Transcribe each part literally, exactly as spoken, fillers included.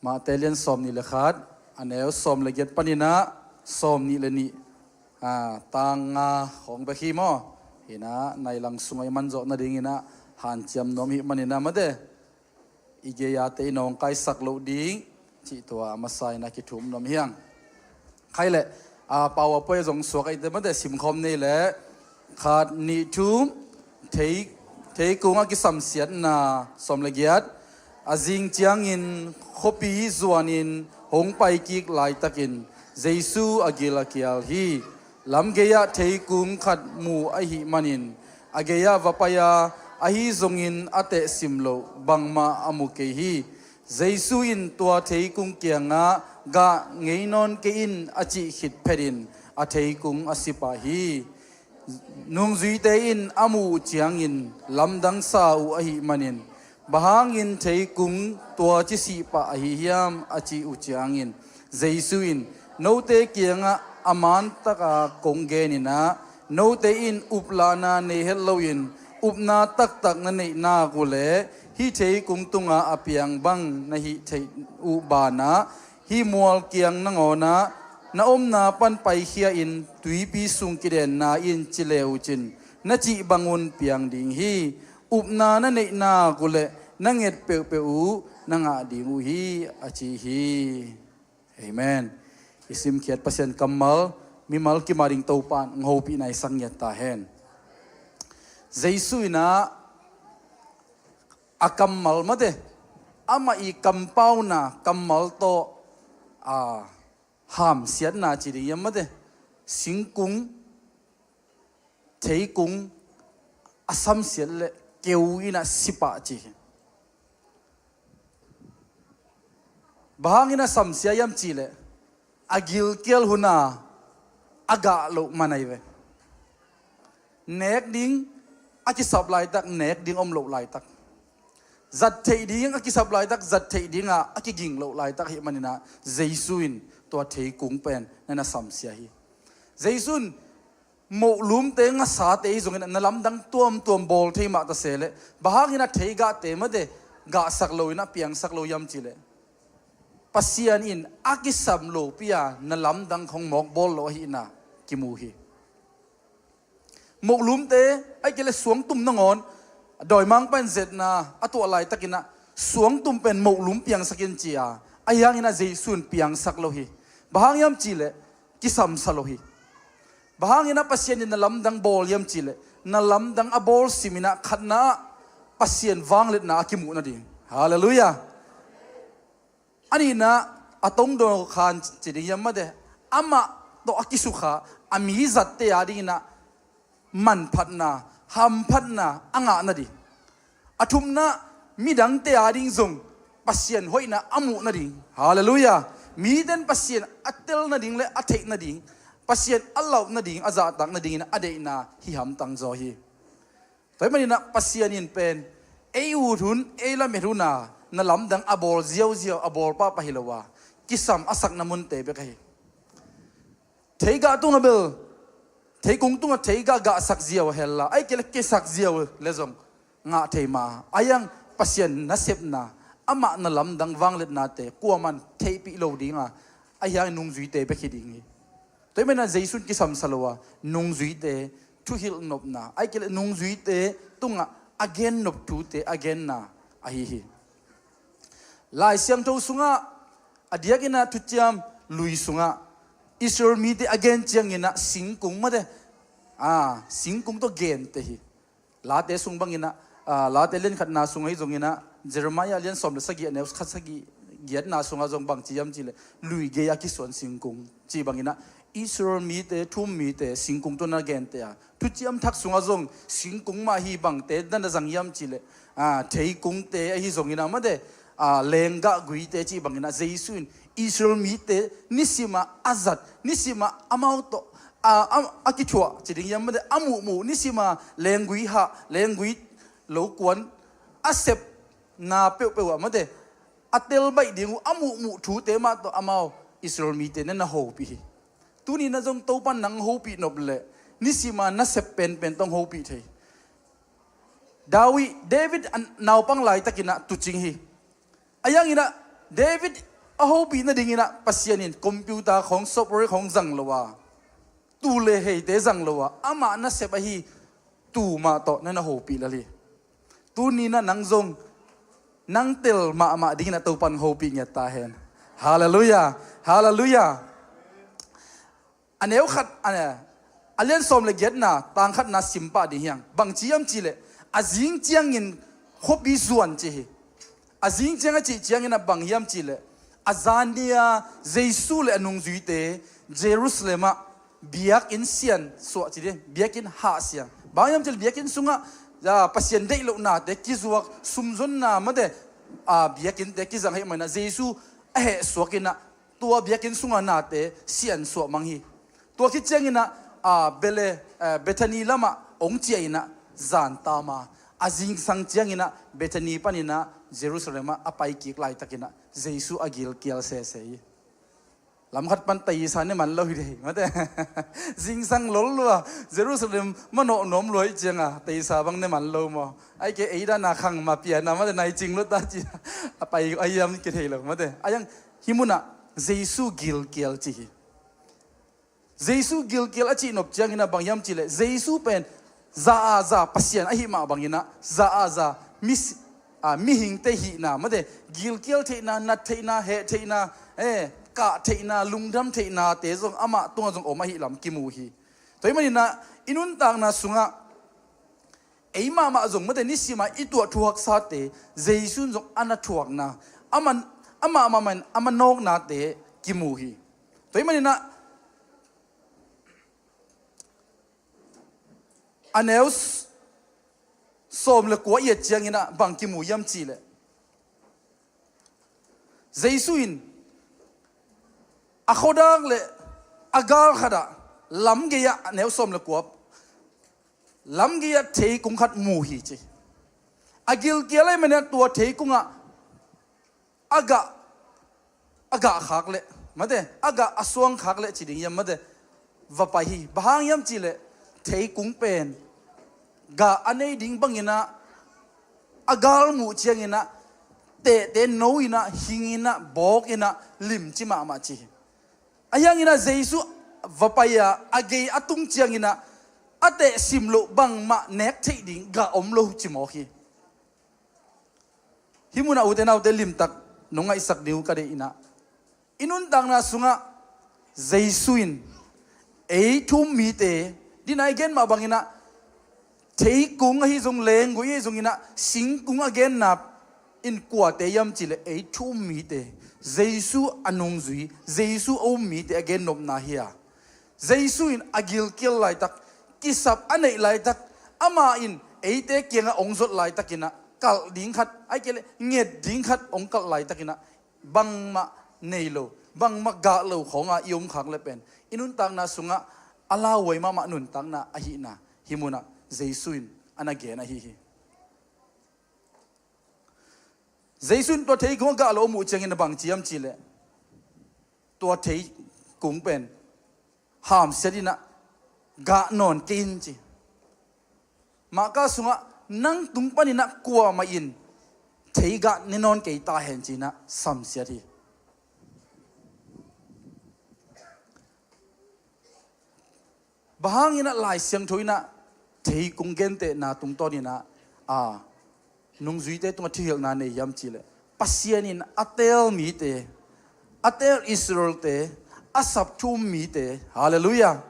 Matthai lian sawm nih le khat, a neu sawm le giat paninah sawm nih le nih, a, tang nga khawng bek hi maw? Hinah nai lang sungah i man zawh nadinginah hanciam nuam hih maninah mate, i gei-a te i nawngkaisak loh ding cih tua a masa inah kithum nuam hiang. Khai leh, a, PowerPoint zong suak ahite mate simkhawm nei leh, khat, nih, thum, thei, theikung a kisamsiatna, sawm le giat. A zing ciangin khuapi zuanin hong paikik laitakin Jesu a gil a kial hi. Lam gei-ah theikung khat mu ahih manin a gei-ah va pai-a, ahi zongin a tehsim loh bangmah a mu kei hi. Jesu in tua theikung kiangah, "Gah ngei nawn kei in," a cih khit phetin a theikung a si pah hi. Nungzuite in a muh uh ciangin lamdang sa uh ahih manin, "Bang hangin theikung tua ci sih pah ahi hiam?" a cih uh ciangin Jesu in, "Note kiangah a man taka kong geninah, note in uplahna nei het loin upna taktak na neih nak uh leh hih theikung tunga a piang bang na hih theih uh banah hih mual kiang nangawnah na omna pan paikhia in tuipi sung kidenna in ci le uh cin, na cih bangun piang ding hi. Upna na neih nak uh leh na nget peuhpeuh uh na ngah ding uh hi," a ci hi. Amen. I simkhiat Pasian kammal mimal kim a ding Topa in hong hopihna i sak ngiat ta hen. Jesu inah a kammal mate, amah i kampauna kammal tawh, a, hamsiatna ci ding hiam mate, singkung, theikung a samsiat leh keu inah si pah ci hi. Bang hangin a samsia hiam cih leh a gilkial huna a gah loh man ahi ve. Nek ding a kisap laitak, nek ding om loh laitak. Zat theih ding a kisap laitak, zat theih dinga a kiging loh laitak ahih maninah Jesu in tua theikung pen na na samsia hi. Jesu in mohlumte, ngasate hi zongin na lamdang tuamtuam bawl thei mah ta se leh, bang hangin a theigahte mate gahsak loin a piangsak lo hiam cih leh, Pasian in a kisam lopi-a na lamdang hong mawk bawl lo ahihna kimu hi. Mohlumte, ahih kei leh suangtum nangawn dawimangpa in zetna a tuah laitakinah suangtum pen mohlum piangsak in ci-a, ahi hanginah Jesu in piangsak lo hi. Bang hang hiam cih leh kisamsa lo hi. Bang hanginah Pasian in na lamdang bawl hiam cih leh, na lamdang a bawl siminah khatna ah Pasian vangliatna a kimuh nading. Halleluiah. A nihna, a tongdaw khan ci ding hiam mate, amah tawh a kisukha a mi zatte a dinginah manphatna, hamphatna a ngah nading. A thumna, midangte a ding zong Pasian hoihna a muh nading. Halleluiah. Mite in Pasian a tel nading le a theih nading, Pasian a lauh nading, a zahtak nadingin a deihna hih hamtang zaw hi. Tua hih maninah Pasian in pen ei ut hun, ei lamet huna na lamdang a bawl ziauziau, a bawl pahpah hi lo a, kisam a sakna munte bek ahi. Theigah tungah bel, theikung tungah theigah gahsak ziau hella, ahih kei leh kisak ziau le zong ngah thei mah a, ahi hang Pasian nasepna, amah na lamdang vangliatnate kuaman theihpih lo dinga, ahi hang nungzuite bek hi ding hi. Tua hih maninah Jesu in kisamsa lo a, nungzuite thuhilh nopna, ahih kei leh nungzuite tungah a gen nop thute a genna ahi hi. Lai Siangtho sungah, a diakinah Thuciam Lui sungah Israel mite a gen cianginah singkung mate, a, singkung tawh gente hi. Late sung banginah, a, Late lian khatna sung ahi zonginah, Jeremiah lian sawm le sagih a neu khat sagih giatna sungah zong bang ci hiam cih leh, lui gei a kisuan singkung ci banginah, Israel mite, thu-um mite singkung tawh na gente a, Thuciam Thak sungah zong singkung mah hi. Bangte na na zang hiam cih leh, a, theikungte ahi zonginah mate, a, lenggah guite cih banginah Jesu in Israel mite nisimah a zat, nisimah amau tawh a, a, a kithuah ci ding hiam mate, a muhmuh, nisimah lenggui hah, lenggui lo kuan a sepna peuhpeuh ah mate, a tel baih ding uh a muhmuh thute mah tawh amau Israel mite na na hopih hi. Tuni na zong Topa in nang hopih nop leh, nisimah na sep penpen tawh hong hopih thei. David, David a naupang laitakinah tuucing hi. Ahi hanginah David A hopih nadingin ah Pasian in computer khawng, software khawng zang lo a, tuu le heite zang lo a, amah nasep ahi tuu mah tawh na na hopih lel hi. Tuni-in ah nang zong nang tel mahmah dingin ah Topa'n hopih ngiat ta hen. Halleluiah. Halleluiah. A neu khat, a, a lian sawm le giatna, tang khatna sim pah ding hi hang. Bang ci hiam cih leh, a zing ciangin khuapi zuan ci hi. A zing ciang a cih ciangin ah bang hiam cih leh, a zan ni-a Jesu le a nungzuite Jerusalem ah biakinn siansuah ci ding, biakinn hahsia. Bang hiam cih leh biakinn sungah, a, Pasian deih lohnate kizuak, sumzonna mate, a, biakinnte kizang ahih manin ah Jesu a hehsuak in ah tua biakinn sunga nate siansuah mang hi. Tua khit ciangin ah, a, Bele, a, Bethany lamah hong ciah in ah zan tam a, a zingsang ciangin ah Bethany panin ah Jerusalem ah a paikik laitakin ah Jesu a gilkial sese hi. Lam khat pan teisa ne man lo hi dei, mate. Zingsang lol lua, Jerusalem manawh nuam lua hi cianga teisa bang ne man lo maw? Ai ke ei dan a khang ma pian a, mate, nai cing lo ta ci a pai a hiam kithei lo, mate. A hiang hih munah Jesu gilkial ci hi. Jesu gilkial a cihnop ciangin ah bang hiam cih leh, Jesu pen za a za Pasian ahih mah bangin ah za a za mi, a, mihingte hihna, mate, gilkial theihna, nat theihna, heh theihna, eh, kah theihna, lungdam theihnate zong amah tungah zong om ahih lam kimu hi. Tua ahih manin ah i nuntakna sungah ei mahmah zong, mate, nisim a i tuah thuaksate Jesu in zong a na thuakna, a man, amah mahmah in a manawknate kimu hi. Tua ahih manin ah a neu s-, sawm le kua i et ciangin ah bang kimu hiam cih leh, Jesu in a khuadak le a gal khat ah lamgei ah, a neu sawm le kua, lamgei ah theikung khat mu hi ci. A gilkial ahih manin ah tua theikung ah a gah, a gah khak leh, mate, a gah a suang khak leh ci ding hiam, mate, va pai hi. Bang hang hiam cih leh theikung pen gah a nei ding bangin ah a gal muh ciangin ah tehte no in ah, hing in ah, bawk in ah, limci mahmah ci hi. A hiangin ah Jesu va pai a, a gei a tung ciangin ah a teh sim loh bangmah nek theih ding gah om lo ci mawk hi. Hih munah ute naute, limtak nong ngaihsak ding uh ka deih in ah, i nuntakna sungah Jesu in ei thu um mite, dina i gen mah bangin ah, theikung ahi zong, leenggui ahi zongin ah, singkung a genna in kuate hiam cih leh ei thu um mite, Jesu a nungzui, Jesu a um mite a gennopna hi a. Jesu in a gilkial laitak, kisap a neih laitak, amah in eite kiangah hong zot laitakin ah kalh ding khat, ahih kei leh nget ding khat hong kalh laitakin ah bangmah nei lo, bangmah gah lo khawng a i om khak leh pen i nuntakna sungah a lauhuai mahmah nuntakna ahihna hih munah Jesu in a na gen ahi hi. Jesu in tua theikung a gah lo a muh ciangin a bang ci hiam cih leh, tua theikung pen hamsiat in ah gah nawn kei in ci. Marka sungah, nang tung panin ah kuamah in theigah ne nawn kei ta hen ci in ah samsiat hi. Bang hangin ah Lai Siangtho in ah theikung gentehna tungtawnin ah, a, nungzuite tungah thuhilhna nei hiam cih leh, Pasian in a teel mite, a teel Israel-te, a sap thu um mite, halleluiah,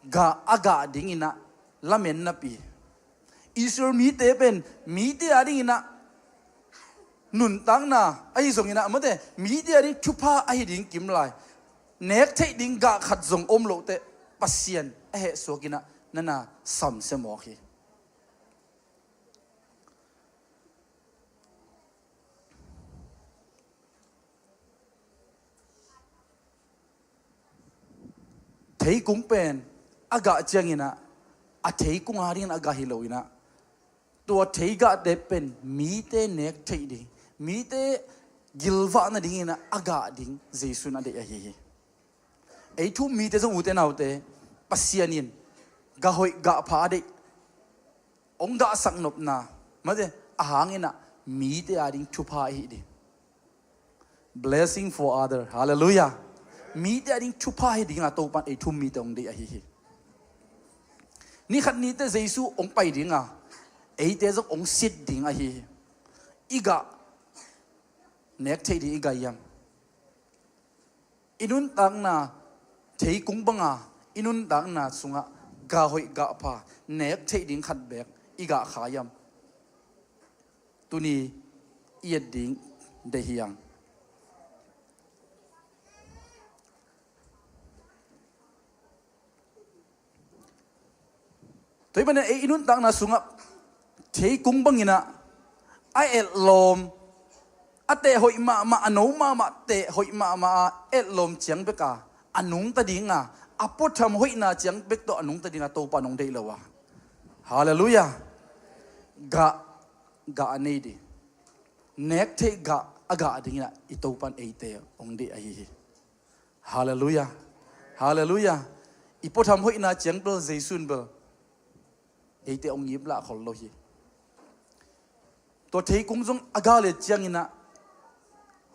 gah, a gah dingin ah lamen napi. Israel mite pen mite a dingin ah nuntakna ahi zongin ah, mate, mite a ding thupha ahi ding kim lai, nek theih ding gah khat zong om loh teh Pasian a hehsuak in ah na na samsia mawk hi. Theikung pen a gah ciangin ah, a theikung a dingin a gah hi lo in ah, tua theigahte pen mite nek theih ding, mite gilvah nadingin ah a gah ding Jesu in a deih ahi hi. Ei thu um mite zong, ute naute, Pasian in gah hoih gah pha a deih, hong gahsak nopna, mate, a hangin ah mite a ding thupha ahih ding. Blessing for other. Hallelujah. Mite ading thupha hi dinga Topan ei thu um mite hong deih ahi hi. Nikhat nite Jesu hong pai dinga eite zong hong sit ding ahi hi. I gah nek theih ding i gah hiam? I nuntakna theikung banga i nuntakna sungah gah hoih gah pha nek theih ding khat beek i gah kha hiam? Tuni i et ding deih hi hang. Tua ahih manin ei i nuntakna sungah theikung banginah a etlawm, a teh hoih mahmah, a no mahmah, teh hoih mahmah a etlawm ciang beka a nungta dinga a puatham hoihna ciang bek tawh a nungta dinga Topa nong deih lo a. Hallelujah. Gah, gah a nei ding, nek theih gah a gah dinginah i Topan eite hong deih ahi hi. Hallelujah. Hallelujah. I puatham hoihna ciang bel Jesu in bel eite hong ngip lah khol lo hi. Tua theikung zong a gah le cianginah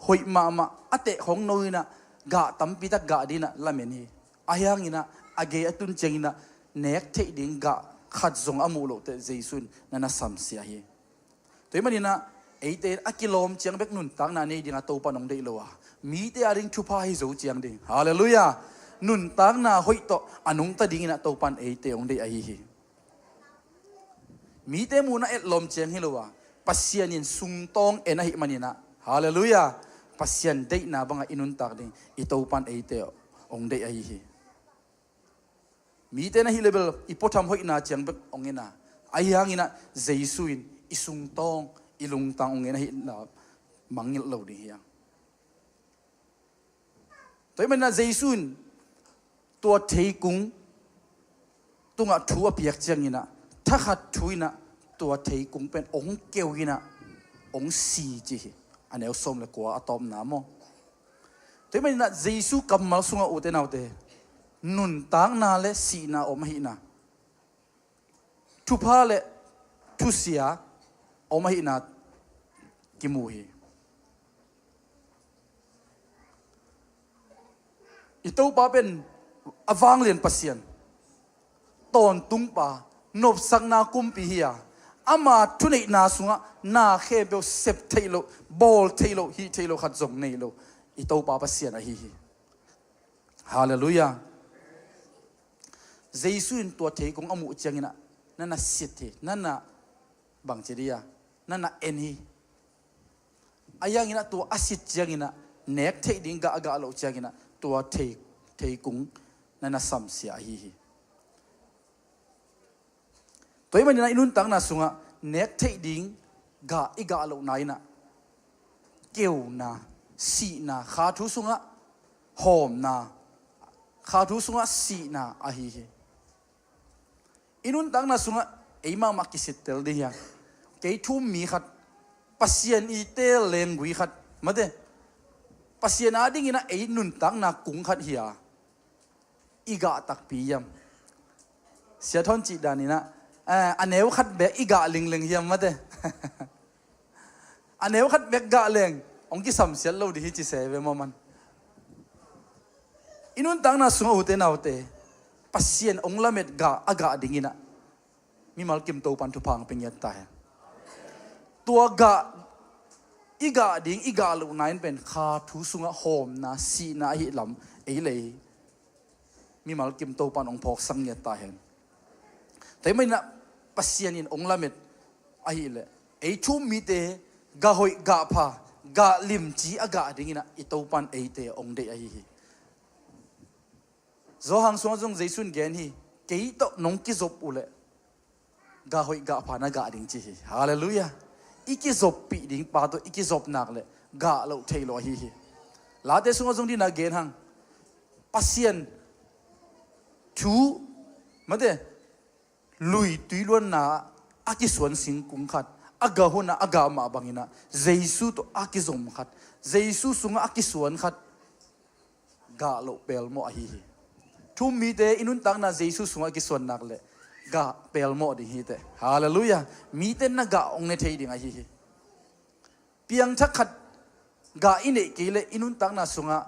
hoih mahmah a teh hong no inah gah tampi tak gah dinah lamen hi. Ahi hanginah a gei a tun cianginah nek theih ding gah khat zong a muh loh teh Jesu in na na samsia hi. Tua ahih maninah eite in a kilawm ciang bek nuntakna nei dinga Topa nong deih lo a, mite ading thupha hi zo ciang ding. Hallelujah. Nuntakna hoih tawh a nungta dinginah Topan eite hong deih ahi hi. Mite muhna etlawm ciang hi lo a, Pasian in sungtawng en ahih maninah, hallelujah, Pasian deihna bangah i nuntak ding i Topan eite hong deih ahi hi. Mite na hih le bel i puatham hoihna ciang bek hong en a, ahi hanginah Jesu in i sungtawng, i lungtang hong en ahihna mangngilh lo ding hi hang. Tua ahih maninah Jesu in tua theikung tungah thu a piak cianginah thakhat thu inah tua theikung pen hong keu inah hong si ci hi. A neu sawm le kua a tawpna maw? Tua ahih maninah Jesu kammal sungah, ute naute, nuntakna le sihna om ahihna, thupha le thusia om ahihna kimu hi. I Topa pen a vanglian Pasian, tawntungpa, nopsakna kumpi hi a, ama thuneihna sungah na khempeuh sep theih loh, bawl theih loh, hih theih loh khat zong nei lo i Topa Pasian ahi hi. Hallelujah. Jesu in tua theikung a muh cianginah na na sit hi, na na bangci dih a, na na en hi. Ahi hanginah tua a sit cianginah nek theih ding gah a gah loh cianginah tua thei, theikung na na samsia ahi hi. Tua ahih maninah i nuntakna sungah nek theih ding gah i gah lohna inah keuna, sihna, kha thu sungah hawmna, kha thu sungah sihna ahi hi. I nuntakna sungah ei mahmah kisittel ding hi a, kei thu um mi khat, Pasian i teel lenggui khat, mate, Pasian adinginah ei nuntakna kung khat hi a, i gah takpi hiam? Sia Thawn cih daninah, eh, a neu khat bek i gah lingleng hiam, mate? A neu khat bek gah leng hong kisamsiat lo dih hi ci se ve maw man. I nuntakna sungah, ute naute, Pasian hong lamet gah a gah dinginah mimal kim Topan thupha hong pia ngiat ta hen. Tua gah, i gah ding, i gah lohna in pen kha thu sungah hawmna, sihna ahi lam ei lei mimal kim Topan hong phawksak ngiat ta hen. Tua ahih maninah Pasian in hong lamet ahileh ei thu um mite gah hoih gah pha, gah limci a gah dinginah i Topan eite hong deih ahi hi. Johan sungah zong Jesu in gen hi, kei tawh nong kizop uhleh gah hoih gah pha na gah ding ci hi. Hallelujah. I kizoppih ding pa tawh i kizop nak leh gah loh thei lo ahi hi. Late sungah zong dina gen hang, Pasian thu, mate, lui tui luanna a kisuan singkung khat, a gah hunah a gah mah banginah Jesu tawh a kizom khat, Jesu sungah a kisuan khat gah loh pelmawh ahi hi. Thu um mite i nuntakna Jesu sungah kisuan nak leh gah pelmawh ding hi teh. Hallelujah. Mite na gah hong ne thei ding ahi hi. Piangthak khat Gah i neih kei leh i nuntakna sungah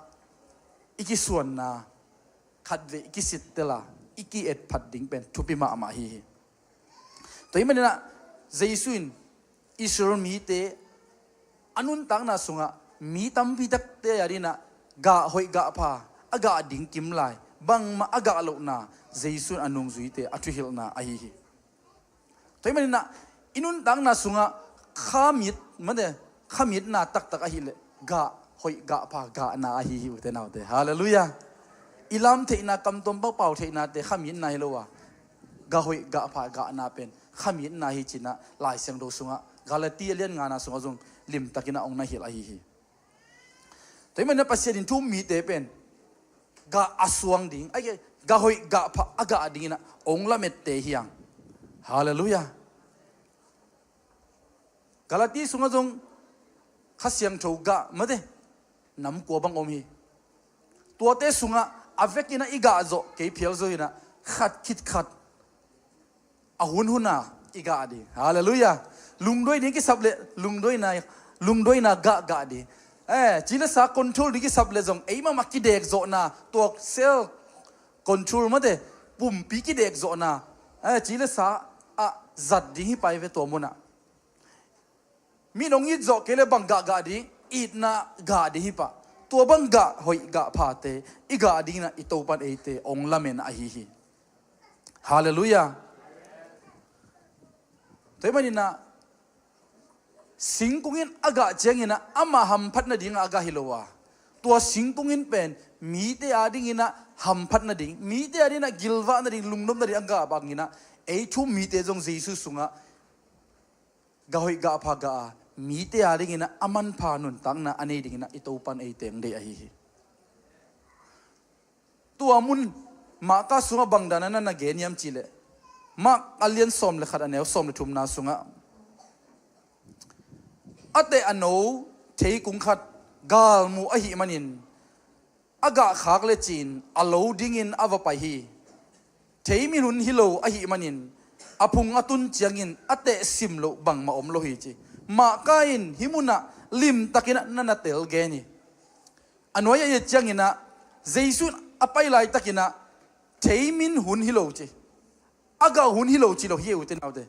i kisuanna, khatvei i kisittel a, i ki-etphat ding pen thupi mahmah ahi hi. Tua ahih maninah Jesu in Israel mite a nuntakna sungah mi tampi takte a dinah gah hoih gah pha a gah ding kimlai bangmah a gah lohna Jesu in a nungzuite a thuhilhna ahi hi. Tua ahih maninah i nuntakna sungah khamit, mate, khamitna taktak ahileh gah hoih gah pha gahna ahi hi, ute naute. Halleluiah. I lam theihna, kamtuam pau pau theihnate khamitna hi lo a, gah hoih gah pha gahna pen khamitna hi cinah Lai Siangtho sungah Galati a lian ngana sungah zong limtakinah hong na hilh ahi hi. Tua ahih maninah Pasian in thu-um mite pen gah a suang ding, a gah hoih gah pha a gah dinginah hong lamette hi hang. Halleluiah. Galati sungah zong Kha Siangtho gah, mate, nam kua bang om hi. Tuate sungah a vekinah i gah zawh kei phial zo inah khat khit khat a hunhuna i gah ding. Halleluiah. Lungduai ding kisap leh lungduaina, lungduaina gah gah ding. Eh, ci le sa control ding kisap leh zong ei mahmah kidek zawhna, tua self control, mate, pumpi kidek zawhna, eh, ci le sa ah zat ding hi pai ve tua munah. Mi nong it zawh kei le bang gah gah ding, itna gah ding hi pah. Tua bang gah hoih gah phate i gah dinginah i Topan eite hong lamen ahi hi. Halleluiah. Tua ahih maninah singkung in a gah cianginah amah hamphat nadingah a gah hi lo a, tua singkung in pen mite a dinginah hamphat nading, mite a dinginah gilvah nading, lungnop nading a gah banginah ei thu-um mite zong Jesu sungah gah hoih gah pha gah a, mite a dinginah a manpha nuntakna a nei dinginah i Topan eite hong deih ahi hi. Tua mun Marka sungah bang dana na na gen hiam cihleh, Mark a lian sawm le khat a neu sawm le thumna sungah, a teh a no theikung khat galmuh ahih manin a gah khak lecin a lo dingin a va pai hi. Theimin hun hi lo ahih manin a phung a tun ciangin a teh sim loh bangmah om lo hi ci. Marka in hih munah limtakinah na na tel gen hi. A nuai a et cianginah Jesu in a pai laitakinah theimin hun hi lo ci. A gah hun hi lo ci lo hi, ute naute.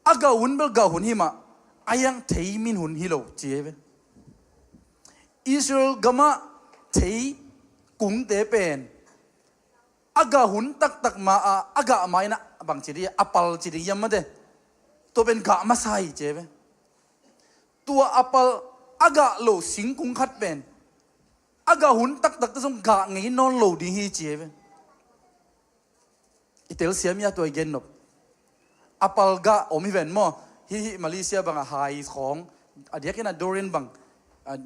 A gah hun bel gah hun hi mah, a iang theimin hun hi lo ci hi ve. Israel gamah theikungte pen a gah hun taktak ma-a a gah ma inah bang ci ding, a pal ci ding hiam, mate, tua pen gah masa hi ci hi ve. Tua a pal a gah lo singkung khat pen a gah hun taktakte zong gah ngei nawn lo ding hi ci hi ve. I telsiam ia tua i gennop. A pal gah om hi ven maw. Hih, hih Malaysia bangah hai khawng, a diakin a durian bang, a,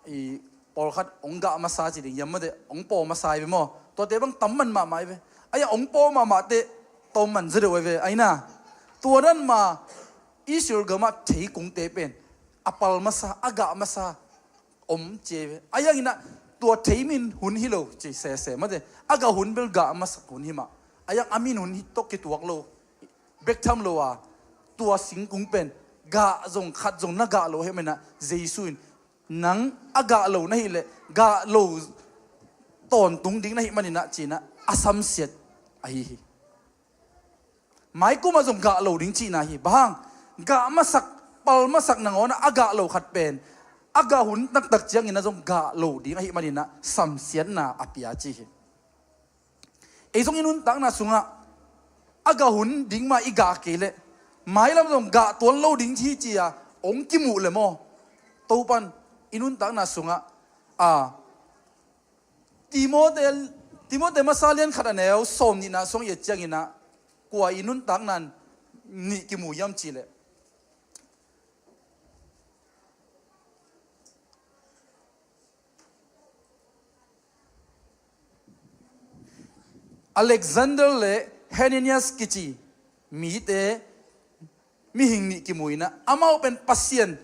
i pawlkhat hong gah masa ci ding hiam, mate, hong paw masa hi ve maw. Tuate bang tam man mahmah hi ve. A iang hong paw mahmahte tawm man zaw deuh hi ve, a ina. Tua dan mah Israel gamah theikungte pen a pal masa, a gah masa om ci hi ve. A ianginah tua theimin hun hi lo ci sese, mate, a gah hun bel gah masak hun hi mah. A iang a min hun hi tawh kituak lo, bek tham lo a, tua singkung pen gah zong khat zong na gah lo hi maninah Jesu in nang a gah lo na hileh gah lo tawntung ding na hih maninah cinah a samsiat ahi hi. Maikumah zong gah lo ding cihna hi. Bang hang? Gah masak, pal masak nangawnah a gah lo khat pen a gah hun taktak cianginah zong gah lo ding ahih maninah samsiatna a pia ci hi. Ei zong i nuntakna sungah a gah hun ding mah i gah kei leh mailam zong gah tuan lo ding hi ci-a hong kimuh le maw. Topan i nuntakna sungah a Timote, Timote masa lian khat a neu sawm nihna sung i et cianginah kua i nuntakna nih kimu hiam cihleh, Alexander le Hananias kici mite mihing nih kimu inah amau pen Pasian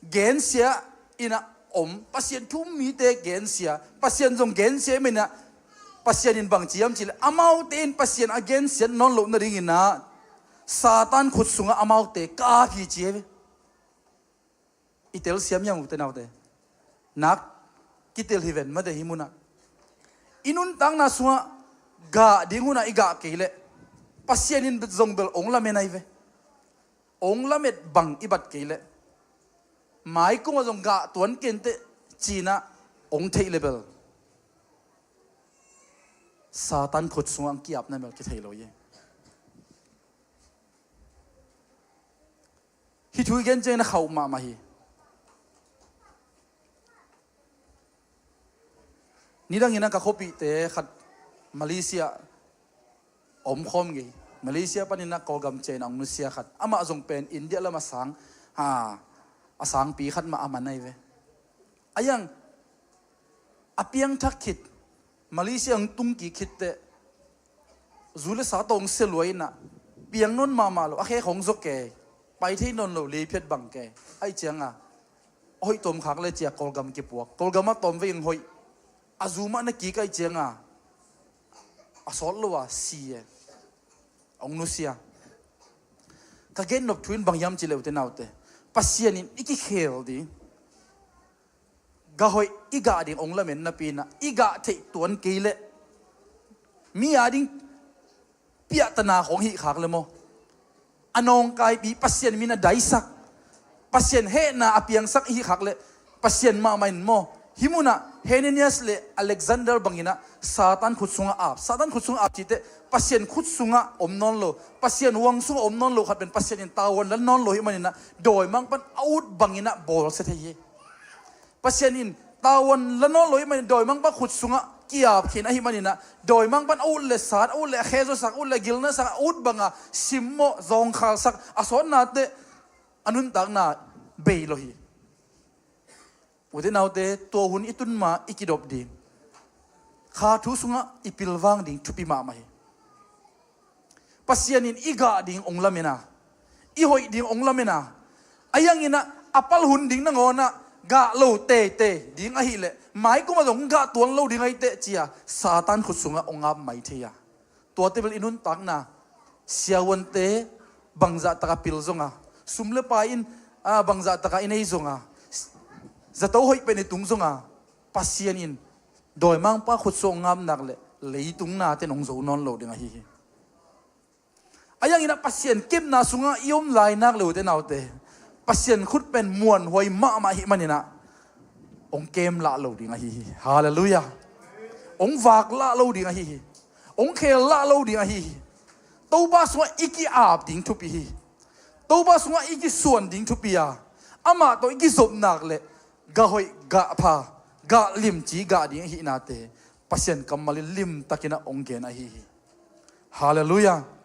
gensia inah om, Pasian thu-um mite gensia, Pasian zong gensia i maninah Pasian in bang ci hiam cihleh amaute in Pasian a gensiat nawn loh nadinginah Satan khut sungah amaute kap hi ci hi ve. I telsiam hiam, ute naute? nak kitel hi ven mate hi munah. I nuntakna sungah gah ding hunah i gah kei leh Pasian in zong bel ong lamen ahi ve. Ong lamet bang i bat kei leh mai kumah zong gah tuan kenteh cinah ong theih le bel Satan khut sungah ang kiapna mel kithei lo hi. Hih thu i gen ciangin a khauh mahmah hi. Nidangin a ka khuapihte khat Malaysia omkhawm ngei. Malaysia panin a Kawlgam ciangin a ong nusia khat. Amah zong pen India lam a sang, ha, a sangpi khat mah a man ahi ve. A yang a piangthak khit, Malaysia ang tung kik khitteh zu le sa tawng sia luai inah piang nawn mahmah lo, a khe khong zaw kei, pai thei nawn lo, lei phiat bang kei. Ahi cianga a hoih tawm khak le cia Kawlgam kipuak, Kawlgam ah tawm vei ang hoih. A zu mah na kik ahi cianga a sawt lo a si e. Ong nusia. Ka gen nop thu in bang hiam ci le ute naute, Pasian in i kikhel ding, gah hoih i gah ding ong lamen napi inah i gah theih tuan kei leh mi a ding piahtana khong hih khak le maw, a nawngkaipi Pasian min a daisak, Pasian hehna a piangsak i hih khak leh Pasian mahmah in maw. Hih munah Hananias le Alexander banginah Satan khut sungah ap. Satan khut sungah ap cite Pasian khut sungah om nawn lo, Pasian huang sungah om nawn lo khat pen Pasian in tavuan la nawn lo hih maninah dawimang pan a ut banginah bawlsia thei hi. Pasian in tavuan la nawn lo hih manin dawimangpa khut sungah kiap khin ahih maninah dawimang pan a ut le sat, a ut le a khezuasak, a ut le a gilnasak, a ut banga simmawh zawngkhalsak, a sawtnate a nuntakna bei lo hi. Ute naute, tua hun i tun ma i kidop ding, kha thu sungah i pilvang ding thupi mahmah hi. Pasian in i gah ding ong lamen a, i hoih ding ong lamen a, a yanginah a pal hun ding nangawnah gah lo teitei ding ahileh mai kumah zong gah tuan lo ding ahi teh cia Satan khut sungah ong ap mai thei a. Tuate bel i nuntakna siavuante bangzah taka pil zonga, sum le pai in, a, bangzah taka i nei zonga, zato hoih pen i tung zonga, Pasian in dawimangpa khut sungah ong ap nak le leitung nate nong zo nawn lo ding ahi hi. A yanginah Pasian kepna sungah i om lai nak le ute naute, Pasian khut pen muanhuai mahmah hih maninah ong kem lah lo ding ahi hi. Halleluiah. Ong vak lah lo ding ahi hi. Ong khel lah lo ding ahi hi. Topa sungah i ki-ap ding thupi hi. Topa sungah i kisuan ding thupi a, amah tawh i kizop nak le gah hoih gah pha, gah limci gah ding ahihnate Pasian kammal in limtakinah ong gen ahi hi. Halleluiah.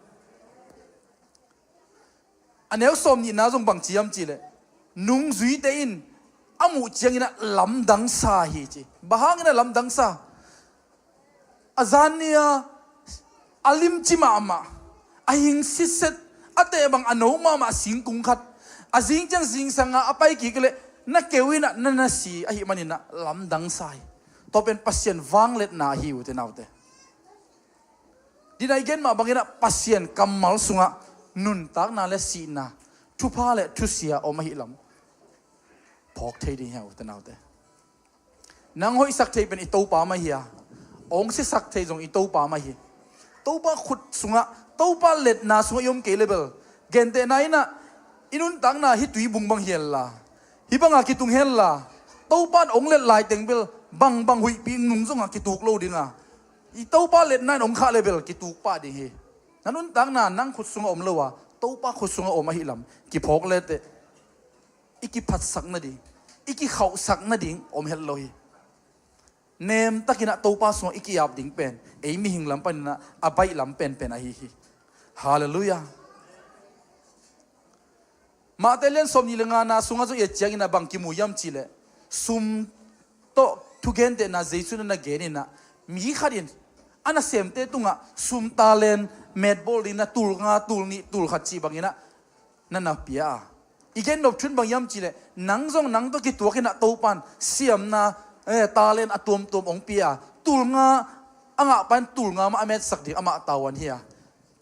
A neu sawm nihna zong bang ci hiam cihleh, nungzuite in a muh cianginah lamdang sa hi ci. Bang hanginah lamdang sa? A zan ni-a a limci mahmah, a hing sitset, a teh bang a no mahmah singkung khat a zing ciang zingsanga a pai kik leh na keu inah na na si ahih maninah lamdang sa hi. Tua pen Pasian vangliatna ahi, ute naute. Dinah i gen mah banginah Pasian kammal sungah nuntakna le sihna, thupha le thusia om ahihlam phawk thei ding hi, ute naute. Nang hoihsak thei pen i Topa mah hi a, ong sisak thei zong i Topa mah hi. Topa khut sungah, Topa letna sungah i om kei le bel, gentehna inah i nuntakna hih tuibung bang hi henla, hih banga kitung henla, Topa in ong let laiteng bel bangbang huihpi nung zongah kituk lo dinga, i Topa letna in ong khah le bel kituk pah ding hi. Na nuntakna nang khut sungah om lo a, Topa khut sungah om ahihlam kiphawk leteh i kiphatsak nading, i kikhauhsak nading om het lo hi. Nemtakinah Topa sungah i ki-ap ding pen ei mihing lam paninah a baih lam penpen ahi hi. Halleluiah. Matthai lian sawm nih le ngana sungah zong i et cianginah bang kimu hiam cihleh, sum tawh thugentehna Jesu in a na geninah, mi khatin a nasemte tungah sum talent metbawl dingin a tul nga, tul nih, tul khat cih banginah na na pia a. I gen nop thu in bang hiam cihleh, nang zong nang tawh kituakinah Topa in siamna, eh, talent a tuamtuam ong pia a, tul nga a ngahpa in tul nga mah a metsak ding amah tavuan hi a,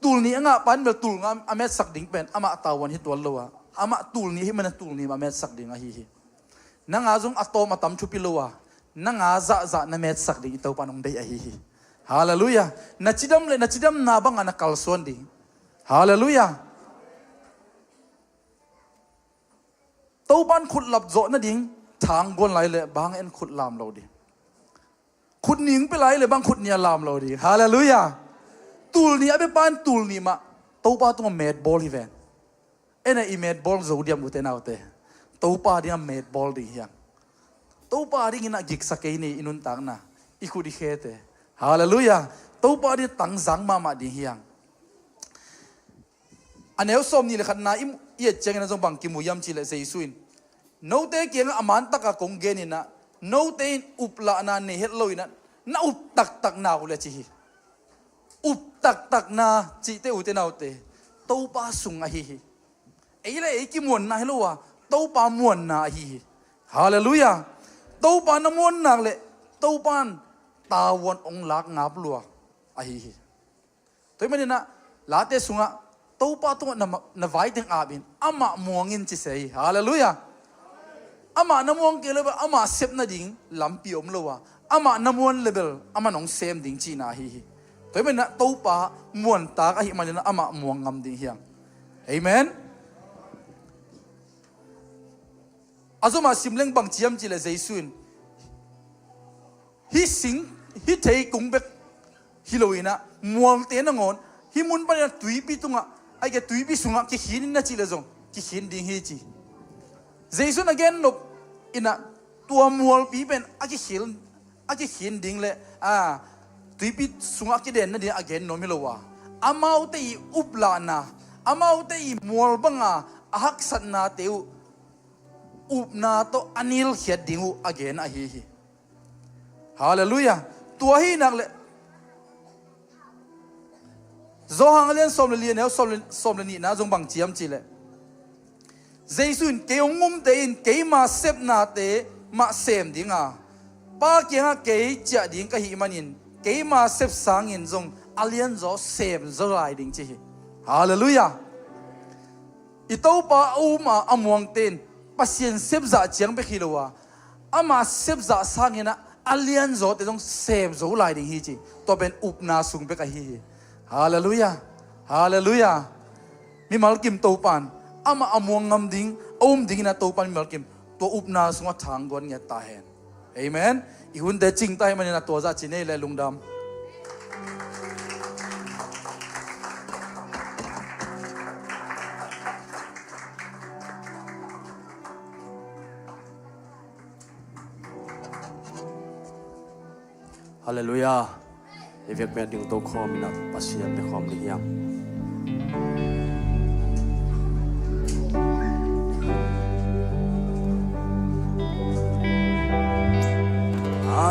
tul nih a ngahpa in bel tul nga a metsak ding pen amah tavuan hi tuan lo a, amah tul nih ahih manin tul nih mah a metsak ding ahi hi. Nang a zong a tawm a tam thupi lo a, nang a zahzah na metsak ding i Topa in hong deih ahi hi. Halleluiah. Na cidam le na cidamna bangah na kalsuan ding. Halleluiah. Topa in khut lap zawh nading thang guan lai le bang en khut lam lo ding. Khut nih pia lai le bang khut nih a lam lo ding. Halleluiah. Tul nih a biapa in tul nih mah Topa tungah metbawl hi ven. En a i metbawl zo diam, ute naute? Topa dingah metbawl ding hiang. Topa dingin a giksa kei ni i nuntakna, i khut i khete. Halleluiah. Topa ding tangzang mahmah ding hiang. A neu sawm nih le khatna i, i et ciangin a zong bang kimu hiam cih leh Jesu in, note kiangah a man takah kong genin ah, note in uplahna nei het loin ah, na up taktakna uh le ci hi. Up taktakna cihte, ute naute, Topa sung ahi hi. Ei le ei kimuanna hi lo a, Topa muanna ahi hi. Halleluiah. Topa na muan nak le Topa in tavuan ong lak ngap lua ahi hi. Tua ahih manin ah, Late sungah Topa tungah na, na vai teng ap in, amah muang in ci se hi. Halleluiah. Amah na muang kei le bel amah sep nading lampi om lo a, amah na muan le bel amah nong sem ding cihna ahi hi. Tua ahih manin ah Topa muantak ahih manin ah amah muang ngam ding hiang. Amen. A zom a sim leng bang ci hiam cih leh Jesu in, hih sing, hih thei kung bek hi loin ah, mualte nangawn hih mun panin ah tuipi tungah, ahih kei leh tuipi sungah kikhin in na cih leh zong kikhin ding hi ci. Jesu in a gen nop in ah, tua mualpi pen a kikhin, a kikhin ding le, a, tuipi sungah kiden nading a gen nuam hi lo a, amaute i uplahna, amaute i mual banga a haksatnate uh upna tawh a nilkhiat ding uh a gen ahi hi. Halleluiah. Tua hi nak le, Johan a lian sawm le li, a neu sawm le, sawm le nihna zong bang ci hiam cih leh, Jesu in, kei hong umte in keima sepnate mah sem ding a, Pa kiangah kei ciah ding ka hih manin, keima sep sangin zong a lianzaw sem zaw lai ding ci hi. Halleluiah. I Topa a um a, a muangte in Pasian sep zah ciang bek hi lo a, amah sep zah sangin ah a lianzawte zong sem zo lai ding hi ci. Tua pen upna sung bek ahi hi. Halleluiah. Halleluiah. Mimal kim Topa in amah a muang ngam ding, a um dingin ah Topa in mimal kim tua upna sungah thang guan ngiat ta hen. Amen. I hunte cing ta ahih manin ah tua zah ci ni le lungdam. Halleluiah. I vekpi-a dingto khawm in ah Pasian bia khawm ding hiam?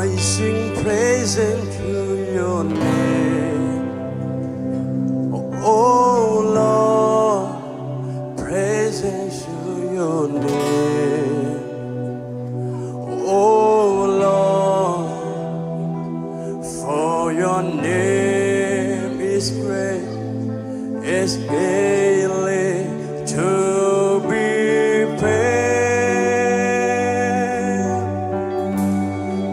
I sing praises to your name, oh Lord, praises to your name. Oh Lord, for your name is great, is greatly to be praised.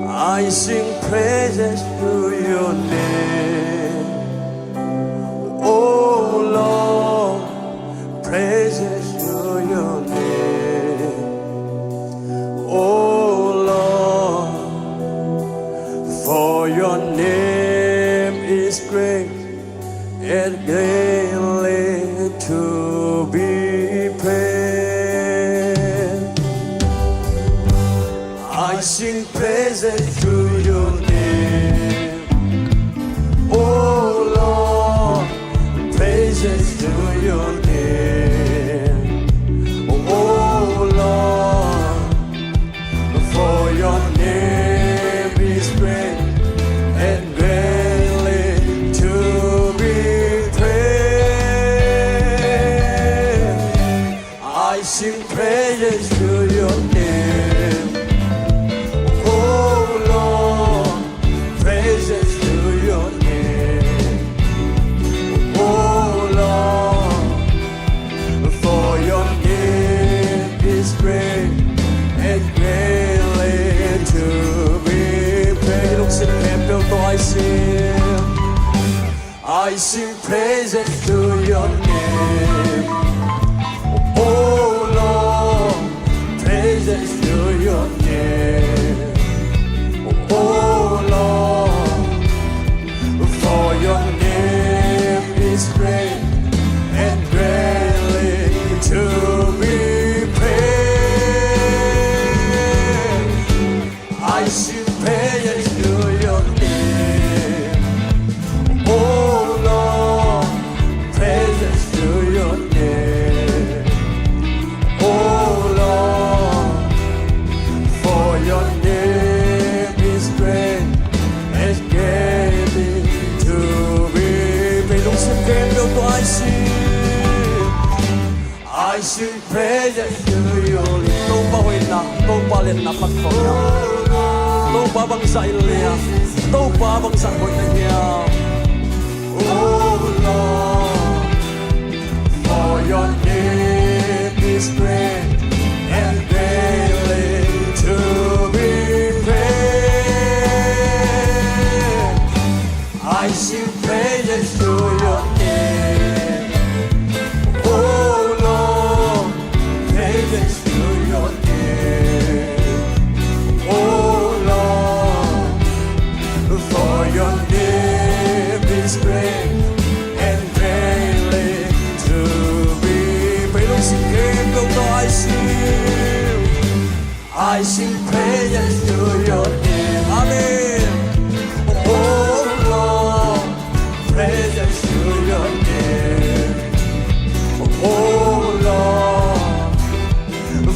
I sing praises to your name. Oh Lord, praises to your name. Oh Lord, for your name is great and greatly to be praised. I sing praises to your name. Oh Lord, praises to your name. Oh Lord, for your name is great and greatly to be praised. I sing praises to your name. Oh Lord, praises to your name. Oh Lord, for your name is great and great. I sing praises to your name. Oh Lord, praises to your name. Oh Lord, for your name is great and greatly to be praised. I sing praises to your name. Oh Lord, praises to your name. Oh Lord, for your name is great and greatly to be praised. Lungsim khempeuh tawh I sing. I sing praises to your name. Topa hoihna, Topa lianna phat khawm hiam? Topa bangzah in lian, Topa bangzah hoihna hiam? Oh Lord, for your name is great and greatly to be praised. I sing praises to your name. Oh Lord, praises to your name. Oh Lord, for your name is great and greatly to be praised. Lungsim khempeuh tawh I sing. I sing praises to your name. Amen. Oh Lord, praises to your name. Oh Lord,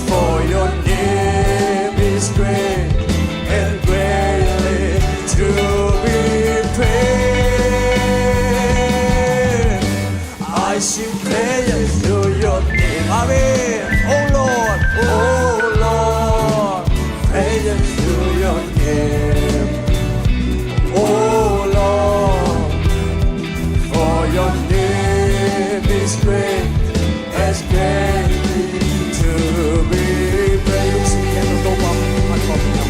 for your name is great and greatly to be praised. I sing praises to your name. Amen. Oh Lord, oh Lord, praises to your name. Oh Lord, for your name is great, is greatly to be praised. Lungsim khempeuh tawh Topa phat khawm hiam?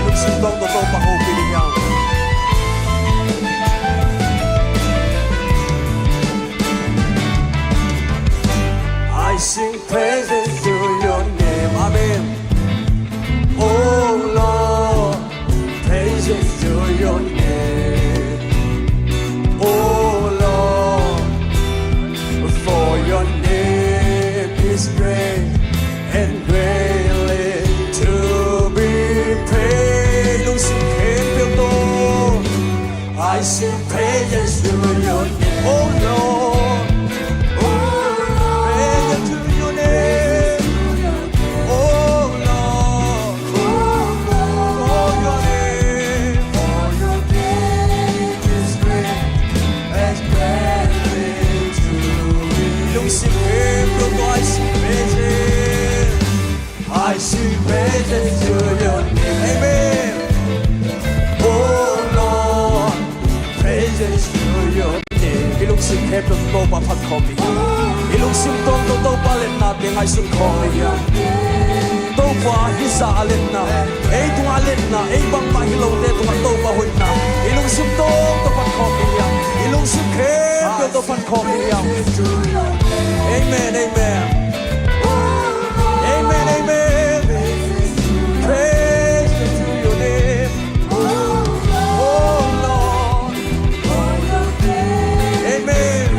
Lungsim tawh Topa hopih ding hiam? I sing praises to your name. Amen. Oh Lord, praises to your name. Oh Lord, for your name is great and greatly to be praised. Lungsim khempeuh tawh I sing praises to your name, oh Lord. Oh Lord, praises to your name, oh Lord. Oh Lord, for your name, for your name is great and greatly to be. Lungsim khempeuh tawh I sing praises. I sing praises to your name. Amen. Oh Lord, praises to your name. I lungsim khempeuh tawh Topa phat khawm ni. I lungsim tawh Topa lianna teng ngaihsun khawm ni hiam? Topa hisa a lianna, ei tungah lianna, ei bangmah hi lote tungah Topa hoihna, i lungsim tawh Topa phat khawm ni hiam? I lungsim khempeuh tawh phat khawm ni hiam? Amen, amen. Amen, amen. Praise to your name, oh Lord. Amen.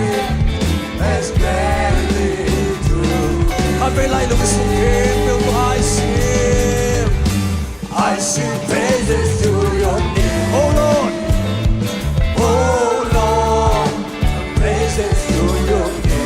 Khatvei lai lungsim khempeuh tawh I sing. I sing praises to your name, oh Lord. Oh Lord, praises to your name.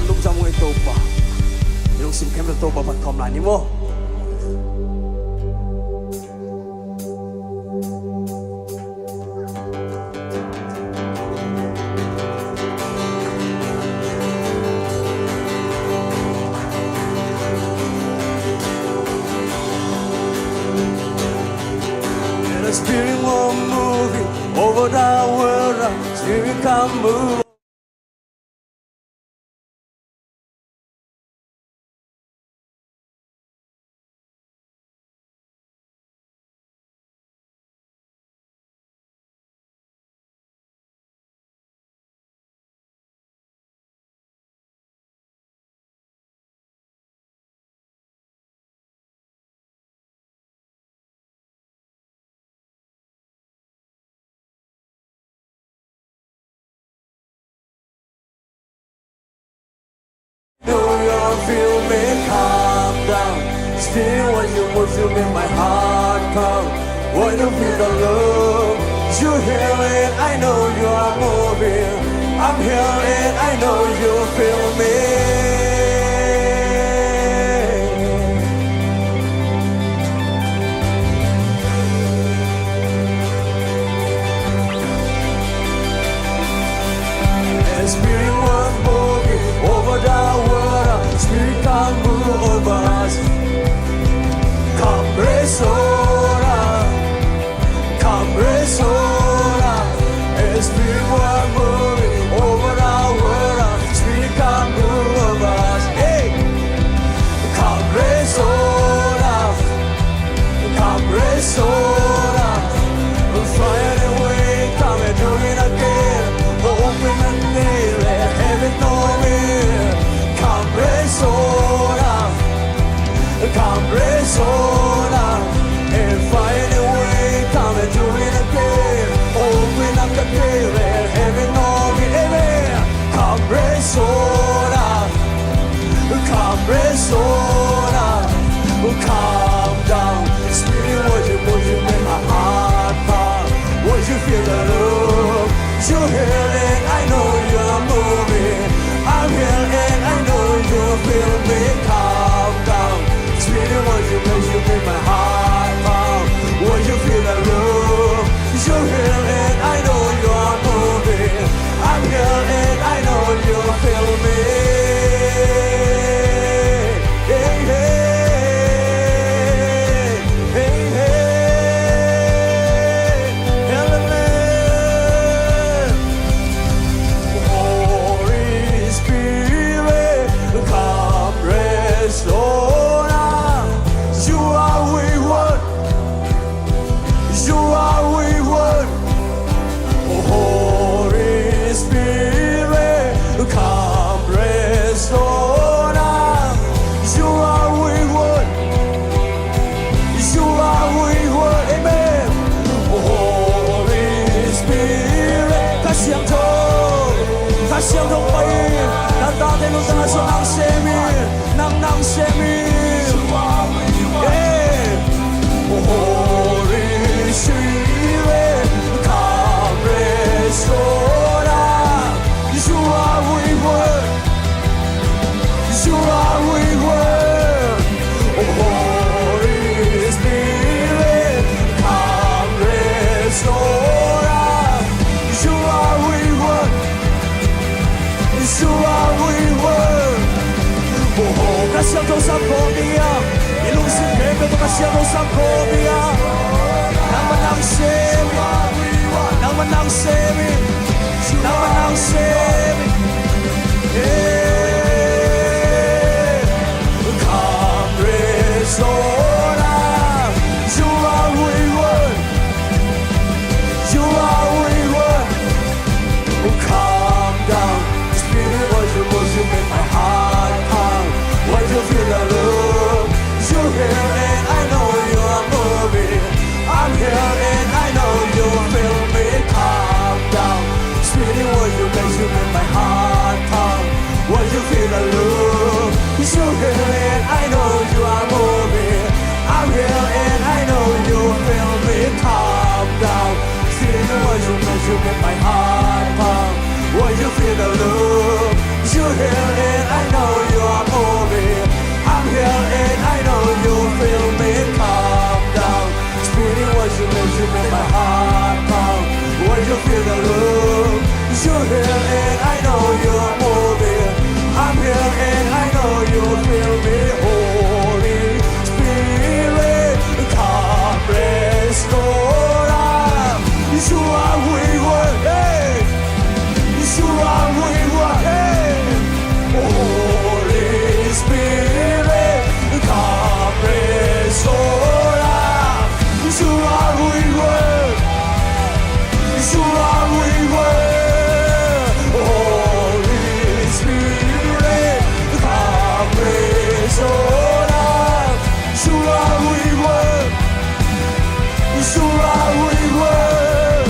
Lungdam ung ei Topa. Lungsim khempeuh Topa phat khawm lai ni maw. Let the Spirit move, moving over the world. Spirit, come move. Know you feel me, calm down. Still when you move, you make my heart pound. When you feel the love, you heal it. I know you are moving. I'm healing. I know you feel me. And Spirit was moving over the water. Spirit, come move over us. Come rest on us. Come rest on us. And Spirit was moving over the water. Spirit, come move over us. Hey! Come rest on us. Come rest on us. Find a way, come and do it again. Open a day, let heaven know me. Come rest on us. Come rest on us. And find a way, come and do it again. Open up the day, let heaven know me. Amen. Come rest on us. Come rest on us. Come down. Spirit, would you, would you make my heart pound? Would you feel the love? You heal it. I know you are moving. I'm healing. I know you feel me. Come down. Spirit, would you, would you make my heart pound? Would you feel the love? You heal it. I know you are moving. I'm here and I know you feel me. Hey, hey, hey, hey. Holy Spirit, come rest on us. You are we want. You are we want. Holy Spirit, come rest on us. You are we want. You are we want. Amen. Holy Spirit, Kha Siangtho, Kha Siangtho pai in, na tate nuntakna sung nang sem in. Nang, nang sem in. Yeah. Holy Spirit, come rest on us. You are we want. You are we want. Holy Spirit, come rest on us. You are we want. You are we want. Oh, Kha Siangtho sam khawm ni a. I lungsim khempeuh tawh Kha Siangtho sam khawm ni a. Nangmah nang sem in. Nangmah nang sem in. Nangmah nang sem in. Hey, come rest on us. You are we want. You are we want. Oh, come down. Spirit, would you, would you make my heart pound? Would you feel the love? You here and I know you are moving. I'm here and I know you feel me. Come down. Spirit, would you, would you make my heart Your love, you are we were, you are we were.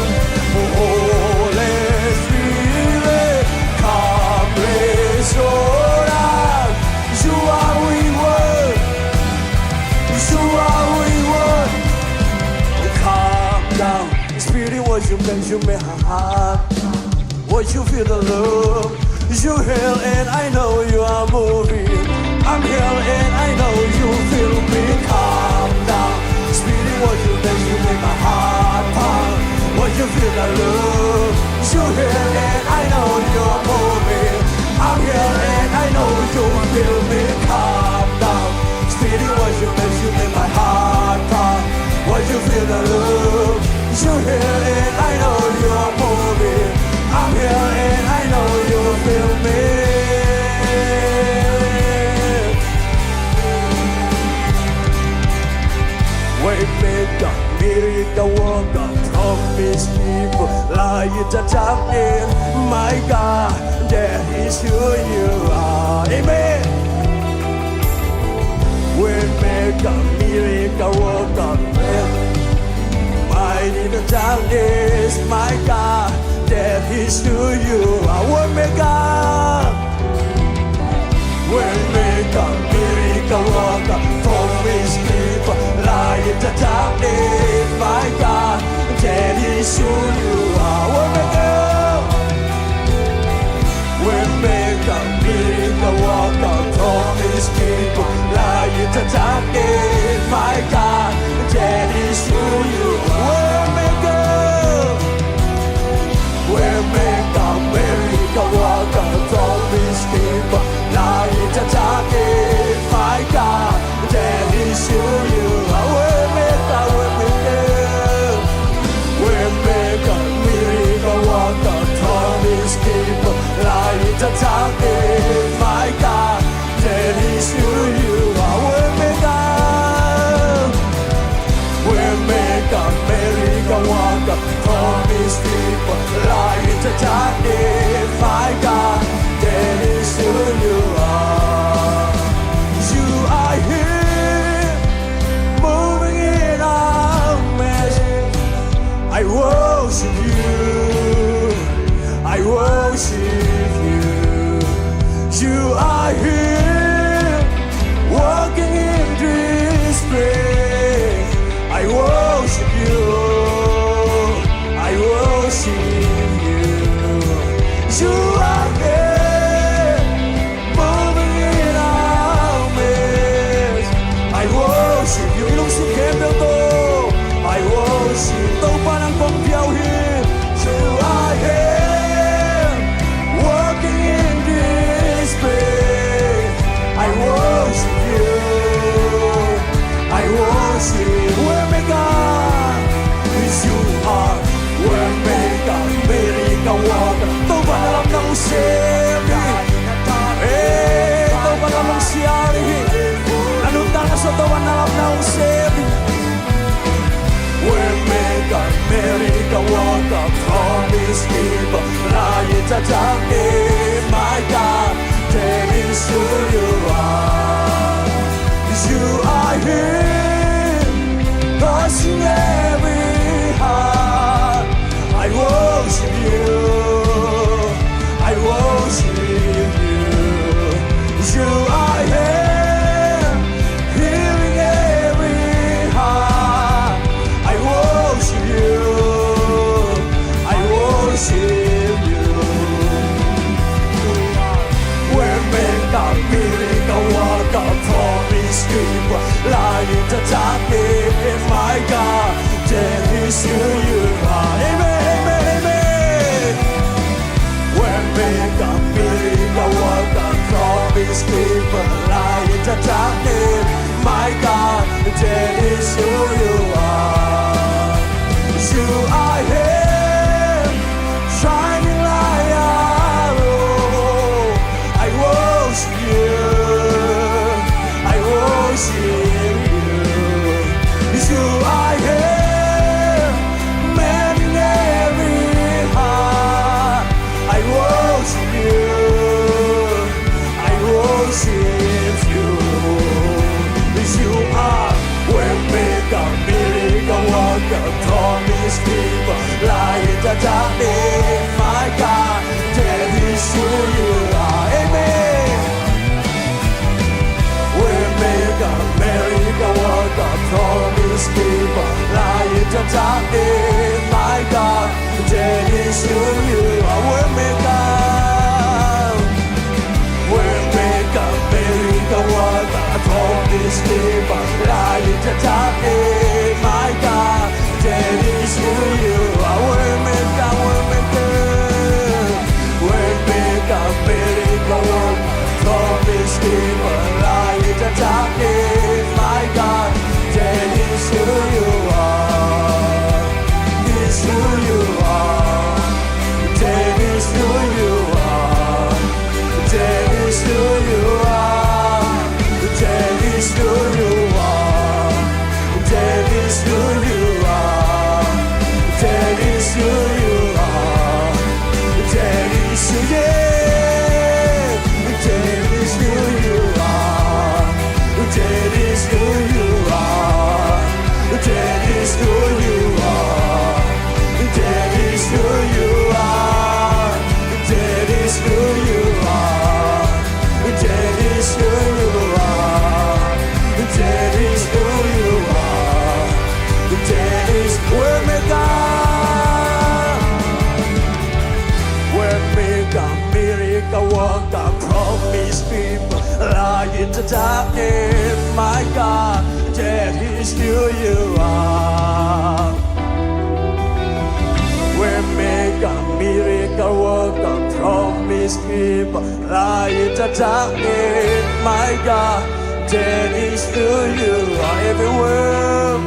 Oh, Holy Spirit, come, raise your love, you are we were, you are we were. Come down, Spirit, what you make, you make my heart. What you feel the love? You here and I know you are moving. I'm here and I know you feel me. Calm down. Spirit, what you make, you make my heart pound. What you feel the love? You here and I know you are moving. I'm here and I know you feel me. Calm down. Spirit, what you make, you make my heart pound. What you feel the love? You here and I know you are moving. I'm here and I know you feel me. Waymaker, miracle worker, promise keeper, light in the darkness. My God, that is who you are. Amen. Waymaker, miracle worker, light in the darkness, my God, that is who you are. Waymaker, waymaker, miracle worker, promise keeper, light in the darkness, my God, that is who you are. Waymaker, waymaker, miracle worker, promise keeper, light in the darkness, my God, that is who you are. Waymaker, waymaker, miracle worker, promise keeper, light in the darkness, my God, that is who you are. Waymaker, waymaker, waymaker, miracle worker, promise keeper, light in the darkness, my God, that is who you are. Waymaker, waymaker, miracle worker, promise keeper, light in the darkness, my God, that is who you are. You are here, moving in our midst. I worship you. I worship you. You are here, walking in this place. I worship you. I worship you. You are here, moving in our midst. I worship you. I lungsim khempeuh tawh I worship. Topa nang kong piau hi. You are here, walking in this place. I worship you. I worship you. Waymaker, you are waymaker, miracle worker. Topa na lam nang sem hi. Ei, Topa na lam nang sial hi. Na nuntakna sung Topa na lam nang sem hi. Waymaker, miracle worker, promise keeper, light in the darkness, my God, that is who you are. You are here, touching every heart. I worship you. I worship you. You are here, healing every heart. I worship you. I worship you. Attack it, my God, that is who you are. Waymaker, waymaker, waymaker, miracle worker, promise keeper, light in the darkness, my God, that is who you are. Is who you are. That is who you are. That is who you are. That is who you are. That is who you are. That is who you are. That is who, yeah. That is who you are. That is who you are. That is who you are. That is who you are. That is who you are. That is who you are. That is who you are. That is waymaker. Waymaker, miracle worker, promise keeper, light in the darkness, my God, that is who you are. Waymaker, miracle worker, promise keeper, light in the darkness, my God, that is who you are. Everywhere,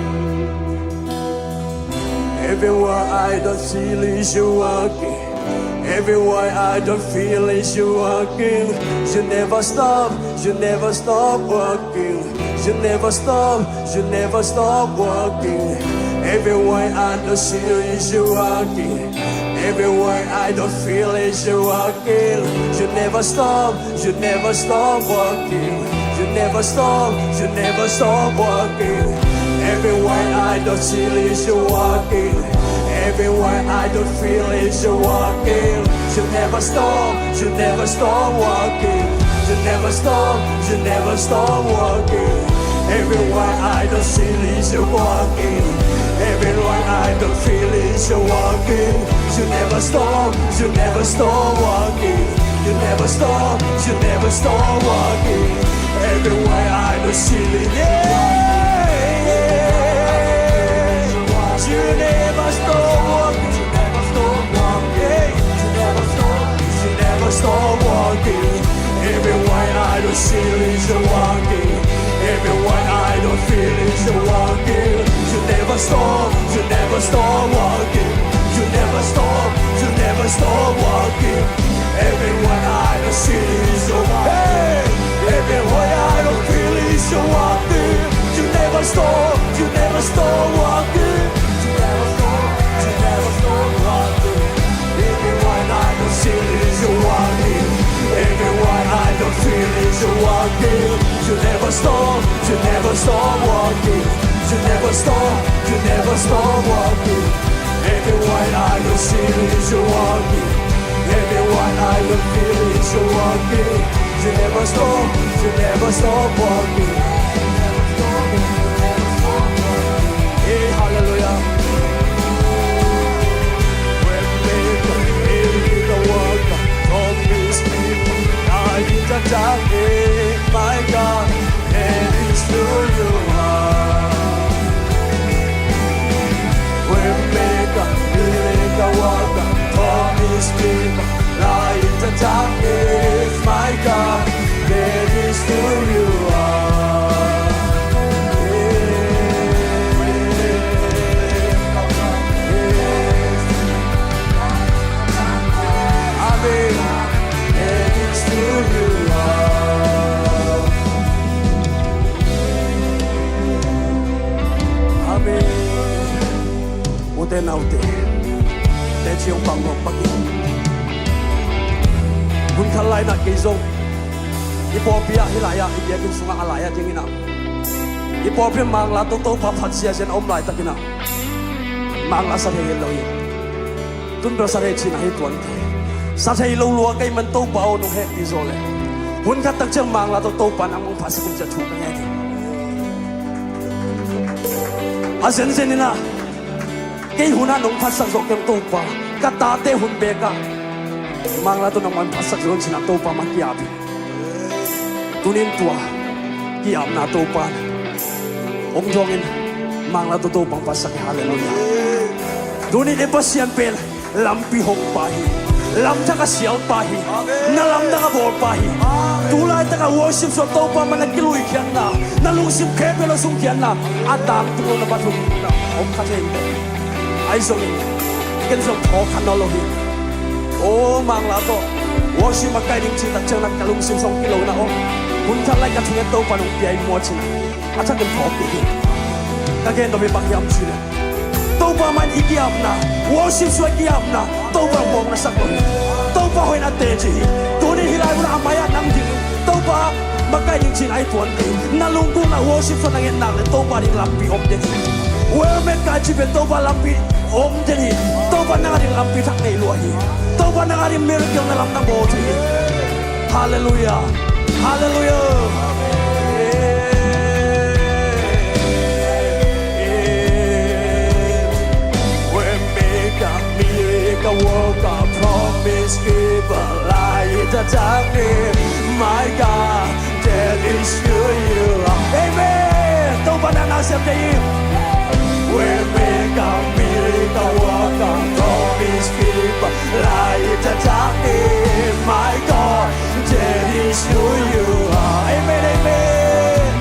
everywhere I don't feel is you working. Everywhere I don't feel is you working. You never stop, you never stop working. You never stop, you never stop working. Everywhere I don't see you is you working. Everywhere I don't feel is you working. You never stop, you never stop working. You never stop, you never stop working. Everywhere I don't see is you working. Everywhere I don't feel is you working. You never stop, you never stop working. You never stop, you never stop working. Everywhere I don't see is you working. Everywhere I don't feel is you working. You never stop, you never stop working. You never stop, you never stop working. Everywhere I don't see it, yeah, yeah. You never stop working, you never stop working, you never stop, you never stop working. Everywhere I don't see it, you're working. Everywhere I don't feel it, you're working. You never stop, you never stop working. You never stop, you never stop working. Everywhere I don't see is you walking. Hey! Everywhere I don't feel is you walking. You never stop, you never stop walking. You never stop, you never stop walking. Everywhere I don't see is you walking. Everywhere I don't feel is you walking. You never stop, you never stop walking. You never stop, you never stop walking. Everywhere I don't see is you walking. Everywhere I don't feel is you walking. You never stop, you never stop walking. Hey, hallelujah. Waymaker, miracle worker, promise keeper, light in the darkness, my God. That is who you are. Waymaker, miracle worker, promise keeper, light in the darkness, my God. That is who you are. Amen. That is who you are. Amen. Ute naute, teci hong pang nuam bangin, hun khat lai-in ah kei zong i pawlpi ah, hih lai-ah, i biakinn sungah a lai-ah dingin ah, i pawlpi ah Mangla tawh Topa phat ziahziah a om laitakin ah, Mangla sa thei hi lo hi. Tun bel sa thei cihna hi tuan thei. Sa thei lo lua ka hih man Topa aw, nong hehpih zawh leh hun khat tak ciang Mangla tawh Topa nangmah hong phatsak un, ci-a thu ka ngen hi. A zenzen in ah, kei hun ah nong phatsak zawh kei un Topa, ka tate hun beek ah Mangla tawh nangmah hong phatsak zawh un, ci-in ah Topa mah ki-ap hi. Tuni-in tua ki-apna Topa in Hong dawngin Mangla tawh Topa hong phatsak hi. Halleluiah. Tuni-in i Pasian pen lampi hong pa hi. Lamthak a sialpa hi. Na lamdang a bawlpa hi. Tu laitak a worship sungah Topa mah na kiluikhiatna, na lungsim khempeuh na sungkhiatna, a tangtung lo na pathum om kha thei. Ahi zongin ken zong thawh kha nawn lo hi. O Mangla tawh worship a kai ding cih tak ciang na ka lungsim sung kilona om. Hun khat lai ka thunget Topa nong pia hi maw ci-in a thakin phawk ding hi. Ka gen nop hi bang hiam cih leh Topa mah in i ki-apna, worship sungah i ki-apna Topa mawk na sak lo hi. Topa hoihna teci hi. Tuni hih lai munah a mai-ah nang ding Topa makaih ding ci-in a i tuan ding hi. Na lunggulhna worship sungah na nget nak leh Topa ding lampi om den hi. Waymaker cih pen Topa lampi om den hi. Topa nang a ding lampi thak nei lua hi. Topa nang a ding miracle na lamdang bawl thei hi. Halleluiah. Halleluiah. Waymaker, miracle worker, promise keeper, light in the darkness, my God, that is who you are. Amen. Topa na na siam thei hi. Waymaker, miracle worker, promise keeper, light in the darkness, my God, that is who you are. Amen, amen.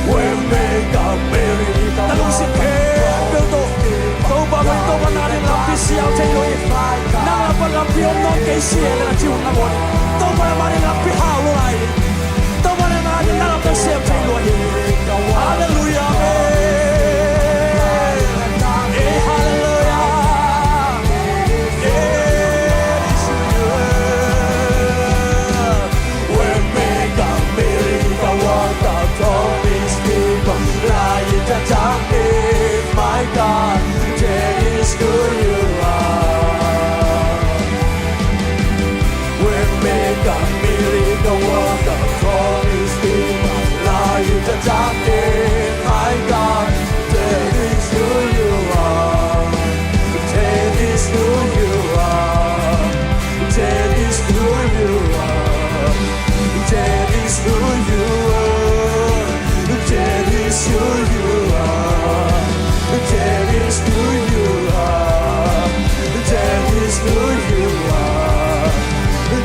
Waymaker, miracle worker, promise keeper, light in the darkness, my God, that is who you are. Na lungsim khempeuh tawh Topa mah in Topa na ding lampi sial thei lo hi. Nang lam pan lampi om nawn kei sih leh na ci hun na bawl hi. Topa na mah in lampi hau lua lai hi. Topa na mah in na lamdang sem thei lua hi. Halleluiah, amen. Hey, halleluiah. Hey, Waymaker, miracle worker, promise keeper, light in the darkness, my God, that is who you are. Waymaker, miracle worker, promise keeper, light in the darkness, my God, that is who you are. That is who you are. That is who you are. That is who you are. That is who you are. That is who you are. That is who you are.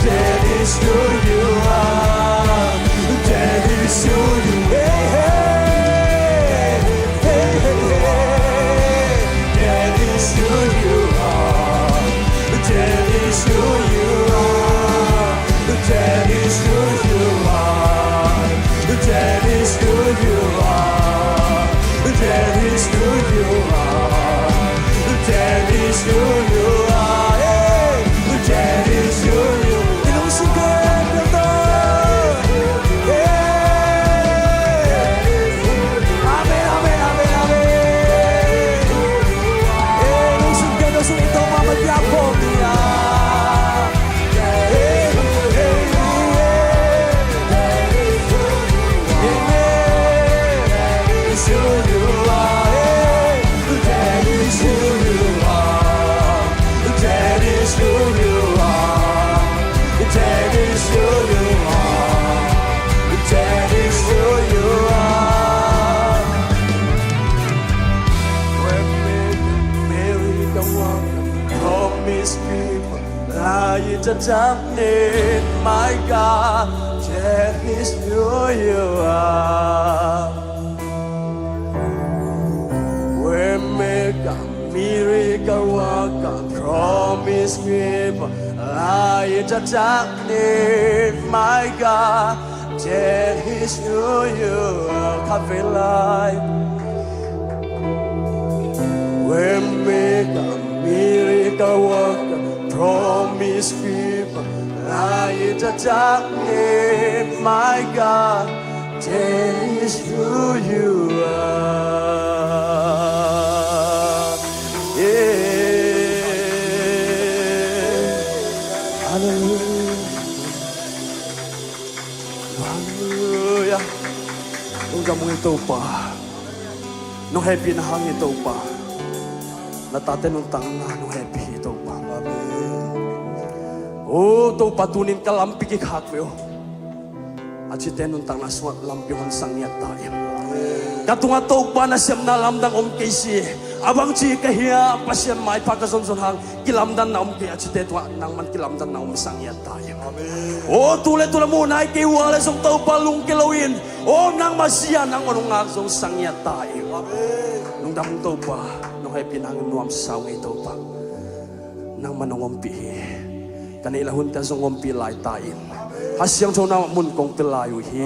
That is who you are. That is who you are. Hey, hey. Hey, hey, hey. That is who you are. That is who you are. That is who you are. That is who you are. That is who you are. That is who you are. Hey, that is who you are. I lungsim khempeuh tawh. Hey. Amen, amen, amen, amen. Hey, lungsim khempeuh sungin Topa mah kiang khawm ni a. Hey, hey, hey, hey. Amen. That is who you are. Hey, that is who you are. That is who you are. That is who you are. That is who you are. Waymaker, miracle worker, promise keeper, light in the darkness, my God, that is who you are. Waymaker, miracle worker, promise keeper, light in the darkness, my God, that is who you are. Khatvei lai. Waymaker, miracle worker, promise keeper, light in the darkness, my God, that is who you are. Yeah. Halleluiah. Halleluiah. Lungdam ung ei Topa. Nong hehpihna hangin Topa, na tate nuntakna nong hehpih hi Topa. Amen. O Topa, tunin ka lampi kikhak ve aw. A cite nuntakna sungah lampi hong sang ngiat ta in. Ka tungah Topa na sepna lamdang om kei si. A bangci ka hia, Pasian maipha ka zonzon hang kilamdanna om kei, a cite tungah nangman kilamdanna om sang ngiat ta in. Aw, tu le tu le muh nai kei ua le zong Topa lungke lo in. Aw, nangma zia nangma nungak zong sang ngiat ta in. Lungdam Topa, nong hehpihna hang nuamsa ung ei Topa. Nangman hong ompih hi. Ka neih la hunte zong ompih lai ta in. Kha Siangtho nangma mun kong pia lai uh hi.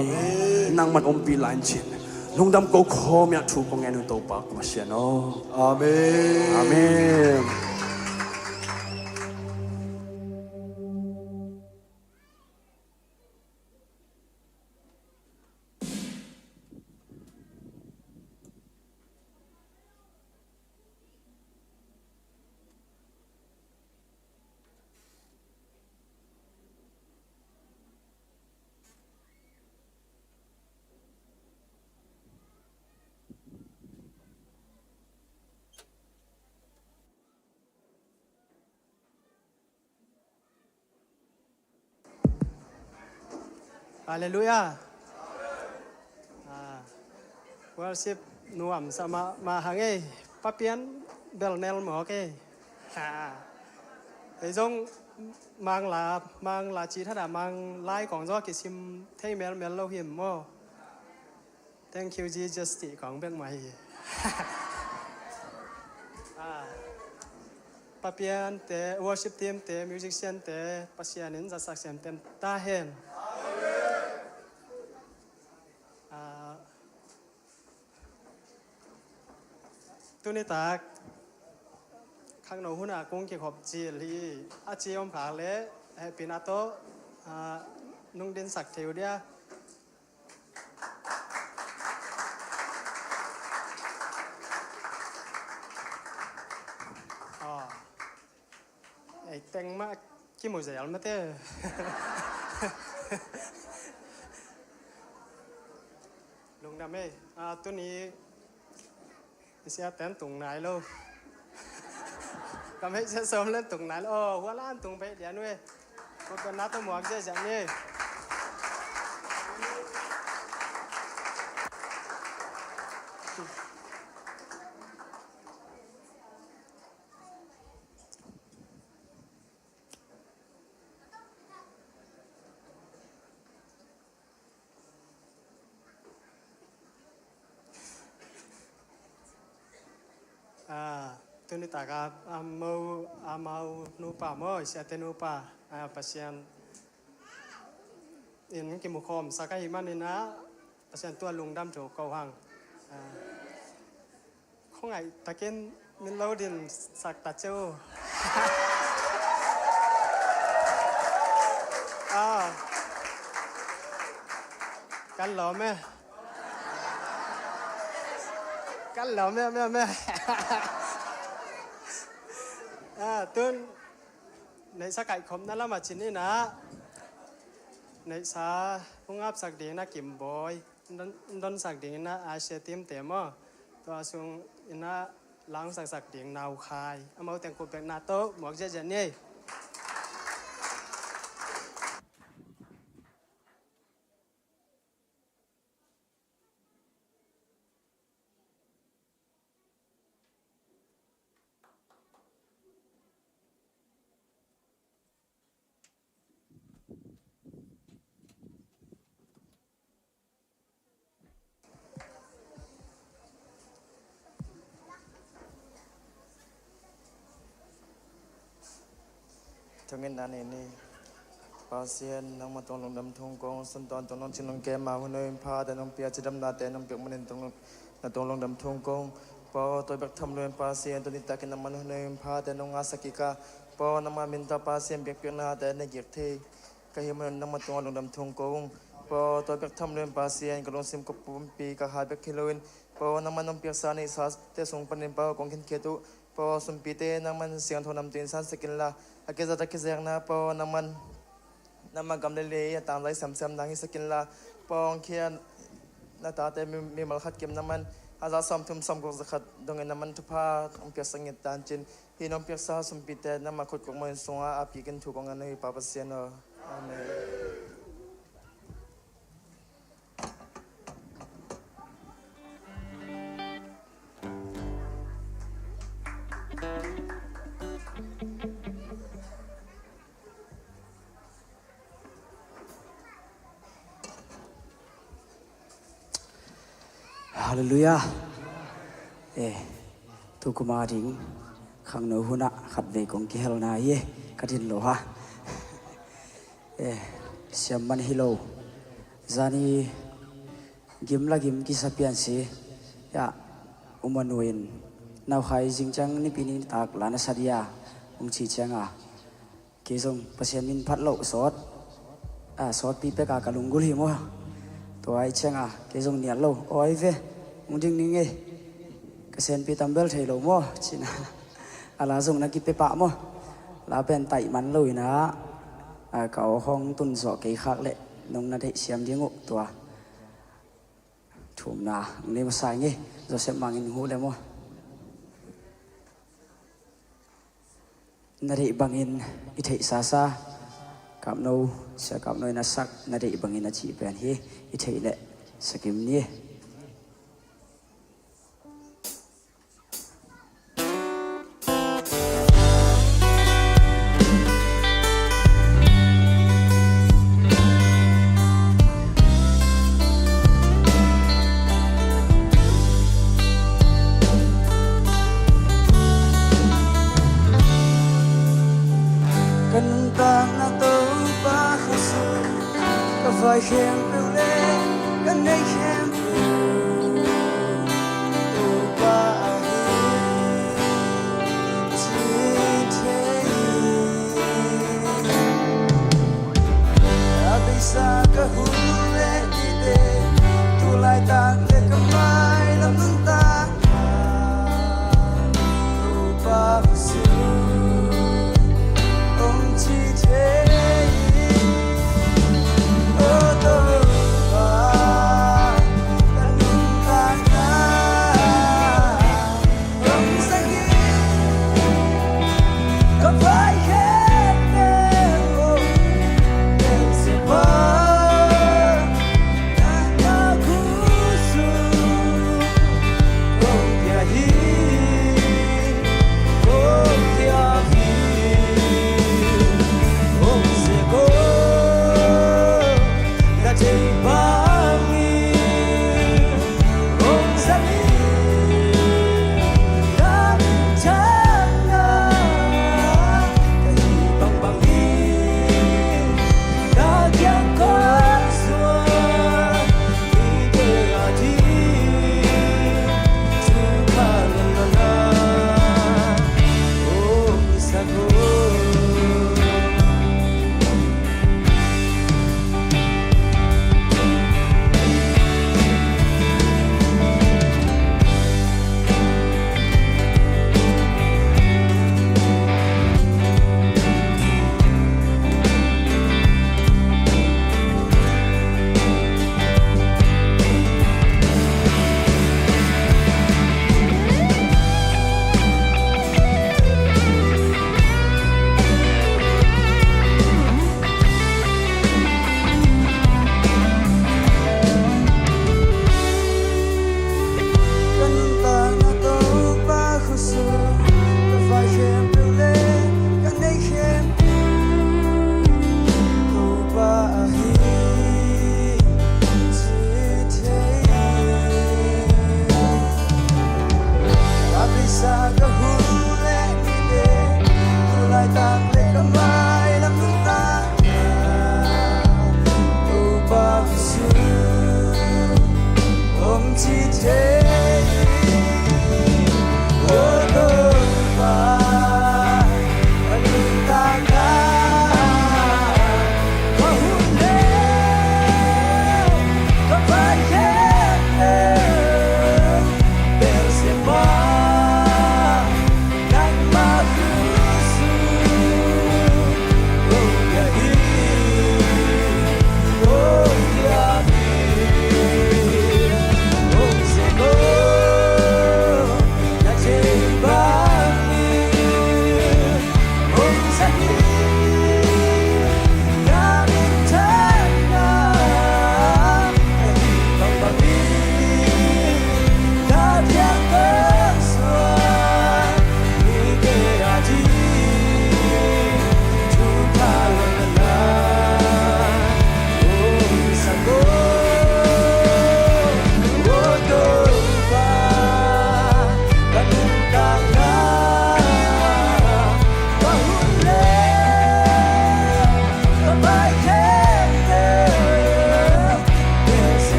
Nangman ompih lai in cin. Lungdam ko khawm ia thu kong ngen uh Topa ko Pasian aw. Amen. Amen. Halleluiah. Ah, worship nuam sa mah, mah hang ei, papian bel nel mawk ei. Ha. Ei zong Mangla, Mangla ci thada Manglai kong zaw kisim thei melmel lo him maw. Thank you, Jesus, cih kong bek mah hi. Ah, papiante, worship teamte, musiciante, Pasian in zatsak semsem ta hen. Ah, tuni tak khangno hunah kong kikhop cil hi. A ci om khak le hehpihna tawh, ah, nung dinsak thei uh dia. Aw. Ei teng mah kimu zel mate. Lungdam ei. Ah, tuni i siaten tung nai lo. Ka meih sia sawm len tung nai lo. Aw, hua lan tung pei lian uh ei. Ko ka na tawh muak ziahziah ni. Ah, tuni taka amau, amau nupa maw, i siate nupa, ah, Pasian in kimukhawm sak ahih manin ah, Pasian tua lungdam thu ko hang. Ah. Khuangaih takin min lo din sak ta cio. Ah. Kan lawm e. Kan lawm e, me, me. Ah, tun neihsa kaihkhopna lamah cin inah neihsa hong apsak ding inah Kimbawi, hong don, hong donsak ding inah Asia team te maw, tua sung inah la hong saksak ding Naukhai, amau teng kup bekna tawh muak ziahziah ni. Thungetna nei ni. Pasian, nangma tung lungdam thung kong, sun tawntung nong cing nong kem a hun in pha te nong pia, cidamna te nong piak manin tung, na tung lungdam thung kong. Paw, tua bek tham lo in Pasian, tuni takin nangman hun in pha te nong ngahsak kik a, Paw, nangma min tawh Pasian biakpiakna te na gik thei ka hih manin nangma tungah lungdam thung kong. Paw, tua bek tham lo in Pasian, ka lungsim ka pumpi ka hat bek hi loin, Paw, nangman nong piaksa neihsa te sung panin Paw kong khinkhiat uh. Paw, sumpite nangman siangtho namtui in sansak inla, a kizat a kizekna Paw, nangman nangma gam le lei a tangzai semsem nang hisak inla, Paw, hong khia na tate mi, mimal khat kim nangman a za sawmthum sawmguk zakhat dongin nangman thupha hong piaksak ngit tancin. Hih nong piaksa sumpite nangma khut kukmau in sungah a pikin thu kong ngen uh hi Pa Pasian aw. Amen. Halleluiah. Eh, tu kum a ding khangno hunah khatvei kong kihelna hi e, ka din lo ha. Eh, siam man hi lo. Zani gim la gim kisa pian si. Ya, umanu in naukhai zing ciang nipi nitak la na sa dia, hong ci ciang a, kei zong Pasian min phat loh sawt, a, sawtpi pek a ka lunggulh hi maw. Tua ahih ciang a kei zong nial lo, awi ve, hong ding ning ei, ka senpi tambel thei lo maw, ci-in a, a la zong na kipia pah maw. La pen taih man lo in a, a, ka aw hong tun zawh kei khak leh nong na deih siam ding uh. Tua thumna hong nei masa ing ei, Joseph Mang in huh le maw. Na deih bangin i theih sasa, Kapno, Sia Kapno in a sak Na Deih Bangin a cih pen hi. I theih leh sa kim ni. Ka nuntakna Topa khuasun, ka vai khempeuh le ka neih khempeuh Topa ahi ci thei. A beisa ka hun le kite, tu laitak le ka mailam nuntakna Topa khuasun hong ci thei. O Topa,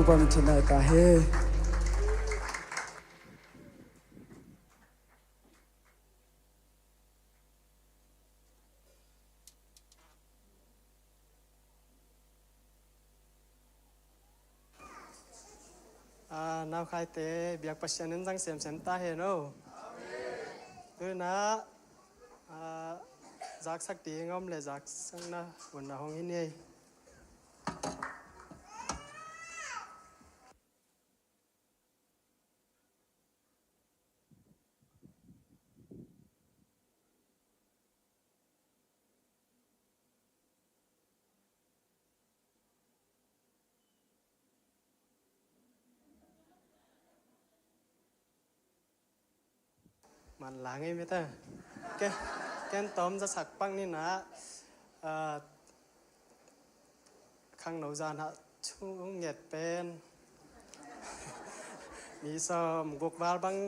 Topa min thang ta hen. Ah, naukhaite, biak Pasian in zang semsem ta hen aw. Tu-in ah, zaksak ding om leh zaksakna hun ah hong hi ni ei. Manlang ei mite. Ken, ken tawm zasak pak ni in ah, ah, khangno zan ah thu nget pen mi sawmguk val bang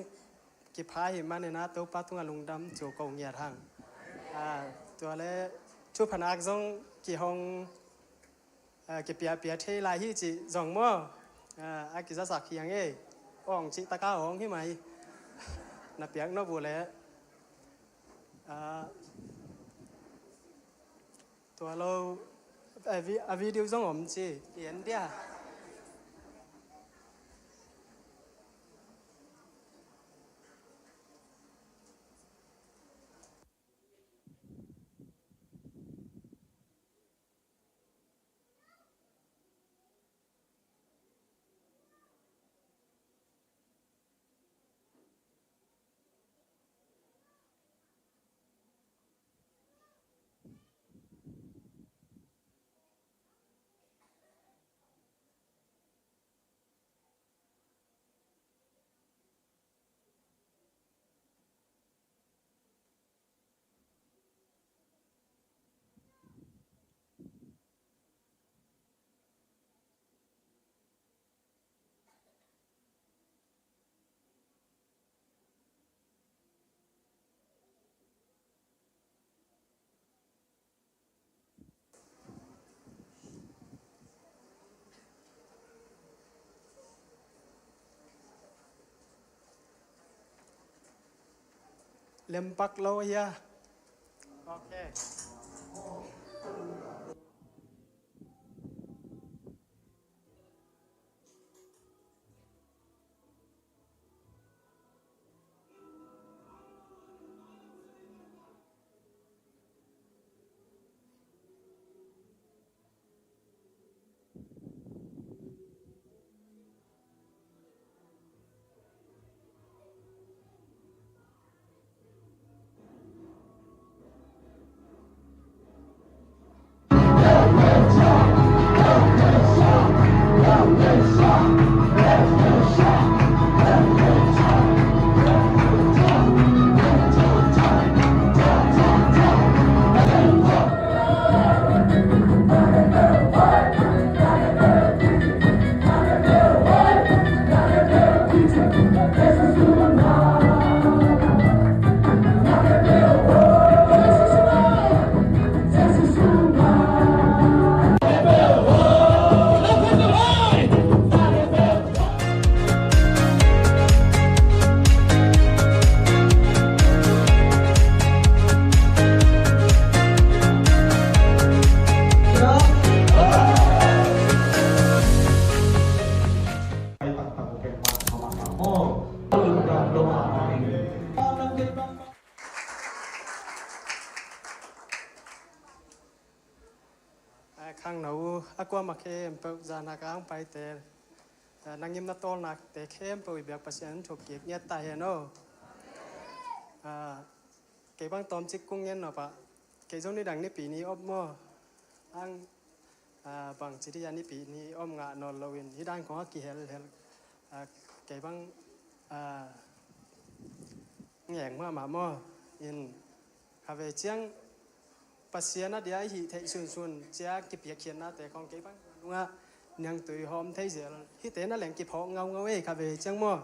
kipha ahih manin ah Topa tungah lungdam thu ko ngiat hang. Ah, tua leh thupha nak zong kihong, ah, kipiapia thei lai hi cih zong maw. Ah, a kizasak hi hang ei. Awng cih tak a awng hi mai. Na piak nop uh leh. Ah, tua lo, a vi-, a video zong om ci. I en dia. Lempak lo hia? Ok. Ah, khangno uh a kuamah khempeuh, zan a ka hong paite, ah, na ngimna tawlnate khempeuh i biak Pasian in thuk kik ngiat ta hen aw. Ah, kei bang tawmcik kong ngen nop ah, kei zong nidang Nipi ni om maw. Ang, ah, bangci dih a Nipi ni om ngah nawn loin hih dan khawng a kihelhel, ah, kei bang, ah, ngeng mahmah maw. In khavei ciang Pasian a dia i hih theih sunsun ciang kipiakkhiatnate khawng kei bang nungah niangtui hawm thei zel. Hihte na leng kiphawk ngaungau ei, khavei ciang maw.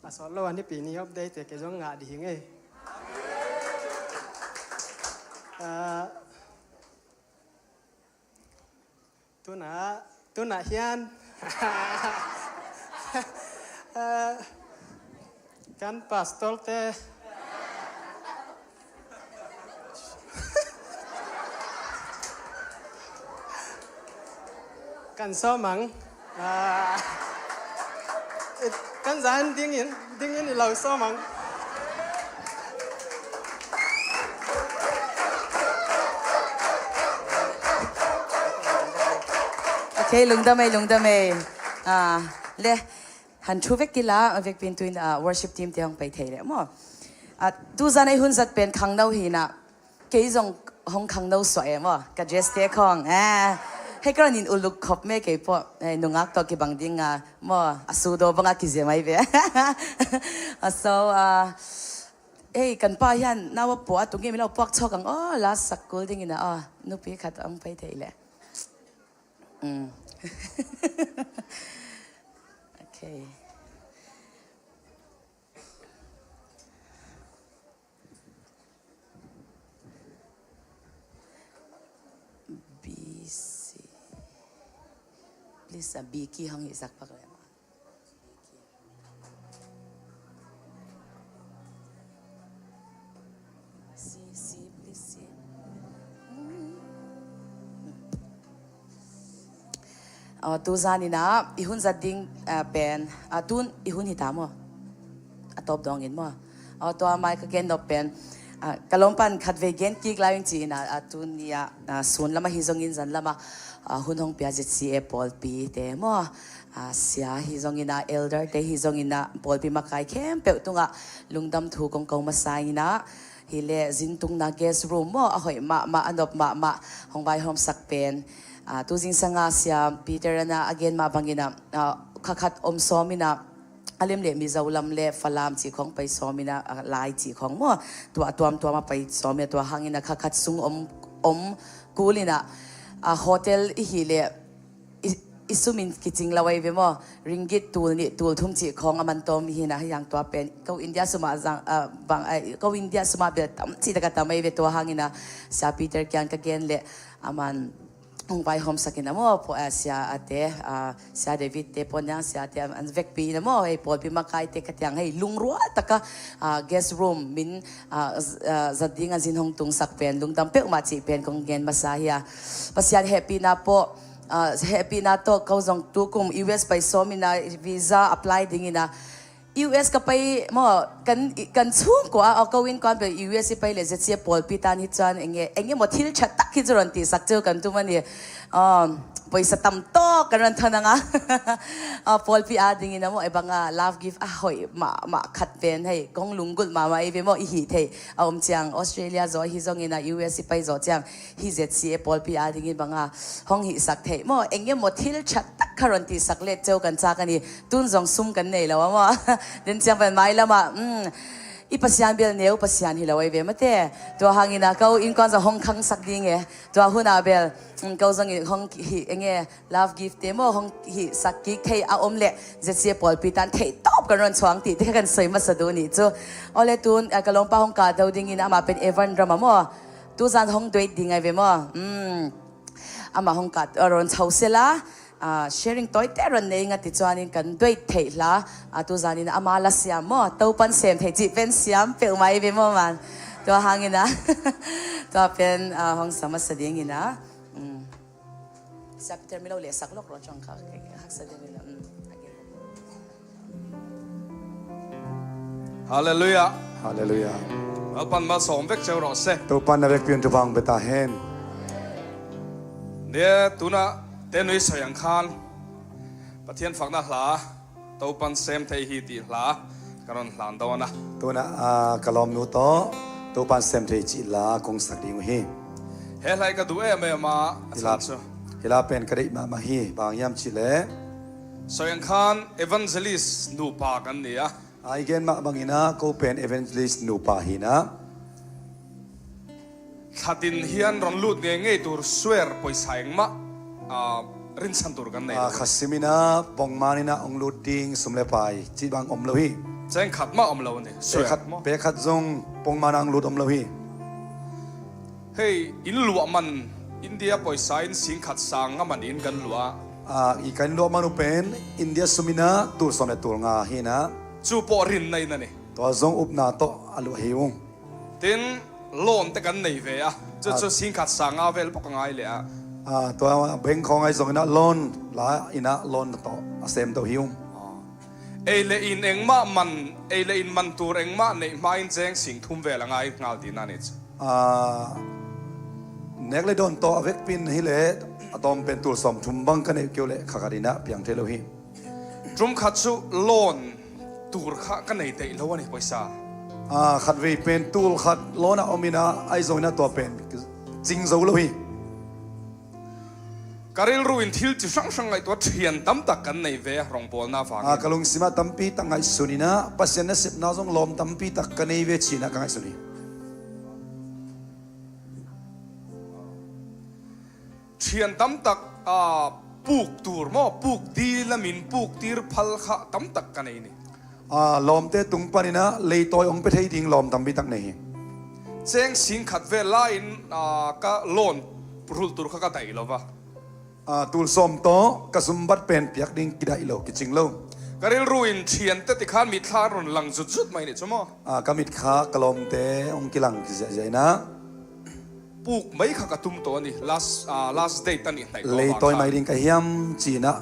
A sawt lo a Nipi ni update te kei zong ngah ding ei. Ah, Tunah, tunah hian, eh, kan pastor te, kan sawm ang. Ah, kan zan dingin, dingin i lo sawm ang. Ok, lungdam ei, lungdam ei. Ah, le, han thu vek kila, a vekpi in tuin, ah, worship team te hong pai thei leh maw. Ah, tuzan ei hun zat pen khangno hi na. Kei zong hong khangno suah e maw, ka dress te khawng. Eh, hei ka rawn in uluk khop me kei pawh. Eh, nungak tawh kibang ding a maw, a sudo banga kizia mai ve. Ah, so, ah, hei, kan pa hian nau a pua a tung nge mi lo puak chawk ang aw, la sak kul dingin a aw, nupi khat a hong pai thei leh. Mm. Ok. B C. Please, a B key hong hih sak pak leh maw. C, C, please, C. Aw, tu zanin ah i hun zat ding, ah, pen, ah, tun i hun hi ta maw? A tawp dawngin maw? Aw, tua mai ka gen nop pen, ah, ka lawmpan khatvei gen kik lai un ci-in ah, ah, tuni ah, ah, sun lamah hi zongin zan lamah, ah, hun hong pia Z C A pawlpi te maw? Ah, sia hi zongin ah, elder te hi zongin ah, pawlpi makai khempeuh tungah lungdam thu kong ko masa in ah, hi leh zintungna guest room maw, a hoih mahmah, a nop mahmah, hong vaihawmsak pen. Ah, tu zingsanga Sia Peter in ah a gen mah bangin ah, ah, kha khat om sawm in ah, a lem leh Mizo lam leh Falam cih khawng pai sawm in ah, ah, Lai cih khawng maw, tua a tuamtuam a pai sawm in ah, tua hangin ah kha khat sung om, om kul in ah, ah, hotel i hih leh i, i sumin kicing lo ahi ve maw? Ringgit tul nih, tul thum cih khawng a man tawm hi na, hiang tua pen ko India sumah zang, ah, bang, ah, ko India sumah bel tam cih tak a tam ahi ve. Tua hangin ah Sia Peter kiang ka gen leh aman hong vaihawmsak in ah maw, pawh, ah, Sia a te, ah, Sia David te pawh niang Sia te an vekpi in ah maw, hei pawlpi makai te ka tiang hei lungrual taka, ah, guest room min, ah, z-, ah, zat ding a zin hong tungsak pen lungdam peuhmah cih pen kong gen masa hi a. Pasian hehpihna pawh, ah, hehpihna tawh ko zong tukum U S pai sawm in ah visa apply dingin ah U S ka pai maw, kan, kan chhungkua a, aw, ko innkuan peuh U S i pai leh Z C A pawlpi tan hi chuan enge, enge maw thil ṭha tak hi chu rawn tihsak chu kan tum a ni. Ah, pawisa tam tawk kan rawn thawn ang a. Ah, pawlpi a dingin a maw, e banga love gift a hoih mahmah khat pen hei kong lunggulh mahmah i ve maw, i hih theih a awm chiang Australia zawh hi zongin ah U S i pai zawh chiang hi Z C A pawlpi a dingin banga hong hihsak theih maw, enge maw thil ṭha tak kha rawn tihsak let cheu kan chak a ni. Tun zong sum kan nei lo a maw? Den chiang pen mai lamah, um, i Pasian bel neu Pasian hi lo ahi ve mate. Tua hangin ah ko innkuan zong hong khangsak ding e. Tua hunah bel, um, ko zong i hong hih enge love gift te maw hong hihsak kik theih a awm leh Z C A pawlpi tan theih tawp kan rawn chhuang tih te kan sawi masa duh nih chu. Awle tun, ah, ka lawmpa hong kah do dingin amah pen Evan ram a maw? Tuzan hong duet ding ahi ve maw? Um, amah hong kah, ah, rawn chho sela, ah, sharing tawite rawn nei ing a ti chuanin kan duet theih hla, ah, tuzanin ama la siam maw? Topan sem theih cih pen siam peuhmah i ve maw man? Tua hangin ah, tua pen, ah, hong sa masa dingin ah. Um. Sia Peter mi lo leh sak lawk rawh chuang kha, haksa dingin ah. Um. Hallelujah. Hallelujah. Lalpan malsawm vek cheu rawh se. Topan na vekpi un thupha hong pe ta hen. Nia, tuna te nui sawi ang khan Pathian fakna hla, Topan sem thei hi tih hla ka rawn hlan dawn a. Tuna, ah, ka lawmnu tawh Topan sem thei cih la kong sak ding uh hi. He hla hi ka duh em em a, a chang chu. Hi la pen ka deih mahmah hi, bang hiam cih leh sawi ang khan evangelist nupa kan ni a. A, i gen mah bangin ah ko pen evangelist nupa hi na. Thla tin hian rawn lut ngei ngei tur swear pawisa engmah, a, rinsan tur kan nei lo. A, kha simin ah pawngman in ah hong lut ding sum le pai cih bang awm lo hi. Cheng khat mah awm lo ni, swear maw? Pe khat zong pawngman ah hong lut awm lo hi. Hei, in luah man India poisa in sing khat sang nga man in kan luah. Ah, i kan luah man uh pen India sum in ah tul sawm le tul nga hi in ah. Cu pawh rinna in a ni. Tua zong upna tawh a luah hi ung. Tin, loan te kan nei ve a. Cu, ah, cu sing khat sang nga vel pawh ka ngai leh ah. Ah, tua bank khawng ahi zongin ah loan la in ah loan tawh a sem to hi ung. Ah. Ei le in engmah man, ei le in man tur engmah neih hma in ceng sing thum vel a ngai ngal ding a ni cu. Ah, nek le dawn tawh a vekpi in hi leh a tawm pen tul sawm thum bang ka neih kei uh leh kha khat in ah piang thei lo hi. Tum khat cu loan tur kha ka nei daih lo a ni poisa. Ah, khat vei pen tul khat loan ah om in ah ahi zongin ah tua pen cing zo lo hi. Ka rilru in thil ci hranghran ngaihtuah ṭhian tamtak kan nei ve, rongbawlna vangin. Ah, ka lungsim ah tampi tak ngaihsun in ah, Pasian nasepna zong lawm tampi tak ka nei ve ci in ah ka ngaihsun hi. Ṭhian tamtak, ah, puk tur maw, puk dil a min puk tir phal kha tamtak ka nei ni. Ah, lawmte tung panin ah leitawi hong pia thei ding lawm tampi tak nei hi. Ceng sing khat vel lai-in, ah, ka loan rulh tur kha ka daih lo va. Ah, tul sawm tawh ka sumbat pen piak ding kidaih lo, kicing lo. Ka rilru in ṭhiante ti khan mitthla run lang zutzut mai ni cu maw? Ah, ka mit kha ka lawmte hong kilang kiziahziah in ah. Puk mai kha ka tum tawh a ni. Last, ah, last date a ni hnaih tawh leitawi mai ding ka hiam ci in ah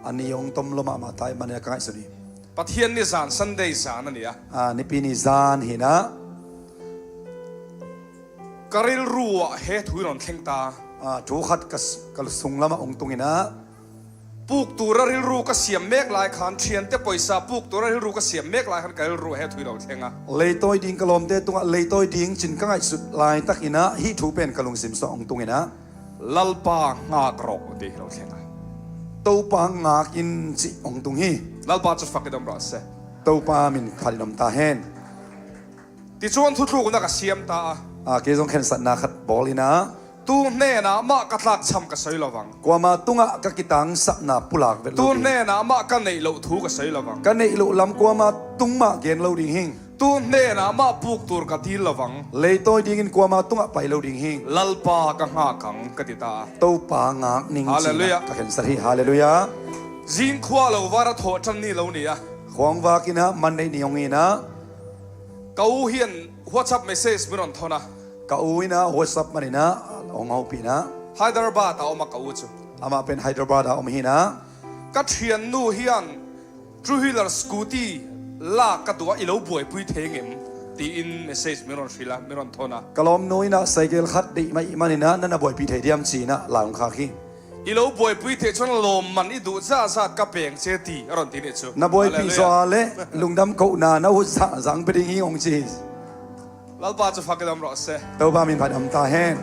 a ni hong tom lo mahmah ta ih man in ah ka ngaihsun hi. Pathian ni zan, Sunday zan a ni a. Ah, nipi ni zan hi in ah. Ka rilru ah he thu in hong thleng ta. Ah, thu khat ka s-, ka sunglam ah hong tung in ah. Puk tura rilru ka siam mek lai khan, ṭhiante poisa puk tura rilru ka siam mek lai khan ka rilru he thu in hong thleng a. Leitawi ding ka lawmte tungah leitawi ding cin ka ngaihsut laitak in ah hih thu pen ka lungsim sungah hong tung in ah. Lalpa ngak rawh, ti hi lo thleng a. Topa ngak in cih hong tung hi. Lalpa cu fakin om rawh seh. Topa min phat in om ta hen. Ticuan thutluk na ka siam ta a. Ah, kei zong khensatna khat bawl in ah. Tu hnenah mah ka tlakcham ka soi lo vang. Kuama tungah ka kitangsapna pulak vet lo ding. Tu hnenah mah ka neih loh thu ka soi lo vang. Ka neih loh lam kuama tung mah gen lo ding hing. Tu hnenah mah puk tur ka dil lo vang. Leitawi dingin kuama tungah pai lo ding hing. Lalpa ka ngak ang ka ti ta a. Topa ngak ning cih ka khensat hi. Halleluiah. Zingkhua lo var a thawh ṭan ni lo ni a. Khuang vak in ah man neih ni hong in ah. Ka u hian WhatsApp message min hong thawn a. Ka u in ah WhatsApp man in ah hong hopih in ah. Hyderabad ah om a ka u cu. Amah pen Hyderabad ah om hi in ah. Ka ṭhiannu hian two wheeler scooty lak ka duh a, i lo buaipui thei ngem? Tiin message min hong hril a, min hong thawn a. Ka lawmnu in ah cycle khat deih mah ih man in ah na na buaipih thei diam ci in ah lai hong khak hi. I lo buaipui thei chuan lawmman i duh zahzah ka peng che ti a rawn ti nih chu. Na buaipih zawh a leh lungdam kohna na ut zahzah ang pe ding hi hong ci hi. Lalpa cu fakin om rawh se. Topa min phat om ta hen.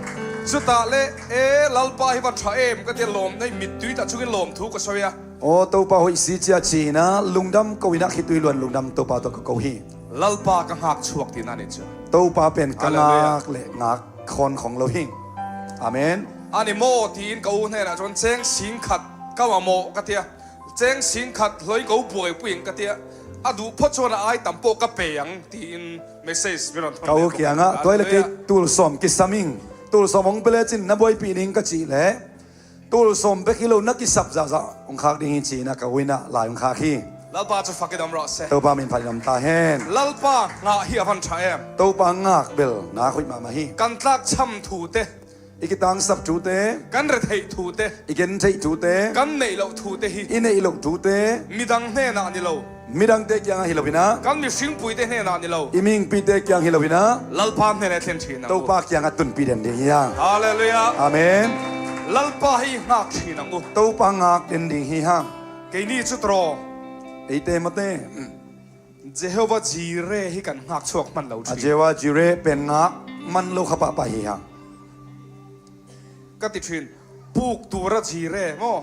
Chutah le, e, Lalpa hi va ṭha em ka tia, lawmna i mittui tah chungin lawm thu ka sawi a. Aw, Topa hoih si cia ci in ah lungdam ko in ah khitui luan lungdam Topa tawh ka ko hi. Lalpa ka ngak chhuak tina nih chu. Topa pen ka ngak le ngak khawn khong lo hi. Amen. A ni maw tiin ka u hnenah chuan cheng sing khat ka mamawh ka tia, cheng sing khat hloi ko buaipui ang ka tia, a duh phawt chuan a ai tam pawh ka pe ang tiin message min rawn thawn. Ka u kiangah tua le kei tul sawm kisam ing, tul sawm hong pe lecin na buaipih ning ka cih leh, tul sawm bek hi lo, na kisap zahzah hong khak ding hi ci in ah ka u in ah lai hong khak hi. Lalpa cu fakin om rawh se. Topa min phat in om ta hen. Lalpa ngak hi a van ṭha em. Topa ngak bel ngak hoih mahmah hi. Kan tlakcham thu te, i kitangsap thu te, kan retheih thu te, i gentheih thu te, kan neih loh thu te hi, i neih loh thu te, midang hnenah ni lo, midangte kiangah hi lo in ah, kan mihringpuite hnenah ni lo, i mihingpite kiang hi lo in ah, Lalpa hnenah i thlen ṭhin ang u. Topa kiangah tunpih den ding hi hang. Halleluiah. Amen. Lalpa hi ngak ṭhin ang u. Topa ngak den ding hi hang. Keini chu tawh, eite mate, Jehovah Jireh hi kan ngak chhuak hman lo ṭhin. A Jehovah Jireh pen ngak man lo kha pahpah hi hang. Ka ti ṭhin, puk tura Jireh maw?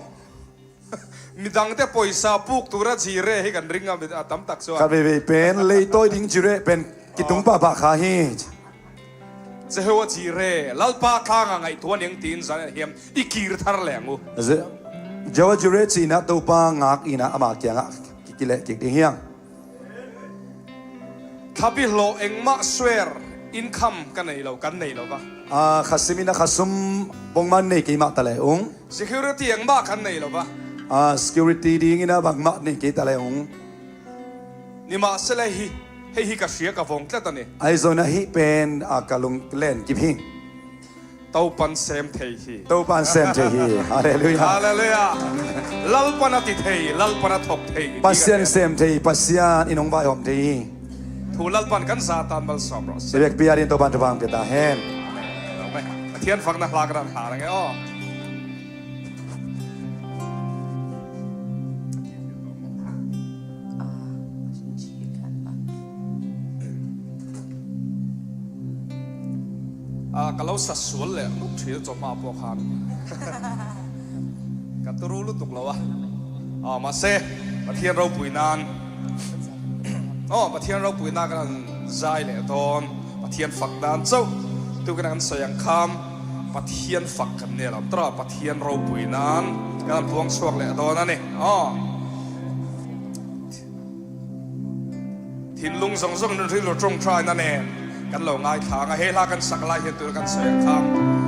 Midangte pawisa puk tura Jireh hi kan ring a, a tam tak chuan. Khat veivei pen leitawi ding Jireh pen kitung pahpah kha hi. Jehovah Jireh, Lalpa tlangah ngaihtuah ning tiin zan hiam i kir thar leng u. Je-, Jehovah Jireh cih in ah Topa ngak in ah ama kiangah ki-, kileh kik ding hi hang. Thlapi hlawh engmah swear, Income ka nei lo, kan nei lo va. Ah, kha sim in ah kha sum bangmah nei kei mah ta le ung. Security ang mah kan nei lo va. Ah, security ding in ah bangmah nei kei ta le ung. Ni mah se le hi, hei hi ka hria ka vong tlat a ni. Ahi zong ah hih pen, ah, ka lunglen kip hi. Topan sem thei hi. Topan sem thei hi. Halleluiah. Halleluiah. Lalpan a ti thei, Lalpan a thok thei. Pasian sem thei, Pasian in hong vaihawm thei hi. Thu Lalpan kan zatan malsawm rawh. Bek piarin Topan thupha pia ta hen. Amen. Pathian fakna hla ka dan hla nang e aw. Ah, ka lo sa sual le luk thil cawm hma pawh khan ka turu lutuk lo a. Ah, mahse, Pathian ropuina in, aw, Pathian ropuina kan zai leh dawn, Pathian fak dan chauh tu kan kan soi ang kham, Pathian fak kan ne lam tara, Pathian ropuina in kan puang suak leh dawn a ni. Aw. Thinlung zong zong in ril lo ṭawngṭai na nen kan lo ngaithla ang a, hei hla kan sak lai hian tu kan soi ang kham,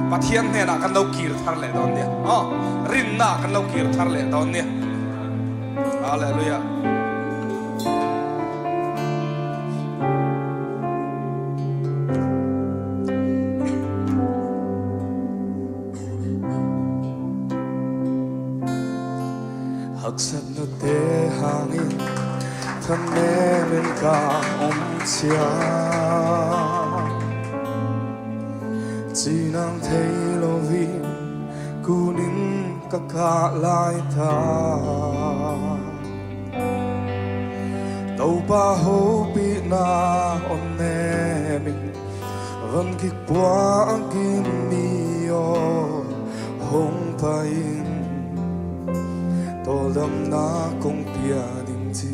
Pathian hnenah kan lo kir thar leh dawn nia. Aw, rinna kan lo kir thar leh dawn nia. Halleluiah. Haksatnate hangin thanemin ka om ciang, cinang thei loin kunin ka kah lai ta. Topa hopihna on nemin van kik puak in mi aw hong pai in, tawldamna kong pia ding ci.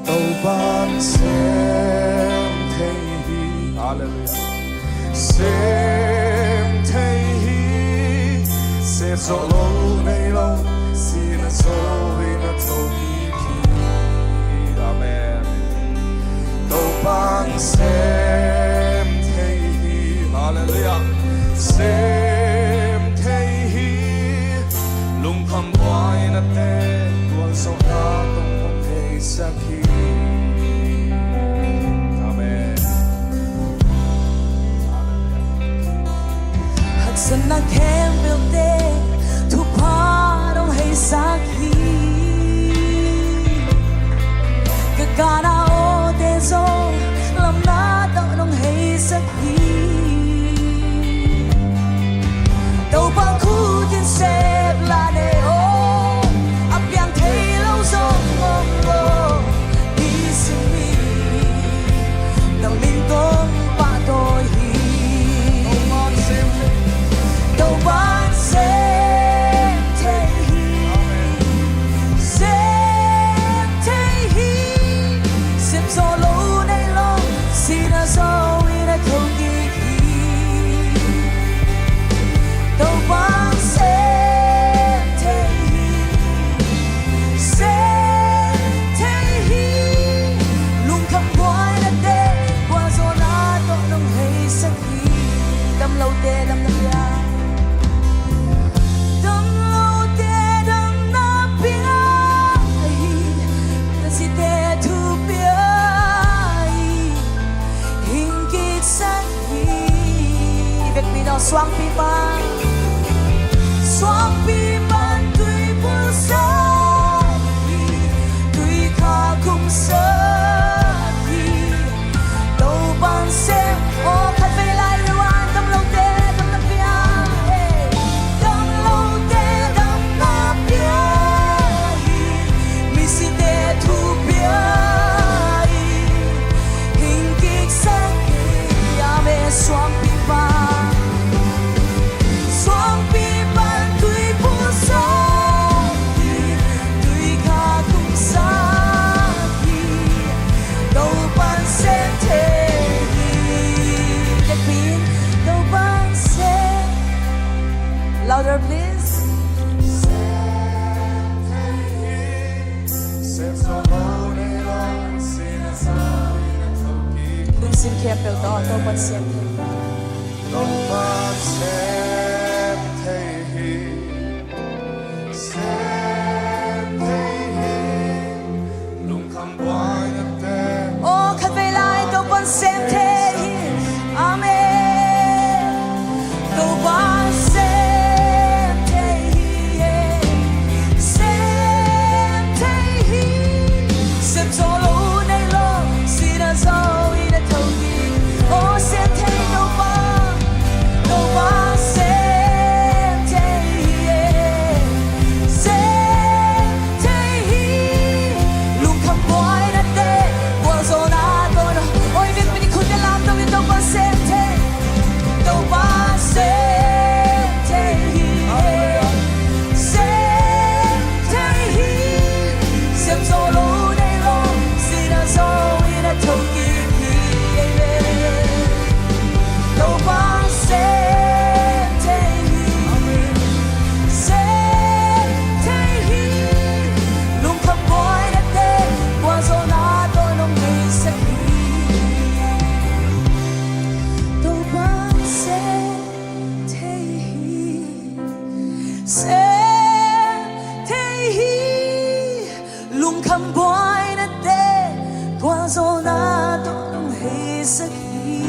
Topan sem thei hi. Halleluiah. Sem thei hi. Sem zawh lo nei lo, sihna zo in a tho kik hi. Amen. Topan sem thei hi. Halleluiah. Sem thei hi. Lungkham buaina te, gualzawhna tawh hong heisak hi. Amen. Haksatna khempeuhte thupha nong heisak hi. Ka kana awte zong lamna tawh nong heisak hi. Topa khut in sep la nei aw, a piang thei lo zong om lo. Hi sim hi, na min kong pahtawi hi. Topan sem, Topan sem thei hi. Sem thei hi. Sem zo lo nei lo, sihna zo in a tho kik hi. Topan sem thei hi. Sem thei hi. Lungkham buaina te, gualzawhna tawh nong heisak hi. Damlote damna pia, damlote damna pia hi. Misite thu pia hi. Hing kiksak hi. Vekpi no suangpi pan, suangpi pan tuiphum sak hi. Tuikhak khum sak hi. Topan sem. Aw, khatvei lai ruang damlote damna pia hi. Damlote damna pia hi. Misite thu pia hi. Hing kiksak hi. Amen. Suangpi pan, suangpi pan tuiphum Topa'n sem thei. Topa'n sem thei hi. Sem thei hi. Lungkham buaina te. Aw, khatvei lai Topa'n sem thei hi. Amen. Topa'n sem thei hi. Sem thei hi. Sem zo lo nei lo, sihna zo in a tho ding. Aw, sem thei Topa. Topa sem thei hi. Sem thei hi. Lungkham buaina te, gualzawhna tawh na. Aw, i biakinn i khut te lamto in Topa sem thei. Topa sem thei hi. Sem thei hi. Sem zo lo nei lo, sihna zo in a tho kik hi. Amen. Topa sem thei hi. Sem thei hi. Lungkham buaina te, gualzawhna tawh nong neisak hi. Topa sem thei hi. Sem thei hi. Lungkham buaina te, gualzawhna tawh nong heisak hi.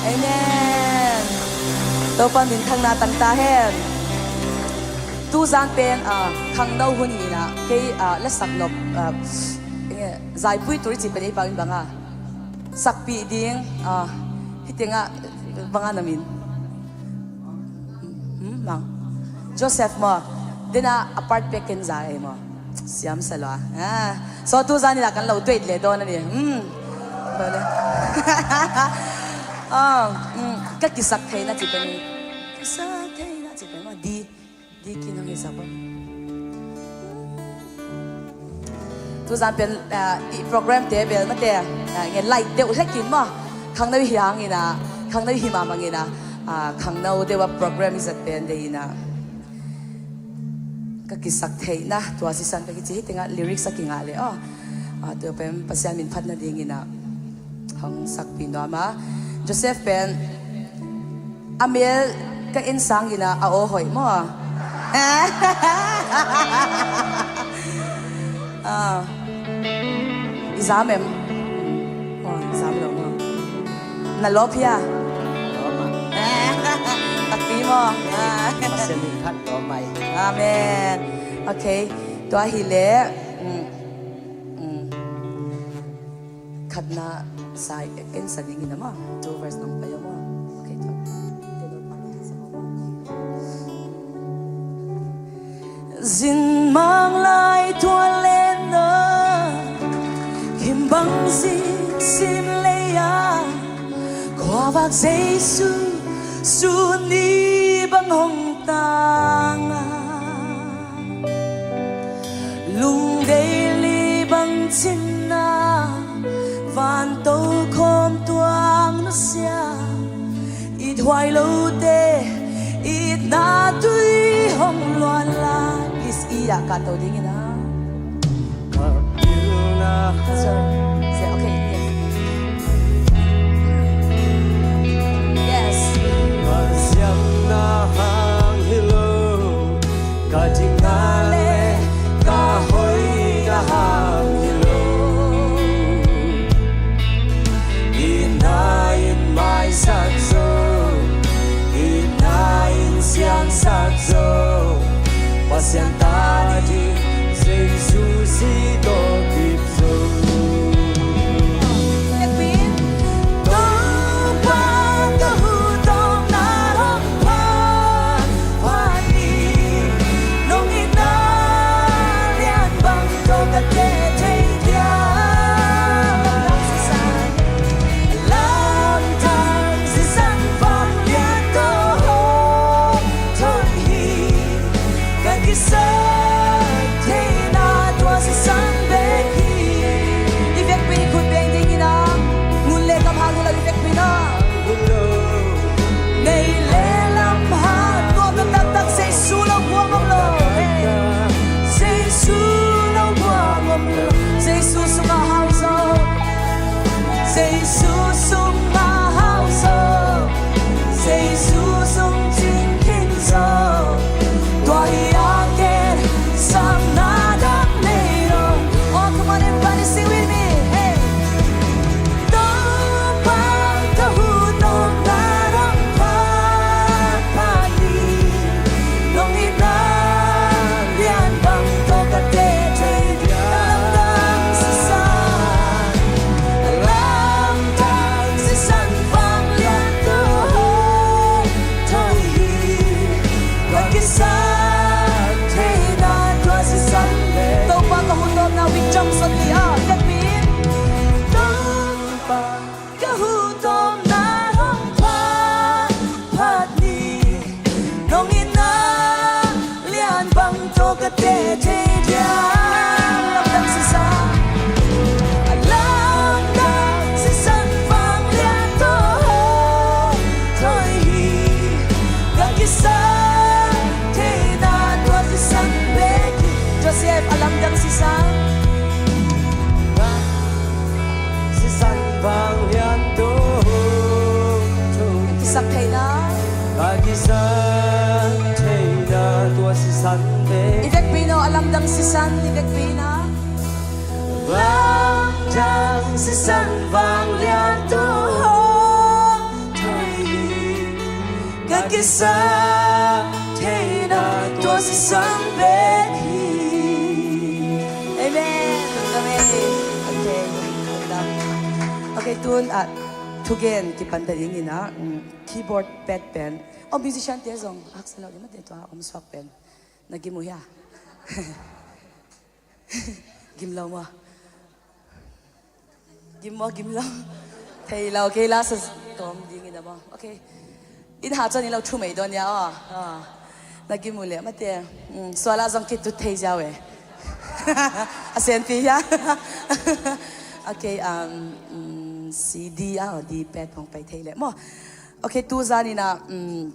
Amen. Topa minthang na tang ta hen. Tuzan pen, ah, khangno hun hi na, kei, ah, la sak nop, ah, zaipui turi ci pen ei pau in bang a sakpih ding, ah, hih tengah bang a na min. Hmm, mang. Joseph maw? Dena a part pek ken za ei maw? Siam sa lo a. Ah, so tuzan in a kan lo tueit le dawn a ni. Hmm. Bale. Ah, hmm. Ka kisak theihna ci pen. Kisak theihna ci pen maw? Di. Di kin hong hi sa maw? Tuzan pen, ah, i program te bel mate, ah, ngen lai deuh hlek in maw. Khangno hi hang in a, khangno hi mahmah in a, ah, khangno deuh a program i zat pen deih in a. Ka kisak theihna, tua sisan ka kici hi tengah lyrics a kingah le aw. Ah, tua pen Pasian min phat nading in a. Hong sakpih nuam a. Joseph pen a mel ka en sang in a, a aw hoih maw? Ah. I zam em? Maw, i zam lo maw? Na lawp hia? Lawp a. Takpi maw? Pasian min phat lawp mai. Amen. Okay. Tua hi leh, mm, mm. Khatna sai, ken sa ding in a maw. Two verse nong pai a maw. Okay, tua. Zin mang lai tua lenna, kim bang zin sim lei a, khuavak Jesu sun ni bang hong tang a. Lungdei li bang cinna, van tokhom tuang nusia, it huai lote, itna tui hong luan lai. Please, i ah ka to ding in a. Ka pilna. Sorry. Say, okay, yes. Yes. Ka siamna hang hi lo, ka dingna le ka hoihna hang hi lo. Itna in maisak zo, itna in siangsak zo, Pasian ta ding Jesu si tawh kip zo. Jesu sung mahau zo, Jesu sung cingkhin zo. Tua hi a ken sang na dang nei lo. Oh, come on, everybody, sing with me. Hey. Topa ka hu tawm na dang pha pha ni. Nong itna lian bang tawh ka teh thei dia. Lamdang sisan, lamdang sisan vanglian tawh hong thawi hi. Ka kisap theihna tua sisan le. Topa ka hu tawmna, week jump sawt ni a, vekpi in. Topa ka hu tawmna hong phat phat ni. Nong itna lian bang tawh ka teh thei dia. Lamdang sisan, lamdang sisan vanglian tawh hong thawi hi. Ka kisap theihna tua sisan bek hi. Joseph, a lamdang sisan. Sisan vanglian tawh hong thawi. Kisap theihna. Ka kisap theihna tua sisan bek. I vekpi in aw, a lamdang sisan, i vekpi in aw. Lamdang sisan vanglian tawh hong thawi hi. Ka kisap theihna tua sisan bek hi. Amen. Amen. Okay. Okay, tun ah, thugen kipan ta ding in ah, mm, keyboard pad pen. Oh, musician te zong haksa lo ding mate, tua om suak pen. Na gim uh hia? Gim lo maw? Gim maw, gim lo? Thei lo, kei la sa tawm ding in a maw? Okay. In ha chan in lo thu mei dawn ia aw. Ah. Na gim uh le mate. Mm, suala zong kitut thei ziau e. A senpi hia? Okay, um, mm, C D ah, D pad hong pai thei le maw? Okay, tu zan in ah, mm,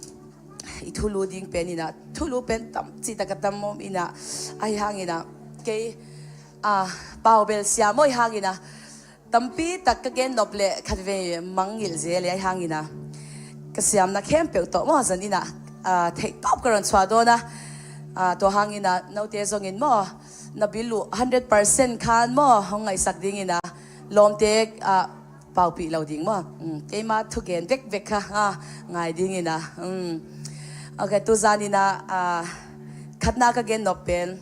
i thulu ding pen in ah, thulu pen tam cih tak a tam om in ah, ahi hang in ah, kei, ah, pau bel siam ahi hang in ah, tampi tak ka gen nop le khatvei mangngilh zel e, ahi hang in ah, ka siamna khempeuh tawh maw zan in ah, ah, theih tawp ka ron suah dawn a, ah, tua hang in ah, note zong in maw, na bil uh hundred percent khan maw, hong ngaihsak ding in ah, lawmte, ah, paupih lo ding maw? Mm, keima thugen vekvek kha, ah, ngai ding in ah. Mm. Okay, tu zan in ah, ah, khatna ka gen nop pen,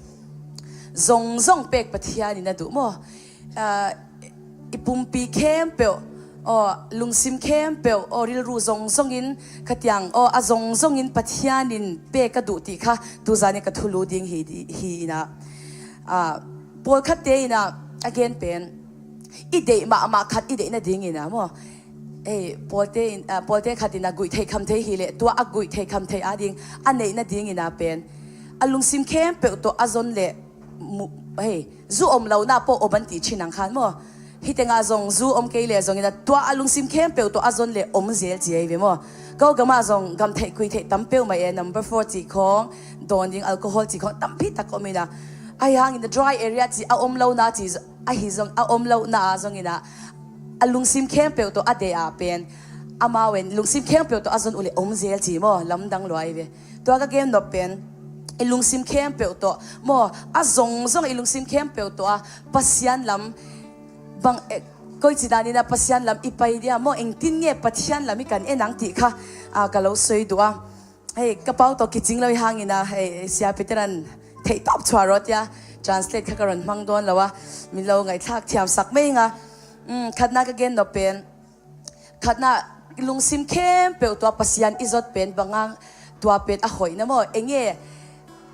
zongzong pek Pathian in a duh maw? Ah, i pumpi khempeuh, aw, lungsim khempeuh, aw, rilru zongzong in, khatiang, aw, a zongzong in Pathian in pek ka duh ti kha, tu zan in ka thulu ding hi, hi in ah. Ah, pawlkhatte in ah, a gen pen, i deih mahmah khat i deih nading in ah maw? Ei, pawlte in, ah, pawlte khat in ah guih theih kham thei hi leh, tua a guih theih kham thei ading a neih nading in ah pen, a lungsim khempeuh tawh a zon leh, mu-, hei, zu om lo na pawh om an ti chin ang khan maw? Hih tengah zong zu om kei leh zong in ah, tua a lungsim khempeuh tawh a zon leh om zel ci ahi ve maw? Ko gamah zong gam theih kui theih tam peuhmah e, number four cih khawng, dawn ding alcohol cih khawng tampi tak om in ah, ahi hang in ah dry area cih a om lo na cih ahi zong, a om lo na ah zong in ah, a lungsim khempeuh tawh a deih ah pen, amau in lungsim khempeuh tawh a zon uh leh om zel ci maw, lamdang lua ahi ve. Tua ka gen nop pen, i lungsim khempeuh tawh maw, a zongzong i lungsim khempeuh tawh a Pasian lam bang, eh, koici dan in ah Pasian lam i pai dia maw, engtin nge Pathian lam i kan en ang ti kha, ah, ka lo soi duh a. Hei, ka pau tawh kicing lo ahi hang in ah, hei, Sia Peter in theih tawp thuah rawh tia, translate kha ka ron hmang dawn lo a, min lo ngaihthlak thiamsak mei nga. Mm, khatna ka gen nop pen, khatna, lungsim khempeuh tawh Pasian i zot pen bang hang, tua pen a hoih na maw? Eng nge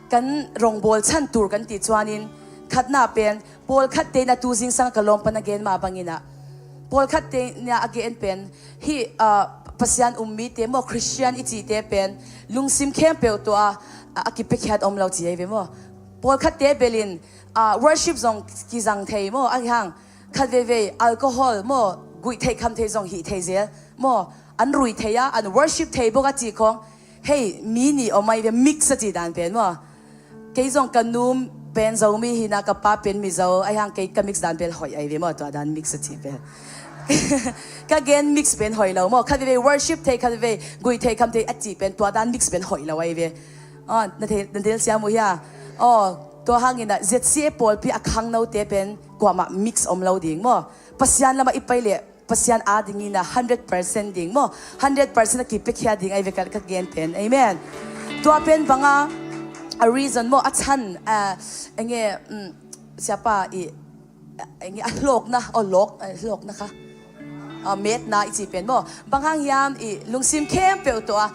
kan rongbawl chan tur kan ti chuan in, khatna pen, pawlkhatte in ah tu zingsang ka lawm pan a gen mah bang in ah, pawlkhatte in ah a gen pen, hih, ah, Pasian um mite maw, Christian i cihte pen, lungsim khempeuh tawh a, a, a kipiakhiat om lo ci ahi ve maw? Pawlkhatte bel in, ah, worship zong kizang thei maw, ahi hang, khat veivei alcohol maw, guih theih kham thei zong hih thei zel maw, an rui thei a, an worship thei bawk a cih khawng, hei, mi nih om ahi ve, mix a cih dan pen maw? Kei zong ka nu pen Zomi hi in ah, ka pa pen Mizo, ahi hang kei ka mix dan bel hoih ahi ve maw, tua dan mix a cih pen. Ka gen mix pen hoih lo maw. Khat veve worship thei, khat veve gui thei, kham thei a cih pen tua dan mix pen hoih lo ahi ve. Aw, na thei, na delsiam uh hia? Aw, tua hangin ah Z C A pawlpi a khangnote pen kuamah mix om lo ding maw. Pasian lamah i pai leh Pasian adingin ah hundred percent ding maw. Hundred percent a kipiakhia ding ahi ve ka, ka gen pen. Amen. Tua pen banga a reason maw, a chan, ah, enge, mm, siapa i, enge, a hlawkna, aw, hlawk, ah, hlawkna kha. Ah, metna i cih pen maw. Bang hang hiam i lungsim khempeuh tawh a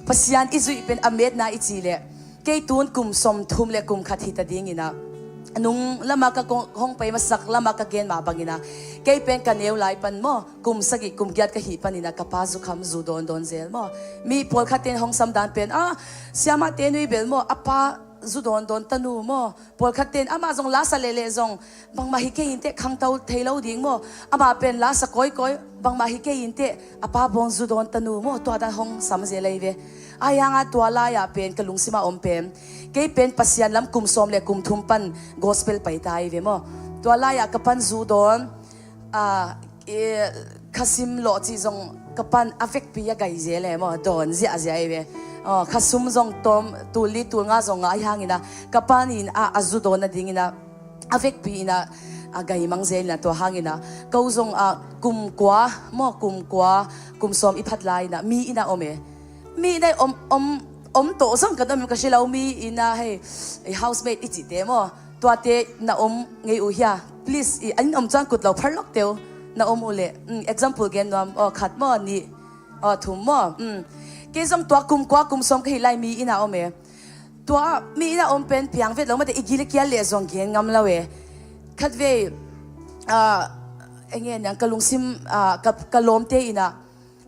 Pasian i zuih pen a metna i cih leh. Kei tun kum sawmthum le kum khat hita dingin ah. Nung lama ka kong, hong pai masak lama ka gen mah bangin ah. Kei pen ka neu lai pan maw. Kum sagih, kum giat ka hih panin ah ka pa zukham zu dawndawn zel maw. Mi pawlkhat ten hong sam dan pen, ah, siamahte nui bel maw. A pa zu dawndawn tanu maw. Pawlkhat ten amah zong lasa lehleh zong bangmah hi kei inteh, khangto thei lo ding maw. Amah pen lasa kawikawi bangmah hi kei inteh, a pa bawng zu dawn tanu maw. Tua dan hong sam zel ahi ve. Ahi hanga tua lai-ah pen ka lungsimah om pen, kei pen Pasian lam kum sawm le kum thum pan gospel paita ahi ve maw. Tua lai-ah ka pan zu dawn, ah, eh, khasim lawh cih zong ka pan a vekpi a gai zel e maw, dawn ziahziah ahi ve. Aw, khasum zong tawm, tul li tul nga zong ngah ahi hangin ah, ka panin ah, a zu dawn nadingin ah, a vekpi in ah, a gai mang zel in ah, tua hangin ah, ko zong ah, kum kua maw, kum kua, kum sawm i phat lai in ah, mi inn ah om e. Mi inn ah om, om, om tawh zong kan om ka si lo, mi inn ah hei, housemate i cihte maw. Tuate na om ngei uh hia? Please, i an om chuan kut lo phar lawk teu. Na om uh leh, mm, example gen nuam, aw, khat maw, nih, aw, thum maw. Mm. Kei zong tua kum kua kum sawm ka hih lai mi inn ah om e. Tua mi inn ah om pen piang vet lo mate, i gil i kial leh zong gen ngam lo e. Khat vei, ah, enge niang ka lungsim, ah, ka, ka lawmte in ah,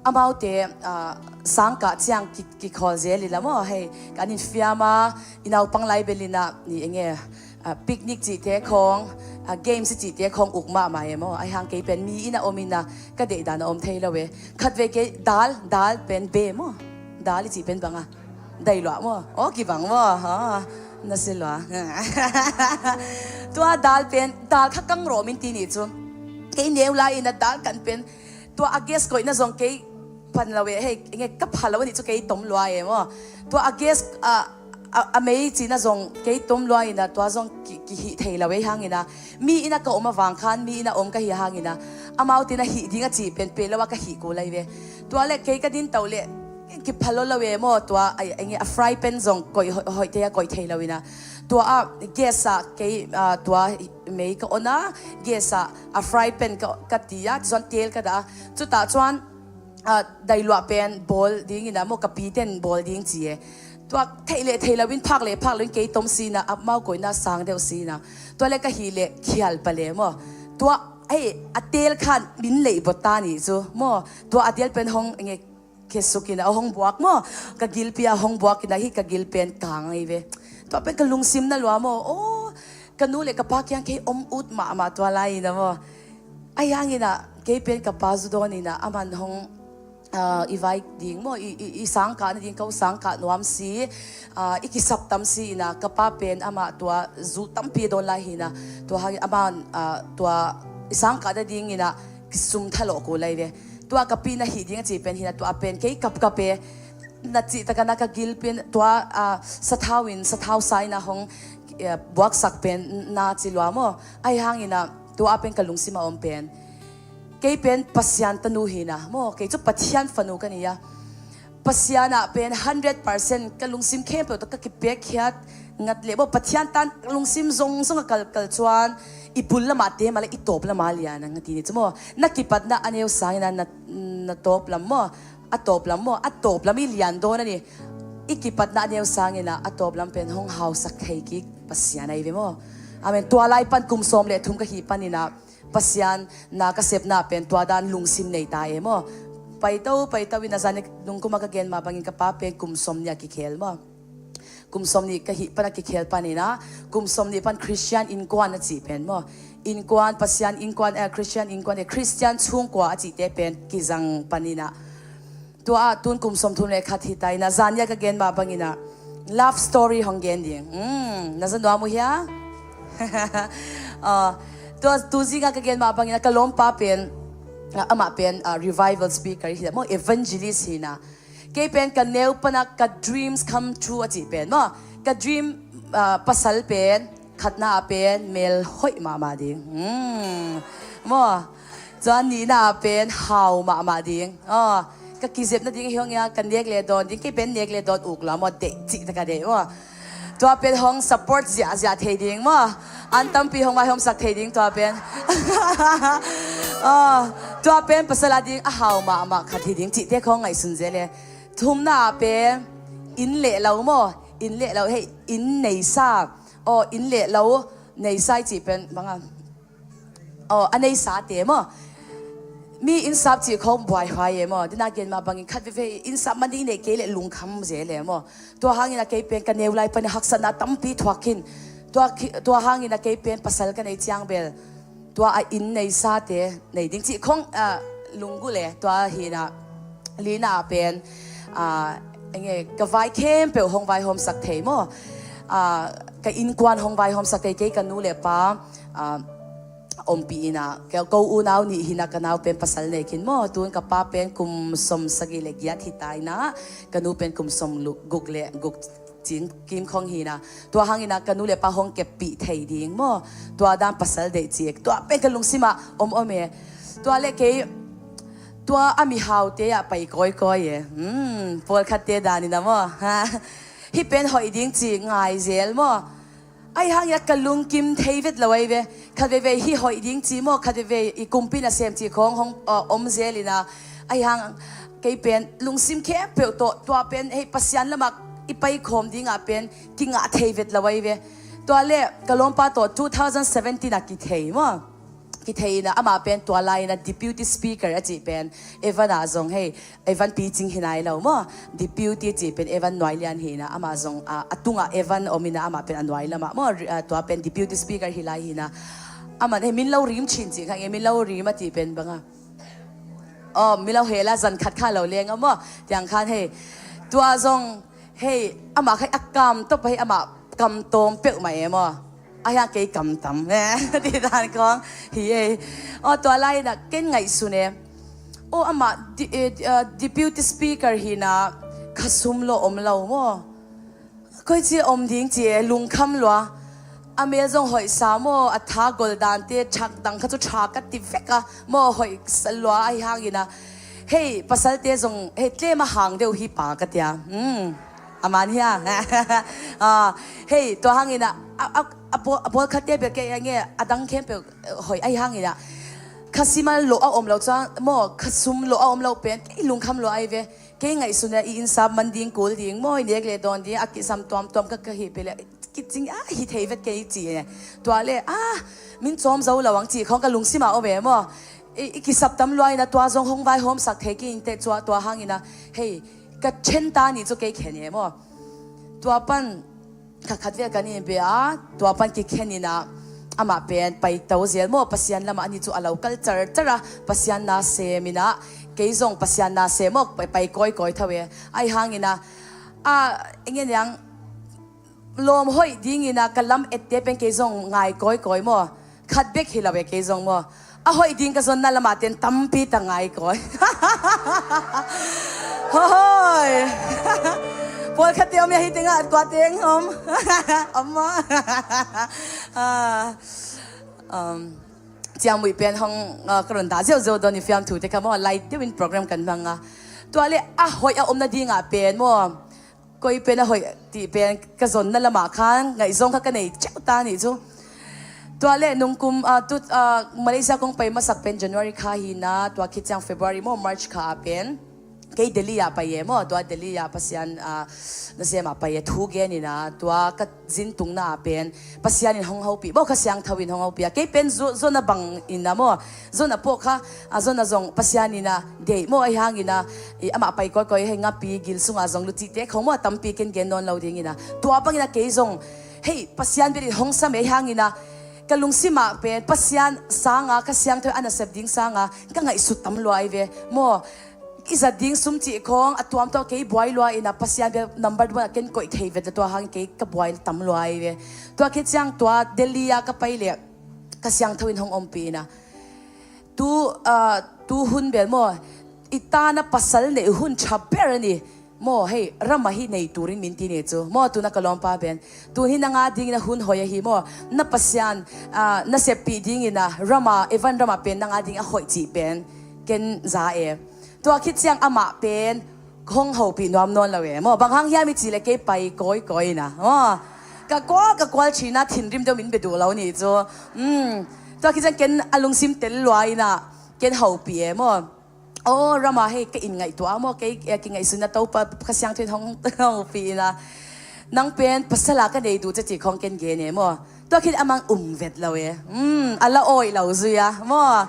amaute, ah, sangkah ciang ki, kikhawl zel in la maw, hei, kan infiam a, i naupang lai bel in ah, ni enge, ah, picnic cihte khawng, ah, games cihte khawng uk mahmah e maw. Ahi hang kei pen mi inn ah om in ah, ka deih dan a om thei lo e. Khat vei kei dal, dal pen be maw. Dal i cih pen bang a. Dai luah maw. Aw, kibang maw. Ha. Na si lua. Tua dal pen, dal kha kang rawh min ti ni chu. Kei neu lai in ah dal kan pen, tua a gas koihna zong kei pan lo e, hei, enge ka pha lo a nih chu kei tom lua e maw. Tua a gas, a, a, a mei cihna zong kei tom lua in ah tua zong ki, kihih thei lo e hangin ah. Mi inn ah ka om avang khan, mi inn ah om ka hih hangin ah. Amaute na hih ding a cih pen peh lo a ka hih kul lai ve. Tua leh kei ka din to leh, kipha lo lo e maw, tua a, enge a fry pan zong koih hoih, hoih thei a koih thei lo in ah. Tua a gas ah kei, ah, tua mei ka on a, gas ah a fry pan ka, ka ti a, chuan tel ka dah a. Chutah chuan, ah, dai luah pen bawl ding in ah maw, ka pi ten bawl ding ci e. Tua theih leh theih lo in phak leh phak lo in kei tom si in ah, amau koihna sang deuh si in ah. Tua leh ka hih leh khial pah leh maw. Tua, hei, a tel khan min leih bawt ta ni chu maw. Tua a tel pen hong enge khesuk in ah, hong buak maw. Ka gilpi ah hong buak in ah, hih ka gil pen kang ahi ve. Tua pen ka lungsim na lua maw. Aw, ka nu leh ka pa kiang kei om ut mahmah tua lai in ah maw. Ahi hangin ah, kei pen ka pa zu dawn in ah, aman hong, ah, i vai ding maw, i, i, i sangkah nading ko sangkah nuam si, ah, i kisap tam si in ah, ka pa pen amah tua zu tampi a dawn lai hi in ah, tua hangin aman, ah, tua i sangkah nading in ah, kisum thalawh kul lai ve. Tua ka pi na hih ding a cih pen hi in ah, tua pen kei kapkap e, na cih tak a na ka gil pen tua, ah, sathau in, sathau sa in ah hong, eh, buaksak pen na ci lua maw. Ahi hangin ah, tua pen ka lungsim a om pen. Kei pen Pasian tanu hi in ah maw, kei chu Pathian fanu ka ni a. Pasian ah pen hundred percent ka lungsim khempeuh tawh ka kipiakkhiat ngat leh maw, Pathian tan lungsim zong zong a kalkal chuan i bul lamah te mah leh i tawp lamah lian ang a ti ni chu maw. Na kipatna a neu sangin ah na, na tawp lam maw, a tawp lam maw, a tawp lam i lian dawn a ni. I kipatna a neu sangin ah a tawp lam pen hong hausak thei kik Pasian ahi ve maw. Amen. Tua lai pan kum sawm leh thum ka hih panin ah Pasian na ka sepna pen tua dan lungsim nei ta e maw. Paito, paito in a zan nung kuma ka gen mah bangin ka pa pen kum sawmnih a kikhel maw. Kum sawmnih ka hih pan a kikhel panin ah, kum sawmnih pan Christian innkuan a cih pen maw. Innkuan, Pasian innkuan, eh, Christian innkuan, eh, Christian chhungkua a cihte pen kizang panin ah. Tua ah tun kum sawmthum leh khat hi ta in ah, zan nia ka gen mah bangin ah love story hong gen ding. Hmm, na za nuam uh hia? Ah, tua tu zinga ka gen mah bangin ah ka lawmpa pen ah, amah pen, ah, revival speaker hi maw, evangelist hi na. Kei pen ka neu pana ka dreams come true a cih pen maw, ka dream, ah, pasal pen khatna ah pen mel hoih mahmah ding. Hmm. Maw, cua nihna ah pen hau mahmah ding. Ah, ka kizepna ding hi hong ia, ka nek le dawn ding, kei pen nek le dawn uk la maw, deih cih taka deih maw. Tua pen hong support ziahziah thei ding maw. An tampi hong vaihawmsak thei ding tua pen. Ah, tua pen pasal a ding a hau mahmah khat hi ding cihte khong ngaihsun zel e. Thumna ah pen inn le lo maw. Inn le lo, hei, inn neisa. Aw, inn le lo neisa i cih pen bang a, aw, a neisate maw. Mi innsap cih khong buaihuai e maw. Dina gen mah bangin khat veve innsap man ding i neih kei leh lungkham zel e maw. Tua hangin a kei pen ka neu lai panin haksatna tampi thuak khin. Tua, tua hangin a kei pen pasal ka nei ciang bel tua a inn neisate nei ding cih khong, ah, lunggulh e. Tua hi na, lina ah pen, ah, enge, ka vai khempeuh hong vaihawmsak thei maw. Ah, ka innkuan hong vaihawmsak thei, kei ka nu le pa, ah, ompih ina, ka, ko unau nih hi na, ka nau pen pasal nei khin maw. Tun ka pa pen kum sawm sagih le giat hi ta ina, ka nu pen kum sawm lu-, guk le guk cin kim khong hi na. Tua hangin a ka nu le pa hong keppih thei ding maw. Tua dan pasal deih cih, tua pen ka lungsim ah om om e. Tua le kei tua a mihaute ah pai kawikawi e. Hmm, pawlkhatte dan ina maw. Hih pen hoih ding cih ngai zel maw. Ahi hangin a ka lungkim thei vet lo ahi ve. Khat veivei hih hoih ding ci maw, khat veivei i kumpi nasem cih khong hong, uh, om zel ina. Ahi hang kei pen lungsim khempeuh tawh tua pen hei Pasian lamah i paikhawm dingah pen kingah thei vet lo ahi ve. Tua le ka lawmpa tawh two thousand seventeen ah kithei maw. Kithei ina, amah pen tua lai ina deputy speaker a cih pen Evan ah zong hei, Evan Pi Cing hi nai lo maw. Deputy cih pen Evan Nuai Lian hi ina, amah zong, ah, a tungah Evan om ina, amah pen a nuai lamah maw, ri-, ah, tua pen deputy speaker hi lai hi ina. Amah hei min lo rim chin cih kha nge, min lo rim a cih pen bang a, aw, min lo hel a zan khat kha lo leng a maw. Tiang khan hei, tua zong hei, amah khai a kam tawp hei, amah kam tawm peuhmah e maw. Ahi hang kei kam tam e. Ti dan khong hi e. Aw, tua lai ina ken ngaihsun e. Aw, amah di-, eh, ah, deputy speaker hi ina, khasum lua om lo maw. Koi ci om ding ci e, lungkham lua. A mel zong hoih sa maw, a tha gol dante thak dang kha cu tha ka ti vek a maw, hoih sa lua ahi hang ina. Hei, pasalte zong hei tlem a hang deuh hi pa ka tia. Hmm. A man hia. Ah, hei, tua hang ina, a, a, a pawl, a pawlkhatte bel kei a nge, a dang khempeuh, eh, hoih ahi hang ina. Khasim a lua a om lo cang maw, khasum lua a om lo pen kei lungkham lua ahi ve. Kei ngaihsun a i innsap man ding kul ding maw, i nek le dawn ding a kisam tuamtuam ka, ka hi pele kicing a hi thei vet kei ci e. Tua le, ah, min cawm zo lo ang ci khong ka lungsim a om e maw. I, i kisap tam lua ina tua zong hong vaihawmsak thei kei inte cua tua hang ina. Hei, ka ṭhen ta ni cu kei khen e maw. Tua pan kha khat vel kan in bia, tua pan kikhen ina, amah pen pai to zel maw, Pasian lamah a ni cu a lo kal carcar a, Pasian na sem ina, kei zong Pasian na sem maw, pai, pai kawikawi tho e. Ahi hang ina, a, enge niang, lawm hoih ding ina ka lam ette pen kei zong ngai kawikawi maw. Khat bek hi lo e kei zong maw. A hoih ding ka zonna lamah ten tampi ta ngai kawikawi. Hoi. Pawlkhatte om ia hi tengah tua teng om. Om maw. Ah, um, ciangmuih pen hong, ah, ka run dah ziauziau dawn i fiam thute kha maw. Lai deuhin program kan hmang a. Tua le a hoih a omna dingah pen maw. Koi pen a hoih tih pen ka zonna lamah khan ngaihzong kha ka nei ceuh ta ni cu. Tua le nungkum, ah, tu, ah, Malaysia kong pai masak pen January kha hi ina, tua khit ciang February maw, March kha ah pen kei Delhi ah pai e maw, tua Delhi ah Pasian, ah, nasem ah pai e, thu gen ina, tua ka zin tungna ah pen Pasian in hong hopih maw, Kha Siangtho in hong hopih a, kei pen zo-, zonna bang ina maw, zonna pawh kha, a zonna zong Pasian ina deih maw, ahi hang ina, i, amah pai kawikawi hei ngapi gil sungah zong lucihte khong maw, tampi ken gen nawn lo ding ina. Tua bang ina kei zong hei Pasian bel in hong sam e, ahi hang ina ka lungsim ah pen Pasian sanga, Kha Siangtho a nasep ding sanga ka ngaihsut tam lua ahi ve maw. I zat ding sum cih khong a tuamtuam kei buai lua ina, Pasian bel number one ah ken koih thei vet le tua hang kei ka buai tam lua ahi ve. Tua khit ciang tua Delhi ah ka pai le Kha Siangtho in hong ompih ina. Tu, ah, tu hun bel maw, i ta na pasal neih hun tha ber a ni. Maw, hei, ram ah hi nei turin min ti ni cu. Maw, tu na ka lawmpa pen. Tu hi na nga ding na hun hoi ahi maw. Na Pasian, ah, na seppih ding ina, ram ah, evan ram ah pen na nga ding a hoih cih pen. Ken za e. Tua khit ciang amah pen, hong hopih nuam nawn lo e. Maw, bang hang hiam i cih le kei pai kawikawi ina. Maw, ka kual, ka kual thina thinrim deuh min bia duh lo ni cu. Mm. Tua khit ciang ken a lungsim tel lua ina, ken hopih e. Maw, aw, ram ah hei ka inn ngaihtuah maw, kei, eh, kingaihsun na Topa, Kha Siangtho in hong, hong hopih ina. Nang pen pasal a ka nei duh cia cih khong ken gen e maw. Tua khit amang um vet lo e. Mm, a la awih lo zui a, maw.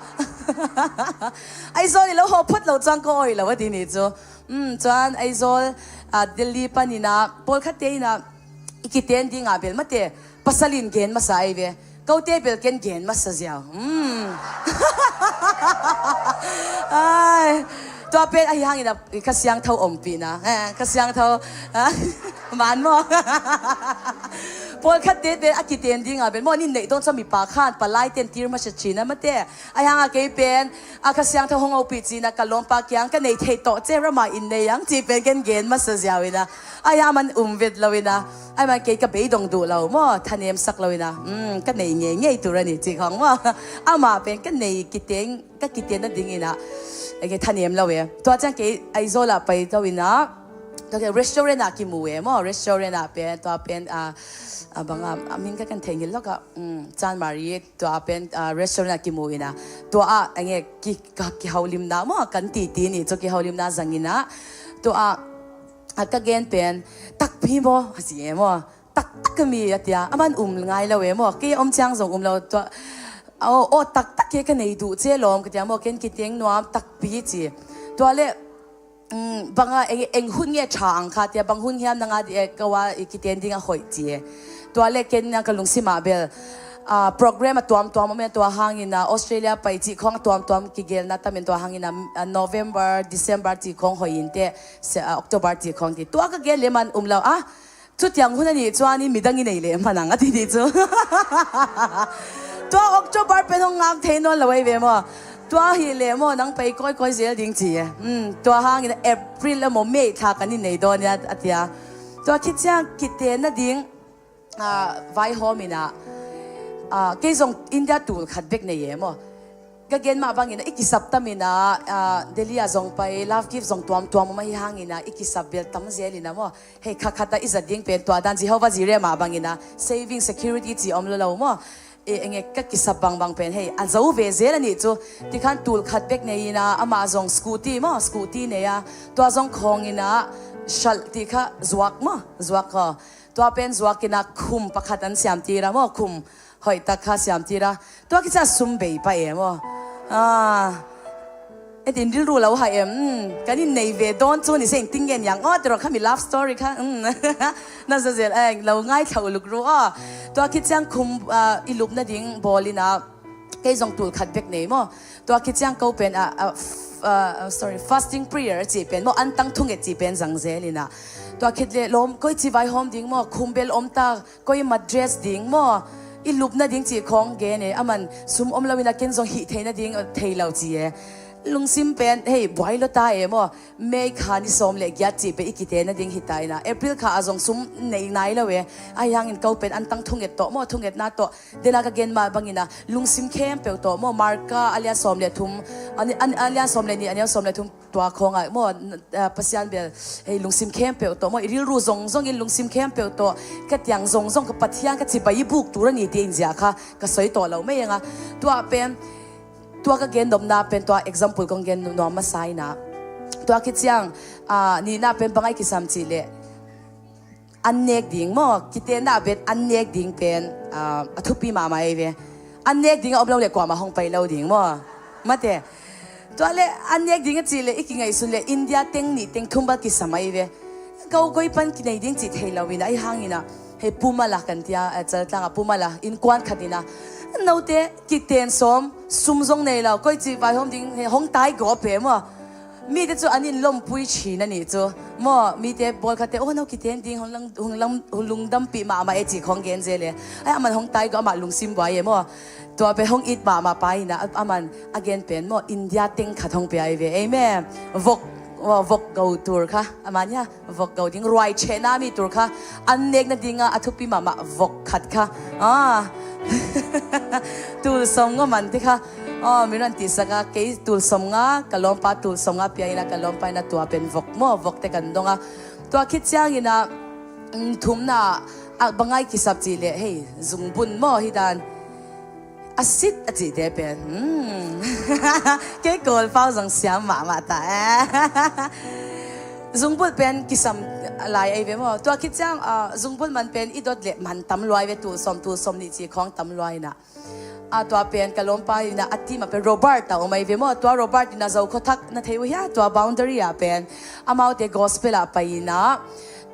Aizawl i lo hawh phot lo cuang ka awih lo a ti ni cu. Mm, cuan Aizawl, ah, Delhi pan ina, pawlkhatte ina, i kiten ding a bel mate, pasal in gen masa ai ve. Kote bel ken gen masa ziau. Mm. Ai. Tua pen ahi hangin a, Kha Siangtho ompihna. Eh, Kha Siangtho. Ah, man maw. Pawlkhatte pen a kiten ding a pen maw, nin neih tawn cu mipa khan palai ten tir masa cina mate. Ahi hang a kei pen a Kha Siangtho hong hopih cina ka lawmpa kiang ka nei thei tawh ce, ram ah inn nei ang ci pen ken gen masa ziau ina. Ahi hang man um vet lo ina. Ahi man kei ka beidong duh lo maw, thanem sak lo ina. Mm, ka nei ngeingei tur a ni ci khong maw. Amah pen ka nei kiteng ka kiten nading ina, eh, kei thanem lo e. Tua ciang kei Aizawl ah pai to ina, tua kei restaurant ah kimu e maw, restaurant ah pen, tua pen, ah, ah, bang a, a min ka kan thei ngil lo ka, mm, Chan Mari, tua pen, ah, restaurant ah kimu ina. Tua ah, enge, ki, ka, kiholimna maw, kan titi ni cu kiholimna zang ina. Tua ah, ah, ka gen pen, takpi maw, a si e maw. Taktak ka mi a tia, a man um ngai lo e maw, kei om ciang zong um lo tua. Aw, aw, taktak kei ka nei duh ce lawm ka tia maw, ken kiteng nuam takpi ci. Tua le, mm, bang a eng, eng hun nge tha ang kha tia, bang hun hiam na nga di e, ka wa i kiten ding a hoih ci e. Tua le ken na ka lungsim ah bel, ah, program a tuamtuam om e, tua hangin a Australia pai ci khong a tuamtuam kigelna tam in tua hangin a, ah, November, December ci khong hoih in te, se, ah, October ci khong ti. Tua ka gel le man um lo, ah, Cutiang hun a nih cuan i midang i nei leh manang a ti dih cu. Tua October pen hong ngak thei nawn lo ei ve maw? Tua hi leh maw nang pei kawikawi zel ding ci e. Um, tua hangin April emaw May thla kan i nei dawn ia a tia. Tua khit ciang kite nading, ah, vaihawm inah, ah, kei zong India tul khat bek nei e maw? Ka gen mah bangin i kisap tamin ah, ah, Delhi ah zong pai, love gift zong tuamtuam om ahi hangin ah i kisap bel tam zel inah maw? Hei, khatkhat ah i zat ding pen tua dan Jehovah Jireh mah bangin ah saving security ci om lo lo maw? E, enge ka kisap bangbang pen hei, a zo ve zel a nih cu. Tikhan tul khat bek nei inah amah zong scooty maw? Scooty nei a. Tua zong khawng inah shalh ti kha zuak maw? Zuak khaw. Tua pen zuak inah khum pakhat an siamtir a maw? Khum hoih tak kha siamtir a. Tua kica sum bei pah e maw? Ah. E tin rilru lo hai em. Hmm. Kan in nei ve dawn cu ni seng ting ngen yang. Aw, tiro kha mi love story kha. Hmm. Na zazel eng lo ngai thlau lukru aw. Tua khit ciang khum, ah, i lup nading bawl inah kei zong tul khat bek nei maw? Tua khit ciang ko pen, ah, ah, f-, ah, ah, sorry, fasting prayer ci pen maw? Antang thunget ci pen zang zel inah. Tua khit le lawm koi ci vaihawm ding maw? Khum bel om ta. Koi mat dress ding maw? I lup nading ci khawng gen e, a man sum om lo inah ken zong hih thei nading, uh, thei lo ci e. Lungsim pen, hei, buai lo ta e maw? May kha ni sawm le giat ci pe i kite nading hi ta inah. April kha a zong sum nei nai lo e. Ahi hangin ko pen antang thunget tawh maw? Thungetna tawh. Dena ka gen mah bangin ah lungsim khempeuh tawh maw? Marka a lian sawm le thum, a, a, a lian sawm le nih, a neu sawm le thum. Tua khawngah maw, ah, Pasian bel, hei, lungsim khempeuh tawh maw, i rilru zongzong in lungsim khempeuh tawh, ka tiang zongzong ka Pathian ka cibai i buk tur a ni ti in ziah kha ka soi tawh lo mei anga. Tua pen, tua ka gen nopna pen, tua example kong gen nuam masa inah. Tua khit ciang, ah, nihna pen bang ai kisam cih leh, an nek ding maw? Kitenna bet an nek ding pen, ah, a thupi mahmah ei ve. An nek ding a om lo le kuamah hong pai lo ding maw? Mate. Tua le an nek ding a cih le i kingaihsun le India teng nih teng thum bal kisam ei ve. Ko koi pan kinei ding cih thei lo inah, ahi hang inah. Hei pumala kan tia, eh, Chaltlang ah pumala, innkuan khat inah. Note kiten sawm, sum zong nei lo, koi ci vaihawm ding, hei hong tai gawp e maw? Mite cu an in lompui chin a nih cu. Maw, mite bawlkhatte, oh, no kiten ding hong lang, hong lang, hong lungdampih mahmah e ci khong gen zel e. Ai, aman hong tai go amah lungsim buai e maw. Tua pen hong it mahmah pa ina, aman a gen pen maw, India teng khat hong pia i ve. Amen. Vok, vok go tur kha. Aman ya, vok go ding ruai chehna mi tur kha. An nek nadinga a thupi mahmah vok khat kha. Ah. Tul sawmnga man te kha. Oh, mi ran tihsak a, kei tul sawmnga, ka lawmpa tul sawmnga pia ina, ka lawmpa ina tua pen vok maw, vok te kan dong a. Tua khit ciang ina, mm, thumna, a bangai kisap ci le, hei, zungbun maw, hi dan. A sit a cihte pen. Hmm. Kei Kawl pau zong siam mahmah ta. Zungbulh pen kisam lai ei ve maw. Tua khit ciang, ah, zungbulh man pen i dot le man tam luai ve, tul sawm, tul sawm nih ci khong tam luai na. Ah, tua pen ka lawmpa ina a team a pen Robert ta om ei ve maw. Tua Robert ina zo khuathak na thei uh hia, tua boundary a pen. Amaute gospel a pai ina.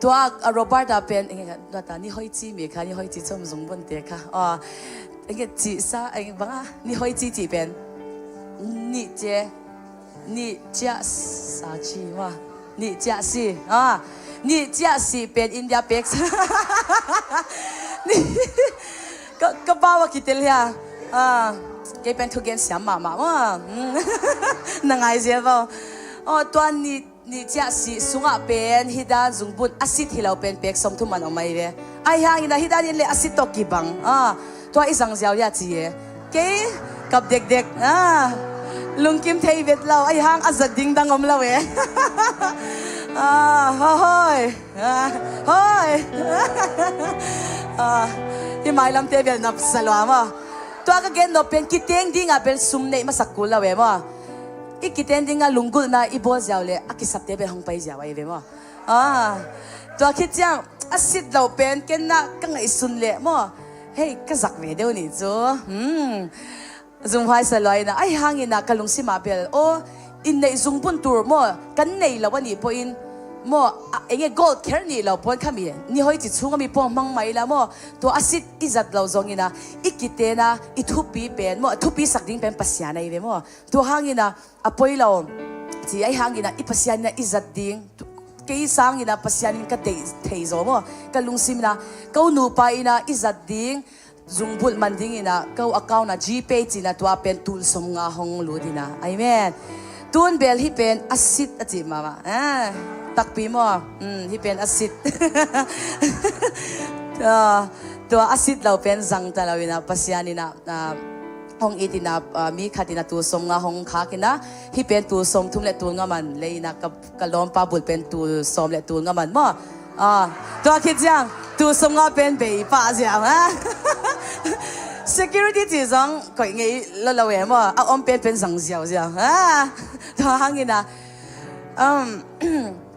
Tua, ah, Robert a pen, eh, tua ta ni hoi ci mi kha, ni hoi ci chom zungbulh te kha. Ah, Enge cihsa, enge banga, ni hoi ci ci pen. Ni cia, ni cia sa ci wa. Ni cia si. Ah, ni cia si pen India pek. Ni, ka, ka bawa kitel hia. Ah, kei pen thugen siam mahmah wa. Na ngai zia bawa. Oh, tua ni Ni ciah sih sungah pen hih dan zungbun a sit hi lo pen pek sawmthum man om ahi ve. Ahi hangin a hih dan in le a sit tawh kibang. Ah, tua i zang ziau liah ci e. Kei kap dekdek. Ah, lungkim thei vet lo. Ahi hang a zat ding dang om lo e. Ah, hoi. Ah, hoi. Ah, hih mailamte bel nop sa lua maw. Tua ka gen nop pen kiteng dingah bel sum neih masak kul lo e maw. I kiteng dingah lunggulhna i bawl ziau le a kisapte bel hong pai ziau ahi ve maw. Ah, tua khit ciang a sit lo pen ken na ka ngaihsun le maw. Hei, ka zak ve deuh nih cu. Hmm. Zumhuai sa luai na, ahi hangin a ka lungsim ah bel, aw, i neih zungbun tur maw, kan nei lo a nih pawhin, maw, a, enge gold kher nih lo pawhin khami, ni hoi ci chunga mi pawh hmang mai la maw, tua a sit i zat lo zongin a, i kiten a, i thupi pen, maw, a thupi sak ding pen Pasian ahi ve maw. Tua hangin a, a poi lo, ci ahi hangin a, i Pasian in a i zat ding, kei sangin a Pasian in ka deih thei zaw maw, ka lungsim in a, ko nupa in a i zat ding, zungbulh man dingin a, ko account a GPay cin a tua pen tul sawmnga hong lut in a. Amen. Tun bel hih pen a sit a cih mahmah. Ah, takpi maw? Hmm, hih pen a sit. Ah, tua a sit lo pen zang ta lo in a, Pasian in a, ah, hong it in a, ah, mi khat in a tul sawmnga hong khak in a, hih pen tul sawmthum le tul nga man le in a ka ka lawmpa bulh pen tul sawm le tul nga man maw. Ah, tua khit ciang, tul sawmnga pen bei pah ziau, ha? Security cih zong koih ngei lo lo e maw. A om pen pen zang ziau ziau, ha? Tua hangin a, um,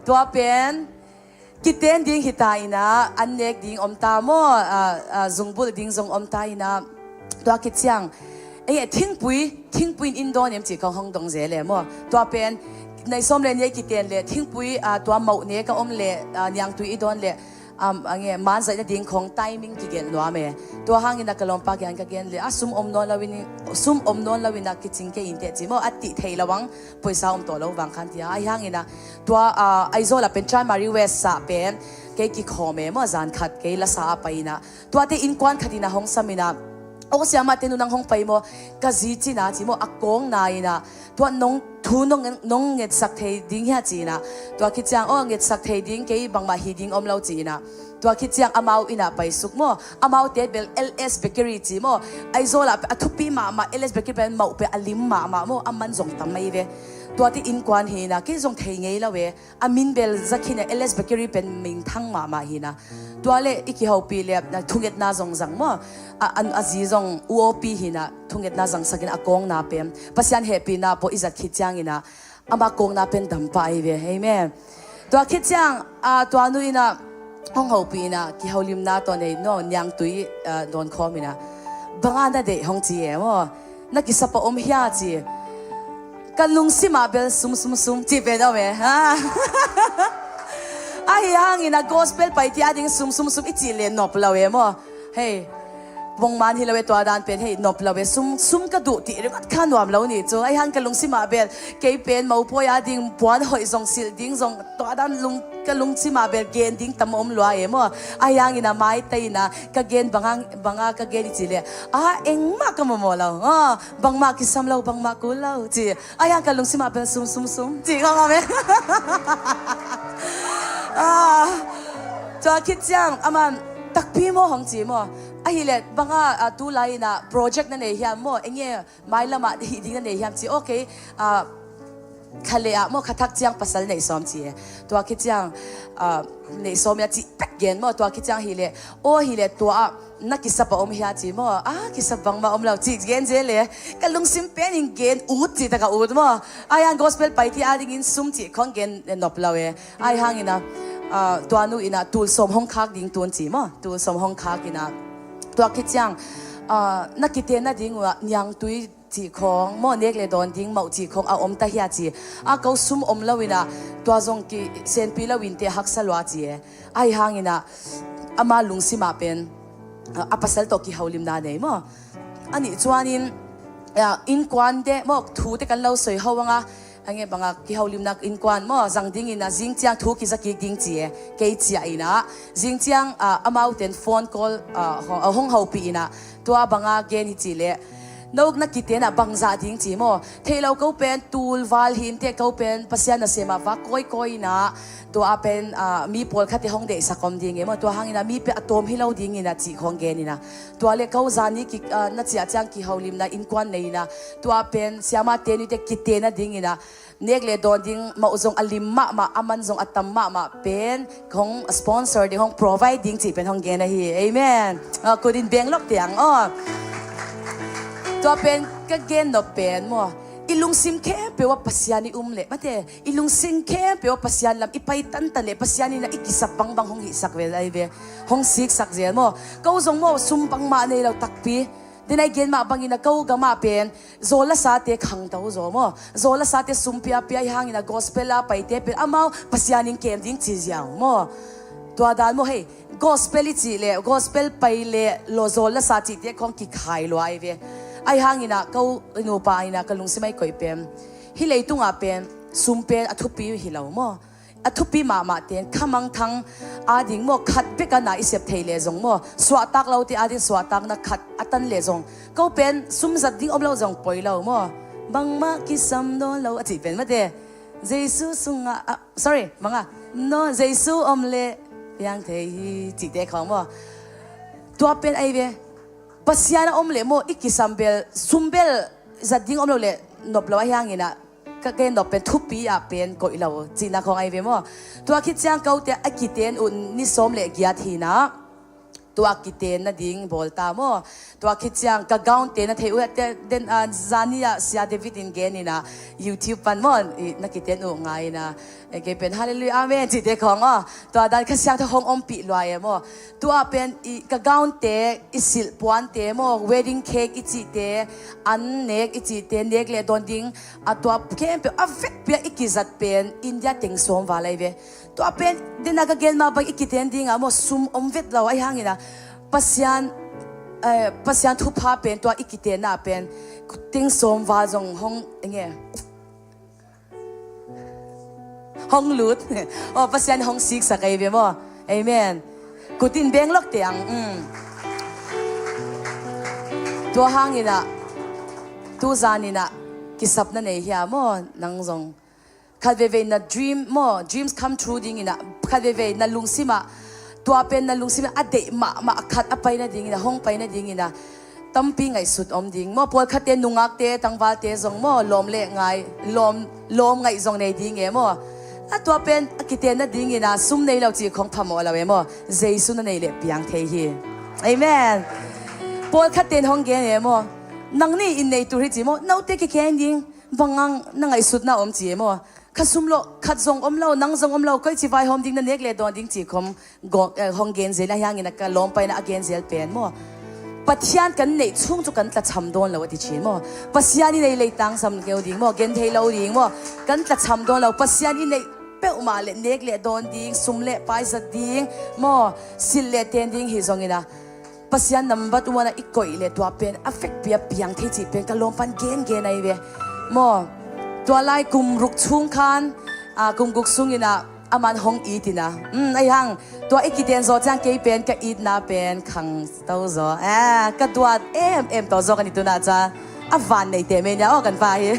tua pen, kiten ding hi ta in a, an nek ding om ta maw, ah, ah, zungbulh ding zong om ta in a, tua khit ciang, ei, thingpui, thingpui in in dawn em cih khong hong dong zel e maw. Tua pen, nai sawm le nih kiten le, thingpui, ah, tua mauh nek a om le, ah, niangtui i dawn le, um, a nge, man zaih nading khong timing kigelh nuam e. Tua hangin a ka lawmpa kiang ka gen le, a sum om nawn lo in, sum om nawn lo in a kicing kei in teh ci maw, a tih thei lo ang, poisa om tawh lo vang khan tia. Ahi hangin a, tua, ah, Aizawl ah pen Chanmari West ah pen, kei kikhawm e maw, zan khat kei lasa a pai in a, tuate innkuan khat in a hong sam in a, aw siamahte nu nang hong pai maw, ka zi cin a ci maw, a kawng na in a, tua nong thu nong, nong ngetsak thei ding hia ci in a, tua khit ciang, aw ngetsak thei ding kei bangmah hi ding om lo ci in a, tua khit ciang amau in a pai suk maw, amaute bel LS Bakery ci maw, Aizawl ah a thupi mahmah LS Bakery pen mauh pen a lim mahmah maw, a man zong tam mai ve. Tuate innkuan hi in a, kei zong thei ngei lo e. A min bel za khin a, LS Bakery pen minthang mahmah hi in a. Tua le i kihopih le, a, thungetna zong zang maw. A, a, a zi zong U O P hi in a, thungetna zangsak in a kawngna pen. Pasian hehpihna pawh i zat khit ciangin a, ama kawngna pen dam pah ahi ve. Amen. Tua khit ciang, a, tua nu in a, hong hopih in a, kiholimna tawh nei, no, niangtui, a, dawn khawm in a. Banga na deih hong ci e maw. Na kisap a om hia ci. Ka lungsim ah bel sum, sum, sum, ci pen om e. Ha? Ahi hangin a gospel pai tia ding sum, sum, sum, i cih le nop lo e maw. Hei. Bongman hi lo e, tua dan pen hei nop lo e, sum, sum ka duh ti ringawt kha nuam lo ni cu. Ahi hang ka lungsim ah bel kei pen mopawi a ding puan hoih zong silh ding zong tua dan lung, ka lungsim ah bel gen ding tam om lua e maw. Ahi hangin a maite in a ka gen banga, banga ka gen i ci le a engmah ka mawmaw lo. Ah, bangmah kisam lo, bangmah kul lo ci. Ahi hang ka lungsim ah bel sum, sum, sum ci ka ngam e. Ah, tua khit ciang aman takpi maw hong ci maw. Ahih leh banga, ah, tu lai in a project na nei hiam maw, enge mailam ah hih ding na nei hiam ci. Okay, ah, kha leh ah maw, kha thak ciang pasal neih sawm ci e. Tua khit ciang, ah, neih sawm ia ci pek gen maw. Tua khit ciang hi leh, aw hi leh tua ah na kisap a om hia ci maw. Ah, kisap bangmah om lo ci gen zel e. Ka lungsim pen in gen ut ci tak a ut maw. Ahi hang gospel paite a dingin sum ci khong gen nop lo e. Ahi hangin a, ah, tua nu in a tul sawm hong khak ding tun ci maw. Tul sawm hong khak in a. Tua khit ciang, ah, na kiten nading uh ah niangtui ci khong maw, nek le dawn ding mawh ci khong a om ta hia ci. A ko sum om lo in a tua zong kisenpi lo in te haksa lua ci e. Ahi hangin a ama lungsim ah pen, ah, a pasal tawh kiholimna nei maw. A nih chuanin, ah, innkuan te maw, thu te kan lo sawi ho ang a, a nge banga kiholimna innkuan maw zang dingin a zing ciang thu kiza kik ding ci e. Kei ciah in a zing ciang, ah, amau ten phone call, ah, hong, ah, hong hopih in a tua banga gen hi ci leh, no na kiten ah bangzah ding ci maw. Thei lo ko pen tul val hin te ko pen Pasian nasem ah va kawikawi in a tua ah pen, ah, mi pawlkhat te hong deihsak om ding e maw. Tua hangin a mi pen a tawm hi lo dingin a ci khong gen in a. Tua le ko zani ki, ah, na ciah ciang kiholimna innkuan nei in a. Tua pen siama te ni te kiten nadingin a nek le dawn ding mawh zong a lim mahmah, a man zong a tam mahmah pen hong sponsor ding, hong provide ding cih pen hong gen ahi. Amen. Ah, kut in beng lok tiang aw. Tua pen ka gen nop pen maw, i lungsim khempeuh ah Pasian i um leh, mate, i lungsim khempeuh ah Pasian lam i pai tantan leh Pasian in a i kisap bangbang hong hihsak vel ai ve. Hong siksak zel maw. Ko zong maw sum bangmah nei lo takpi. Denai gen mah bangin a ko gam ah pen zawl lasa te khangto zaw maw. Zawl lasa te sum piapia i hangin a gospel a paite pen amau Pasian in kem ding ci ziau maw. Tua dan maw hei. Gospel i cih leh, gospel pai leh lo zawl lasa cihte khong kikhai lua ai ve. Ahi hangin a ko nupa in a ka lungsim ai koih pen, hih leitungah pen sum pen a thupi hi lo maw. A thupi mahmah ten khamangthang a ding maw, khat bek a na i sep thei leh zong maw, suahtak lote a ding suahtakna khat a tan leh zong, ko pen sum zat ding om lo zong poi lo maw. Bangmah kisam nawn lo a cih pen mate. Jesu sungah, ah, sorry, manga, no, Jesu om leh piang thei hi cihte khawng maw. Tua pen ai ve. Pasian a om leh maw, i kisam bel, sum bel zat ding om lo leh nop lo ahi hangin a, ka gen nop pen thupi ah pen koih lo cihna khawng ai ve maw. Tua khit ciang kote a kiten uh ni sawm le giat hi in a, tua kiten nading bawl ta maw. Tua khit ciang ka gown te na thei uh, te den, ah, zani ah Sia David in gen in a, YouTube pan maw, i, na kiten uh ngai in a, e, kei pen hallelujah amen cihte khawng aw. Tua dan Kha Siangtho hong ompih lua e maw. Tua pen i, ka gown te, i silh puan te maw, wedding cake i cihte, an nek i cihte, nek le dawn ding, a tua khempeuh a vekpi ah i kizat pen India teng sawm val ai ve. Tua pen dena ka gen mah bang i kiten ding ah maw, sum om vet lo ahi hangin a, Pasian, eh, Pasian thupha pen tua i kitenna pen teng sawm val zong hong, enge, hong lut. Aw, Pasian hong siksak ai ve maw. Amen. Kut in beng lok tiang. Mm. Tua hangin a, tu zan in a kisapna nei hia maw, nang zong. Khat veivei na dream maw, dreams come true dingin a, khat veivei na lungsim ah, tua pen na lungsim ah a deih mahmah khat a pai nadingin a, hong pai nadingin a, tampi ngaihsut om ding maw. Pawlkhatte, nungakte, tangvalte zong maw, lawm le ngai, lawm, lawm ngaih zong nei ding e maw. A tua pen a kiten nadingin a, sum nei lo cih khong phamawh lo e maw. Jesu na nei leh piang thei hi. Amen. Pawlkhatte in hong gen e maw. Nang ni in nei tur hi ci maw. Note kikeng ding. Bang ang na ngaihsutna om ci e maw? Kha sum lo, khat zong om lo, nang zong om lo, koi ci vaihawm ding na nek le dawn ding ci khom go, eh, hong gen zel ahi hangin a ka lawm paina a gen zel pen maw? Pathian kan neih chung cu kan tlacham dawn lo a ti chin maw? Pasian i nei lei tangsam keu ding maw? Gen thei lo ding maw? Kan tlacham dawn lo, Pasian i neih peuhmah le nek le dawn ding, sum le pai zat ding maw? Silh le ten ding hi zongin a Pasian number one ah i koih leh tua pen a vekpi a piang thei cih pen ka lawm pan gengen ahi ve. Maw, tua lai kum ruk chung khan, a, kum guk sungin ah aman hong it in ah. Um, ahi hang, tua i kiten zaw ciang kei pen ka itna pen khangto zaw. A, ka duat em em tawh zaw ka ni tuna ca. A van neite mei nia, aw kan pa hi.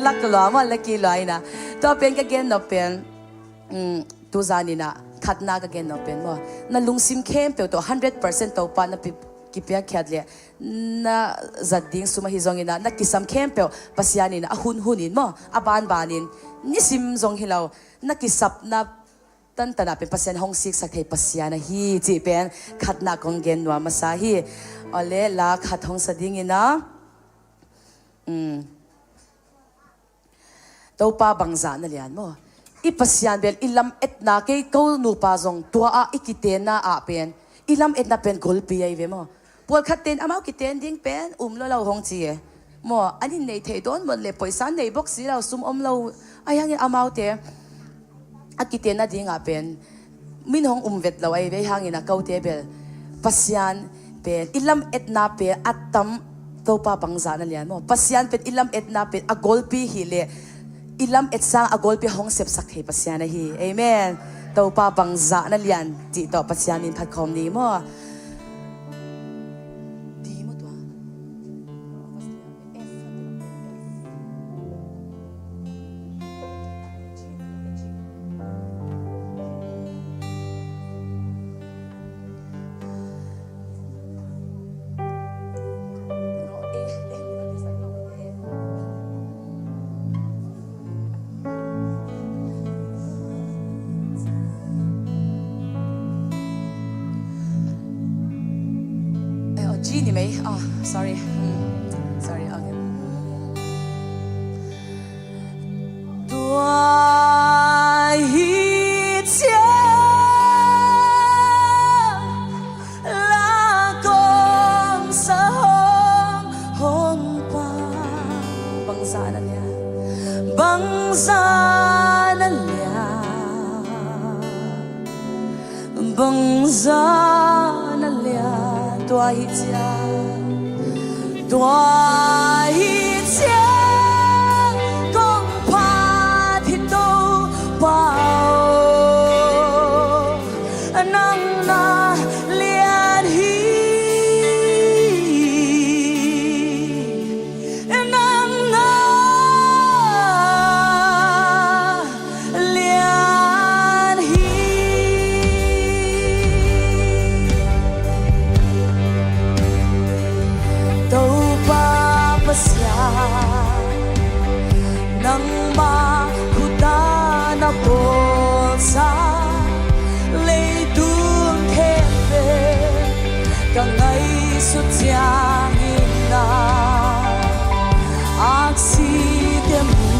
Lak lua maw, lak i lua in ah. Tua pen ka gen nop pen. Um, tu zanin ah khatna ka gen nop pen maw, na lungsim khempeuh tawh hundred percent Topa na pi-, kipiakkhiat leh na zat ding sum ahi zongin ah, na kisam khempeuh Pasian in a hun hunin maw, a banbanin, nisim zong hi lo, na kisapna tantanah pen Pasian hong siksak thei Pasian ahi cih pen khatna kong gen nuam masa hi. Awle, la khat hong sa dingin ah. Um. Topa bangzah na lian maw. I Pasian bel i lam etna, kei ko nupa zong tua ah i kitenna ah pen i lam etna pen golpi ahi ve maw. Pawlkhat ten amau kiten ding pen um lo lo hong ci e. Maw, an in nei thei dawn mawt leh poisa nei bok si lo, sum om lo. Ahi hangin amaute a kitenna dingah pen min hong um vet lo ahi ve, hangin a kote bel Pasian pen i lam etna pen a tam. Topa bangzah na lian maw. Pasian pen i lam etna pen a golpi hi leh i lam et sang a golpi hong sepsak thei Pasian ahi. Amen. Topa bangzah na lian cih tawh Pasian min phat khawm ni maw. Di maw tua. Eh, oh, G ni mei. Oh, sorry. Hmm. Sorry, okay. Tua hi ciang la kong sa hong hong pa. Bangzah na lian. Bangzah na lian. Bangzah na lian. Tua hi ciang, tua hi ciang kong phat hi Topa aw, nang na lian hi. Nang na lian hi. Topa Pasian, nangmah khut ah na bawlsa leitung khempeuh ka ngaihsut ciangin na aksite mu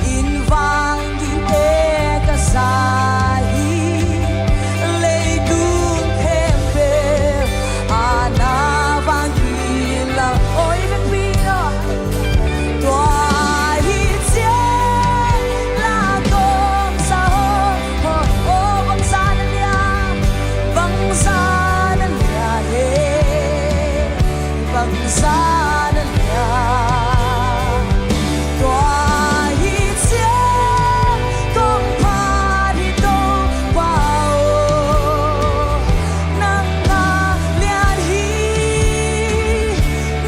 in vang dingte ka za hi. Leitung khempeuh a na vang ding la oi vekpi lo. Tua hi ciang la kong sa hong hong, oh, bangzah na lian, bangzah na lian he, bangzah na lian. Tua hi ciang kong phat hi Topa aw, nang na lian hi,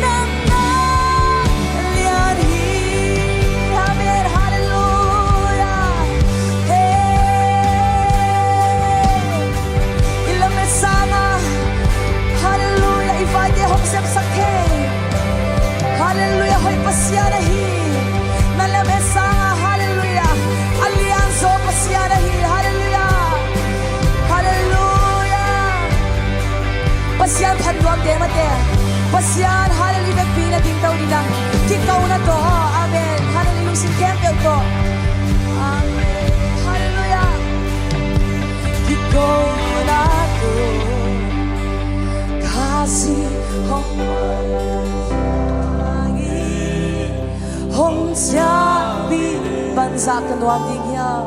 nang na lian hi. Amen. Halleluiah. Hey. I lamet sangah, halleluiah, i vaite hong sepsak thei. Halleluiah, hoih Pasian ahi. Na lamet sangah, halleluiah, a lianzaw Pasian ahi. Halleluiah. Halleluiah. Pasian phat nuam te mate. Pasian, halleluiah, vekpi na dingto ding a kikona tawh. Amen. Halleluiah, lungsim khempeuh tawh. Amen. Halleluiah. Kikona tawh Khasi hong mang in, hong ciangpi, bangzah ka nuam ding hiam?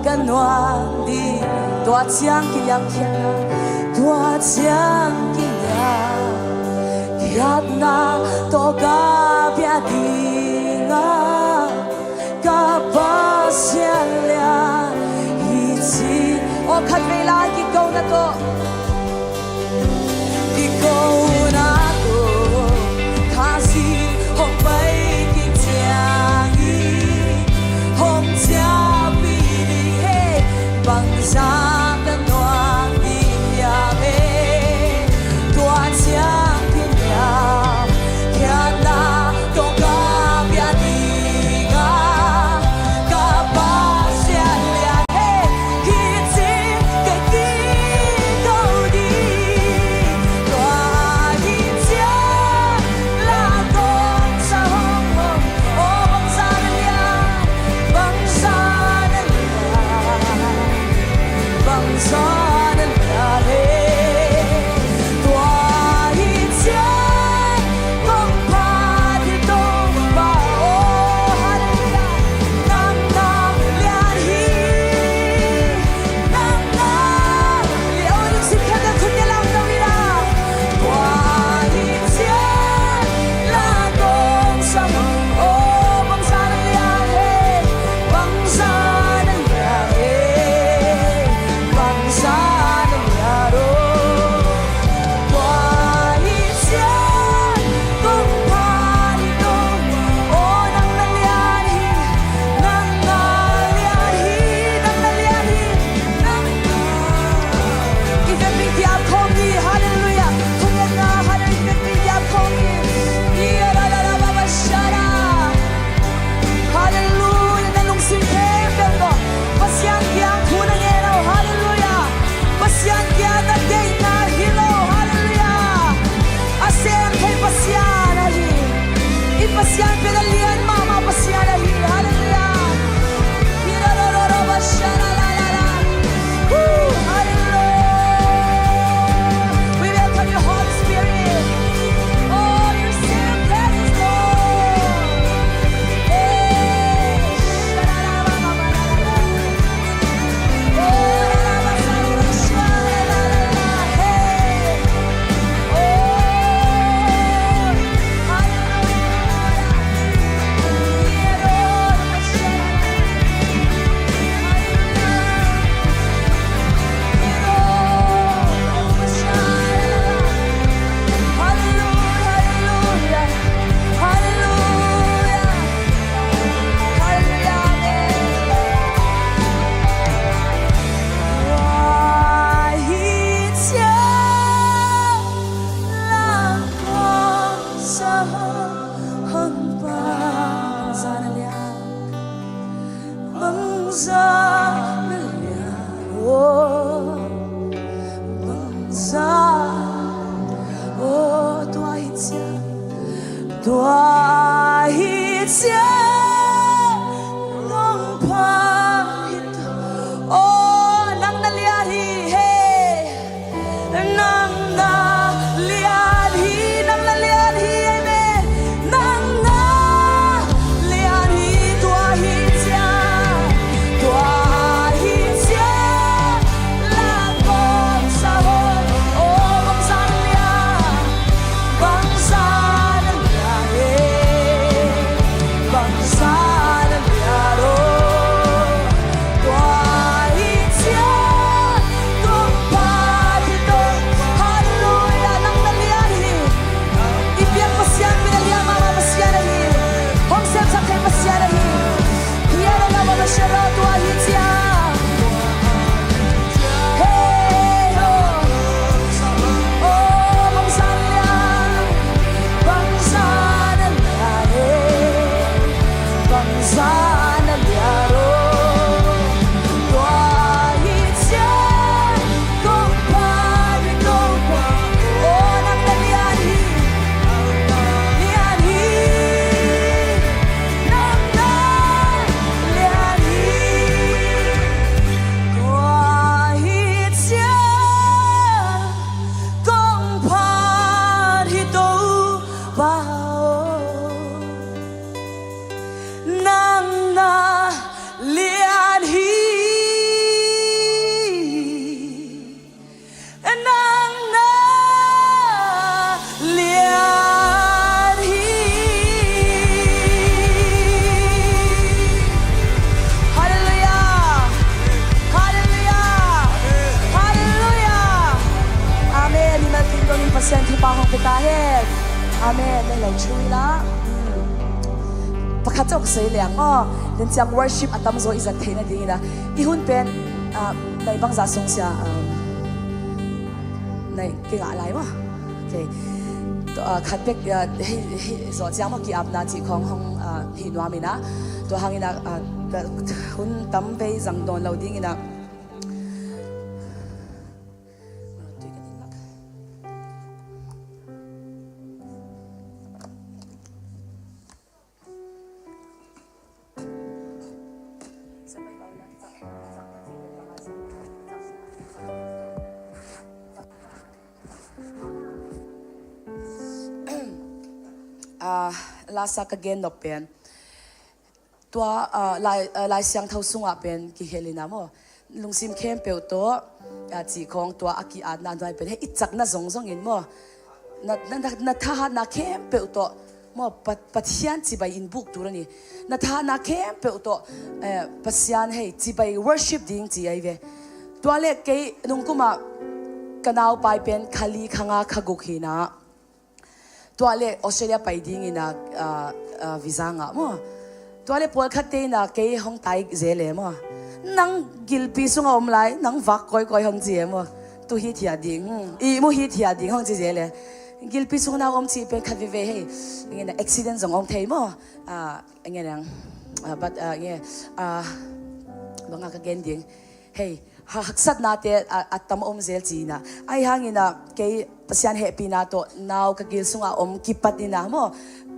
Ka nuam ding. Tua ciang kiliamkhiatna, Tua ciang kinial khiatna tawh ka bia ding a, ka Pasian lian hi ci. Aw khat vei la kikona tawh, kikona tawh Khazih hong pai kik ciangin hong ciahpih ding hi. Bangzah na nuam ding hiam e? Tua ciang kinial khiatna tawh ka bia ding a, ka Pasian lian hi ci. Kei kiko ding tua hi ciang la kong sa hong hong. Aw bangzah na lian, bangzah na lian, bangzah na lian hi. Tua hi ciang kong phat hi Topa. Aw hallelujah. Nang na lian hi. Nang na lian. Aw lungsim khat a khut ne lam dong hi la. Tua hi ciang la kong sa hong. Aw bangzah na lian hi. Bangzah na lian hi. Bangzah na lian aw. Tua hi ciang kong phat hi Topa. Aw nang na lian hi. Nang na lian hi. Nang na lian hi. Nang na. I vekpi kiap khawm ni. Hallelujah. Thungetna hallelujah. I vekpi kiap khawm ni. Ia ra ra ra ba ba sha ra. Hallelujah. Na lungsim khempeuh tawh Pasian kiang thu na ngen uh. Hallelujah. Pasian kiang na deihna hi lo. Hallelujah. A sem thei Pasian ahi. I Pasian pen a lian mahmah Pasian ahi. Hallelujah. Woo, hallelujah. We welcome you, Holy Spirit. Oh, your same presence, Lord. Hey. Bangzah na lian, oh, bangzah, oh, tua hi ciang, tua hi ciang, nong pha hi ta, oh, nang na lian hi, hey. Nang na lian hi, nang na lian hi, amen. Nang na lian hi, tua hi ciang, tua hi ciang, la kong sa hong, oh, bangzah na lian, bangzah na lian, eh, bangzah na lian, oh. Amen. Nei lo thu ila. Hmm. Pakhat cawk sei leng aw. Len ciang worship a tamzaw i zat theihna dingin a. I hun pen, ah, nei bangzah sung sia, um, nei kingah lai maw. Okay. Tua, ah, khat bek, ah, hei, hei, zawh ciang maw ki-apna cih khawng hong, ah, hi nuam in a. Tua hangin a, ah, hun tam vei zang dawn lo dingin a. Ah, lasa ka gen nop pen. Tua, ah, Lai, ah, Lai Siangtho sungah pen kihelina maw. Lungsim khempeuh tawh, ah, cih khawng tua a ki-atna nuai pen. Hei, i cakna zongzong in maw. Na, na, na, na thahatna khempeuh tawh maw, Pa-, Pathian cibai in buk tur a ni. Na thahatna khempeuh tawh, eh, Pasian hei cibai worship ding ci ahi ve. Tua le kei nungkumah ka naupai pen kha li kha nga kha guk hi na. Tua le Australia pai dingin a, ah, ah, visa ngah maw. Tua le pawlkhatte in a kei hong tai zel e maw. Nang gilpi sungah om lai, nang vak kawikawi hong ci e maw. Tu hi thia ding, hmm. I mu hi thia ding hong ci zel e. Gilpi sungah nau om cih pen khat veve hei. Ngen a accident zong om thei maw. Ah, ngen ang. Ah, but, ah, nge, ah, banga ka gen ding. Hei, ha-, haksatnate a, a tam om zel ci-in a. Ahi hangin a, kei Pasian hehpihna tawh nau ka gil sungah om kipat in a maw.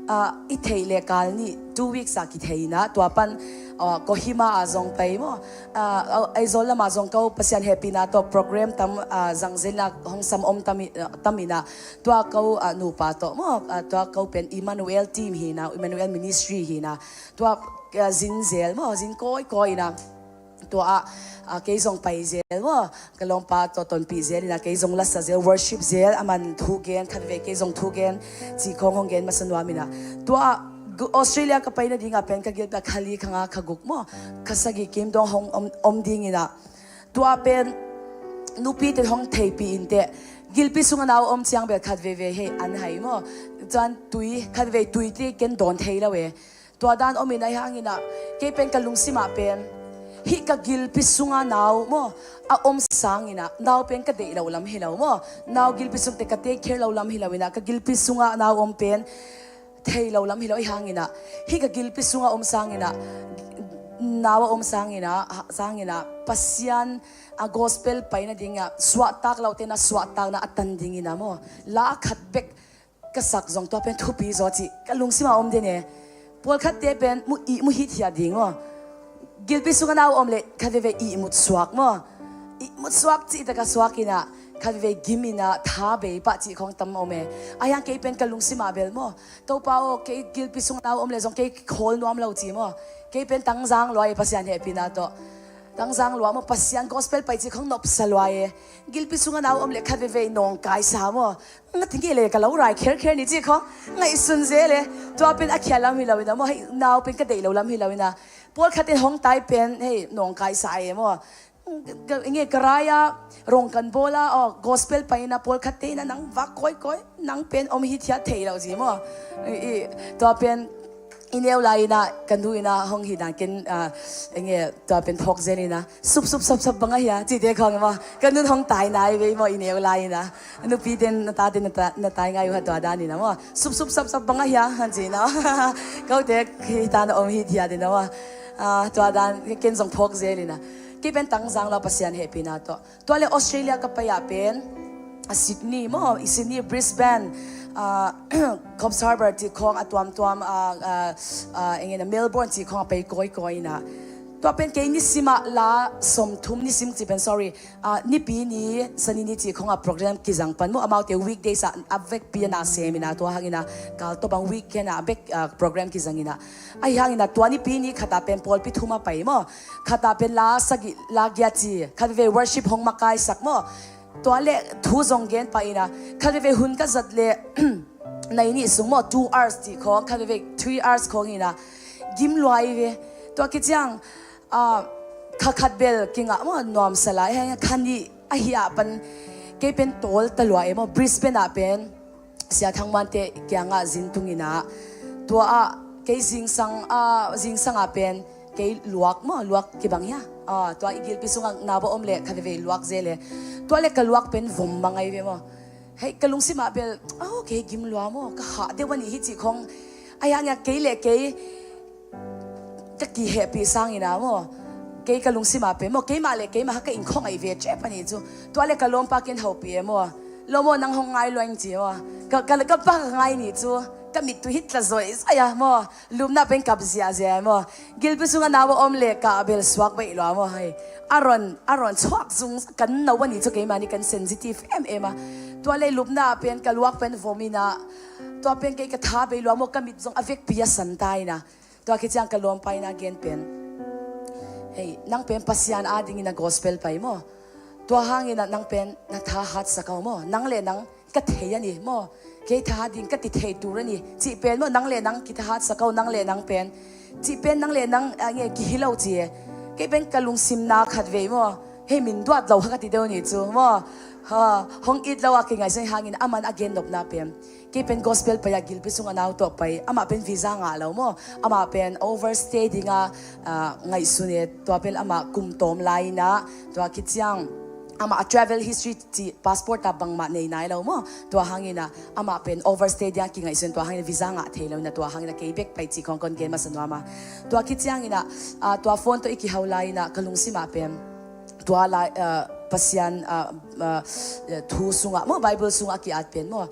Ah, i theih le kal nih, two weeks a kithei in a, tua pan, ah, Kohima a zong pai maw. Ah, Aizawl lamah zong ko Pasian hehpihna tawh program tam, ah, zang zel in a hong sam om tam i, ah, tam in a. Tua ko, ah, nupa tawh maw, ah, tua ko pen Emmanuel team hi na, Emmanuel Ministry hi na. Tua, ah, zin zel maw, zin kawikawi in a. Tua ah, ah, kei zong pai zel maw, ka lawmpa tawh tonpih zel in a, kei zong lasa zel, worship zel, aman thu gen, khat vei kei zong thu gen, cih khawng hong gen masa nuam in a. Tua ah, gu-, Australia ka pai nadingah pen ka gilpi a kha li kha nga kha guk maw, kha sagih kim dong hong om, om ding in a. Tua pen nupite hong theihpih in teh, gilpi sungah nau om ciang bel khat veve hei an hai maw. Tuan tui, khat veve tui te ken dawn thei lo e. Tua dan om in ahi hangin a, kei pen ka lungsim ah pen, hih ka gilpi sungah nau maw, a om sangin a, nau pen ka deih lo lam hi lo maw. Nau gilpi sung teh ka take care lo lam hi lo in a, ka gilpi sungah nau om pen, thei lo lam hi lo ahi hangin a, hih ka gilpi sungah om sangin a, nau a om sangin a, sangin a, Pasian a gospel pai nading a, suahtak lote na suahtakna a tan dingin a maw. La khat bek ka sak zong tua pen thupi zaw cih ka lungsim ah om den e. Pawlkhatte pen mu ih mu hithia ding maw. Gilpi sungah nau om le khat veve ihmut suak maw. Ihmut suak cih tak a suak in a, khat veve gim in a, tha bei pah cih khawng tam om e. Ahi hang kei pen ka lungsim ah bel maw, Topa aw, kei gilpi sungah nau om le zong kei khawl nuam lo ci maw. Kei pen tangzang lua e Pasian hehpihna tawh. Tangzang lua maw, Pasian gospel pai cih khawng nopsa lua e. Gilpi sungah nau om le khat veve nawngkaisa maw. Nga ti ngei le ka lo rai kherkher ni cih khawng ngaihsun zel e. Tua pen a khial lam hi lo in a maw, hei, nau pen ka deih lo lam hi lo in a. Pawlkhat in hong tai pen, hei, nawngkaisa e maw. Ka, nge ka rai a, rong kan bawl a, aw, gospel pai in a, pawlkhatte in a nang vak kawikawi, nang pen om hithiat thei lo ci maw. I, i, tua pen, i neu lai in a, ka nu in a hong hi dan ken, ah, nge, tua pen phawk zel in a, sup, sup, sap, sap bang a hia, cite khawng maw. Ka nun hong tai nai vei maw, i neu lai in a. Nupi ten, na ta ten, na ta, na tai ngai uh ha tua dan in a maw. Sup, sup, sap, sap bang a hia, han ci in a. Kote, hi ta na om hithiat in a maw. Ah, tua dan, ken zong phawk zel in a. Kei pen tangzang lo Pasian hehpihna tawh. Tua le Australia ka pai ah pen, a Sydney maw, i Sydney, Brisbane, ah, Coffs Harbour cih khawng a tuamtuam, ah, ah, ah, eng in a Melbourne cih khawng a pai kawikawi in a. Tua pen kei nisim ah la sawmthum, nisim cih pen, sorry, ah, Nipi ni, Sani ni cih khawng a program kizang pan maw, amaute weekdays ah a vekpi a na sem in a, tua hang in a, kal tawh bang weekend ah a vek, ah, program kizang in a. Ahi hang in a tua Nipi ni khat ah pen pawlpi thum a pai maw. Khat ah pen la sagih, la giat ci, khat veve worship hong makaisak maw. Tua le thu zong gen pah in a, khat veve hun ka zat le, nai nih sung maw, two hours cih khawng, khat veve three hours khawng in a, gim lua hi ve. Tua kiciang, ah, kha khat bel kingah maw, nuamsa lai, hei, kha nih ahi ah pan, kei pen tawl ta lua e maw, Brisbane ah pen, Sia Thang Muante kiangah zin tung inah, tua ah kei zingsang ah, zingsang ah pen kei luak maw, luak kibang hia? Ah, tua i gilpi sungah nau a om le khat veivei luak zel e. Tua le ka luak pen vom mang ahi ve maw. Hei, ka lungsim ah bel, oh, kei gim lua maw, ka hah deuh a nih hi cih khong. Ahi hangin kei le kei ka kihehpih sangin ah maw, kei ka lungsim ah pen maw, keimah le keimah kha ka inn khong ahi ve cep a nih cu. Tua le ka lawmpa ken hopih e maw, lo maw, nang hong ngai lua ing ci maw. Ka, ka, ka pa ka ngai nih cu, ka mit tu hi tla zoi zoi a maw, lupna pen kap ziahziah e maw. Gilpi sungah nau a om le ka bel suak baih lua maw, hei. A ron, a ron chuak zung kan no a nih cu, keimah nih kan sensitive em em a. Tua le lupna pen ka luak pen vom inah, tua pen kei ka tha bei lua maw, ka mit zong a vekpi a san ta inah. Tua khit ciang ka lawmpa in a gen pen, hei, nang pen Pasian adingin a gospel pai maw. Tua hangin ah nang pen na tha hatsak a maw. Nang le nang ka thei a ni maw. Kei tha ding ka ti thei tur a ni cih pen maw. Nang le nang kitha hatsak a, nang le nang pen cih pen nang le nang, ah, nge kihi lo ci e. Kei pen ka lungsim na khat vei maw. Hei, min duat lo kha ka ti deuh ni cu maw. Ha, hong it lo a kei ngaihsun hangin aman a gen nopna pen, kei pen gospel pai a gilpi sungah nau tawh pai. Amah pen visa ngah lo maw. Amah pen overstay dinga, ah, ngaihsun e. Tua pen amah kum tawm lai inah, tua khit ciang amah a travel history cih passport ah bangmah nei nai lo maw. Tua hangin ah amah pen overstay dinga kingaihsun, tua hangin visa ngah thei lo inah, tua hangin ah kei bek pai cih khong kon gen masa nuam a. Tua khit ciangin ah, ah, tua phone tawh i kihau lai inah ka lungsim ah pen tua lai, ah, Pasian, ah, ah, thu sungah maw, Bible sungah a ki-at pen maw,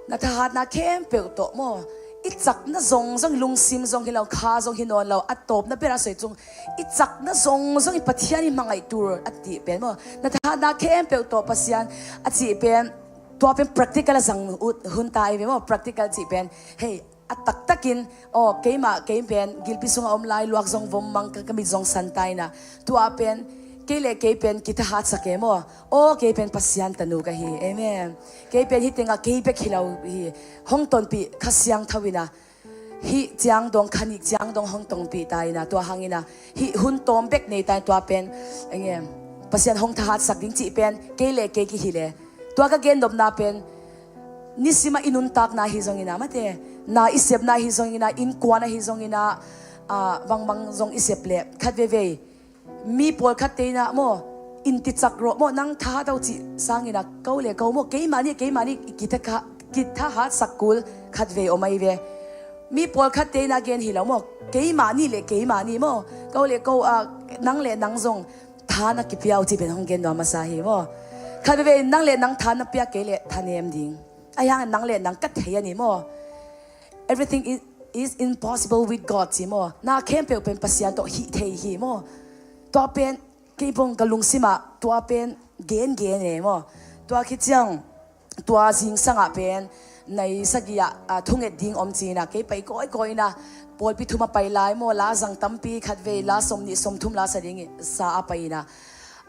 na thahatna khempeuh tawh maw, i cakna zongzong, lungsim zong hi lo, kha zong hi nawn lo, a tawpna ber a soi cung, i cakna zongzong i Pathian i hmangaih tur a tih pen maw, na thahatna khempeuh tawh Pasian a cih pen, tua pen practical a zang ut hun ta i ve maw. Practical cih pen, hei, a taktakin, aw, keimah, kei pen gilpi sungah om lai, luak zong vom mang, ka, ka mit zong san ta inah, tua pen kei le kei pen kitha hatsak e maw. Aw, kei pen Pasian tanu ka hi. Amen. Kei pen hi tengah kei bek hi lo hi. Hong tonpih Kha Siangtho inah, hih ciang dong, kha nih ciang dong hong tonpih ta inah, tua hangin ah hih hun tawm bek nei ta in, tua pen, enge, Pasian hong thahatsak ding cih pen kei le kei kihi le. Tua ka gen nopna pen nisim ah i nuntakna hi zongin ah, mate, na i sepna hi zongin ah, innkuan ah hi zongin ah, ah, bangbang zong i sep le khat veivei mi pawlkhat te inah maw, in ti cak rawh maw, nang thahat o cih sangin ah ko le ko maw, keimah nih, keimah nih kitha, kitha hatsak kul khat vei om ahi ve. Mi pawlkhat te inah gen hi lo maw, keimah nih le keimah nih maw, ko le ko, ah, nang le nang zong tha na kipia o cih pen hong gen nuam masa hi maw. Khat veivei nang le nang tha na pia kei le thanem ding. Ahi hangin nang le nang ka thei a ni maw. Everything is, is impossible with God ci maw. Na khempeuh pen Pasian tawh hih thei hi maw. Tua pen kei bang ka lungsim ah tua pen gengen e maw. Tua khit ciang tua zingsang ah pen nai sagih ah, ah, thunget ding om ci inah, kei pai kawikawi inah, pawlpi thum a pai lai maw, la zang tampi, khat vei la sawm nih sawm thum la sa ding i sa a pai inah.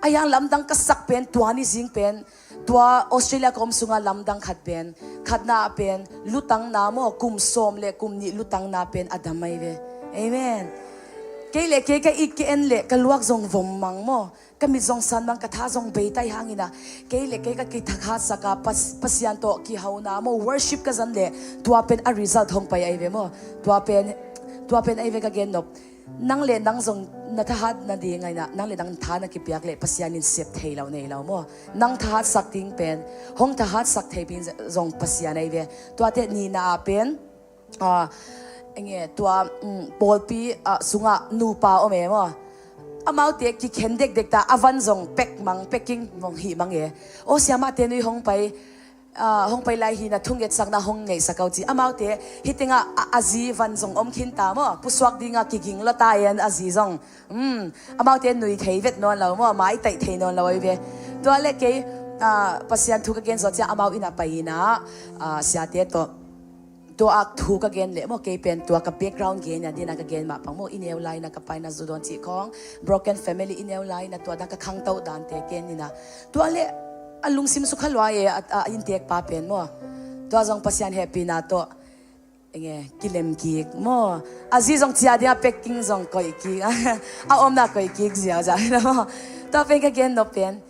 Ahi hang lamdang ka sak pen tua ni zing pen, tua Australia ka om sungah lamdang khat pen, khatna ah pen lutangna maw, kum sawm le kum nih lutangna pen a dam ahi ve. Amen. Kei le kei ka ik ka en le ka luak zong vom mang maw, ka mit zong san mang, ka tha zong bei ta i hangin ah, kei le kei ka kitha hatsak a, Pas-, Pasian tawh kihona maw, worship ka zan le tua pen a result hong pai ahi ve maw. Tua pen, tua pen ahi ve ka gen nop. Nang le nang zong na thahat nading a inah, nang le nang tha na kipiak le Pasian in sep thei lo nei lo maw. Nang thahatsak ding pen, hong thahatsak thei pen zong Pasian ahi ve. Tuate nihna ah pen, ah, enge, tua, mm, pawlpi, ah, sungah nupa om e maw. Amaute kikhen dekdek ta, a van zong pek mang, packing mong hih mang e. Aw, siamahte nui hong pai, ah, hong pai lai hi na, thungetsakna hong ngeihsak o ci. Amaute hi tengah a, a zi van zong om khin ta maw, pusuak dingah kiging lua ta en a zi zong. Hmm, amaute nui thei vet nawn lo maw, mai taih thei nawn lo ahi ve. Tua le kei, ah, Pasian thu ka gen zawh ciang amau inn ah pai inah, ah, siate tawh tua ak thu ka gen le maw, kei pen tua ka background gen a dina ka gen mah pang maw, i neu lai inah ka paina zu dawn cih khong, broken family i neu lai inah tua dan ka khangto dante ken inah. Tua le a lungsim sukha lua e, a, a inntek pa pen maw. Tua zong Pasian hehpihna tawh, enge, kilem kik maw. A zi zong cia dingah packing zong koih kik. A omna koih kik ziauziau inah maw. Tua pen ka gen nop pen,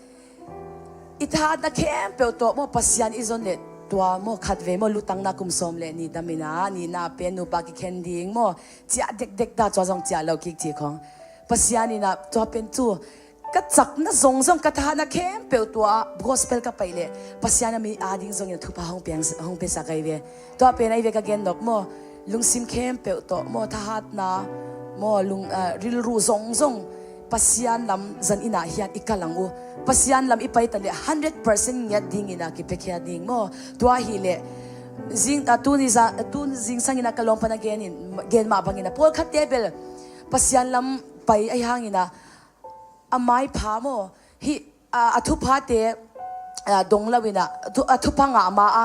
i thahatna khempeuh tawh maw, Pasian i zon le tua maw, khatvei maw, lutangna kum sawm le nih dam in ah, nihna pen nupa kikhen ding maw, ciah dekdek ta, tua zong ciah lo kik cih khawng. Pasian in ah tua pen cu ka cakna zongzong, ka thahatna khempeuh tua ah gospel ka paih leh Pasian a mi ading zongin a thupha hong piang, hong piasak ahi ve. Tua pen ahi ve ka gen nop maw, lungsim khempeuh tawh maw, thahatna maw, lung, ah, rilru zongzong Pasian lam zan in ah hian i kal ang uh. Pasian lam i pai ta leh hundred percent ngiat dingin ah kipiakhia ding maw. Tua hi leh zing, ah, tuni za, tun zingsangin ah ka lawm pan a gen in, gen mah bangin ah pawlkhatte bel Pasian lam pai ahi hangin ah a maipha maw, hih, a, a thuphate, a, dong lo in ah, a thu, a thupha ngah ma a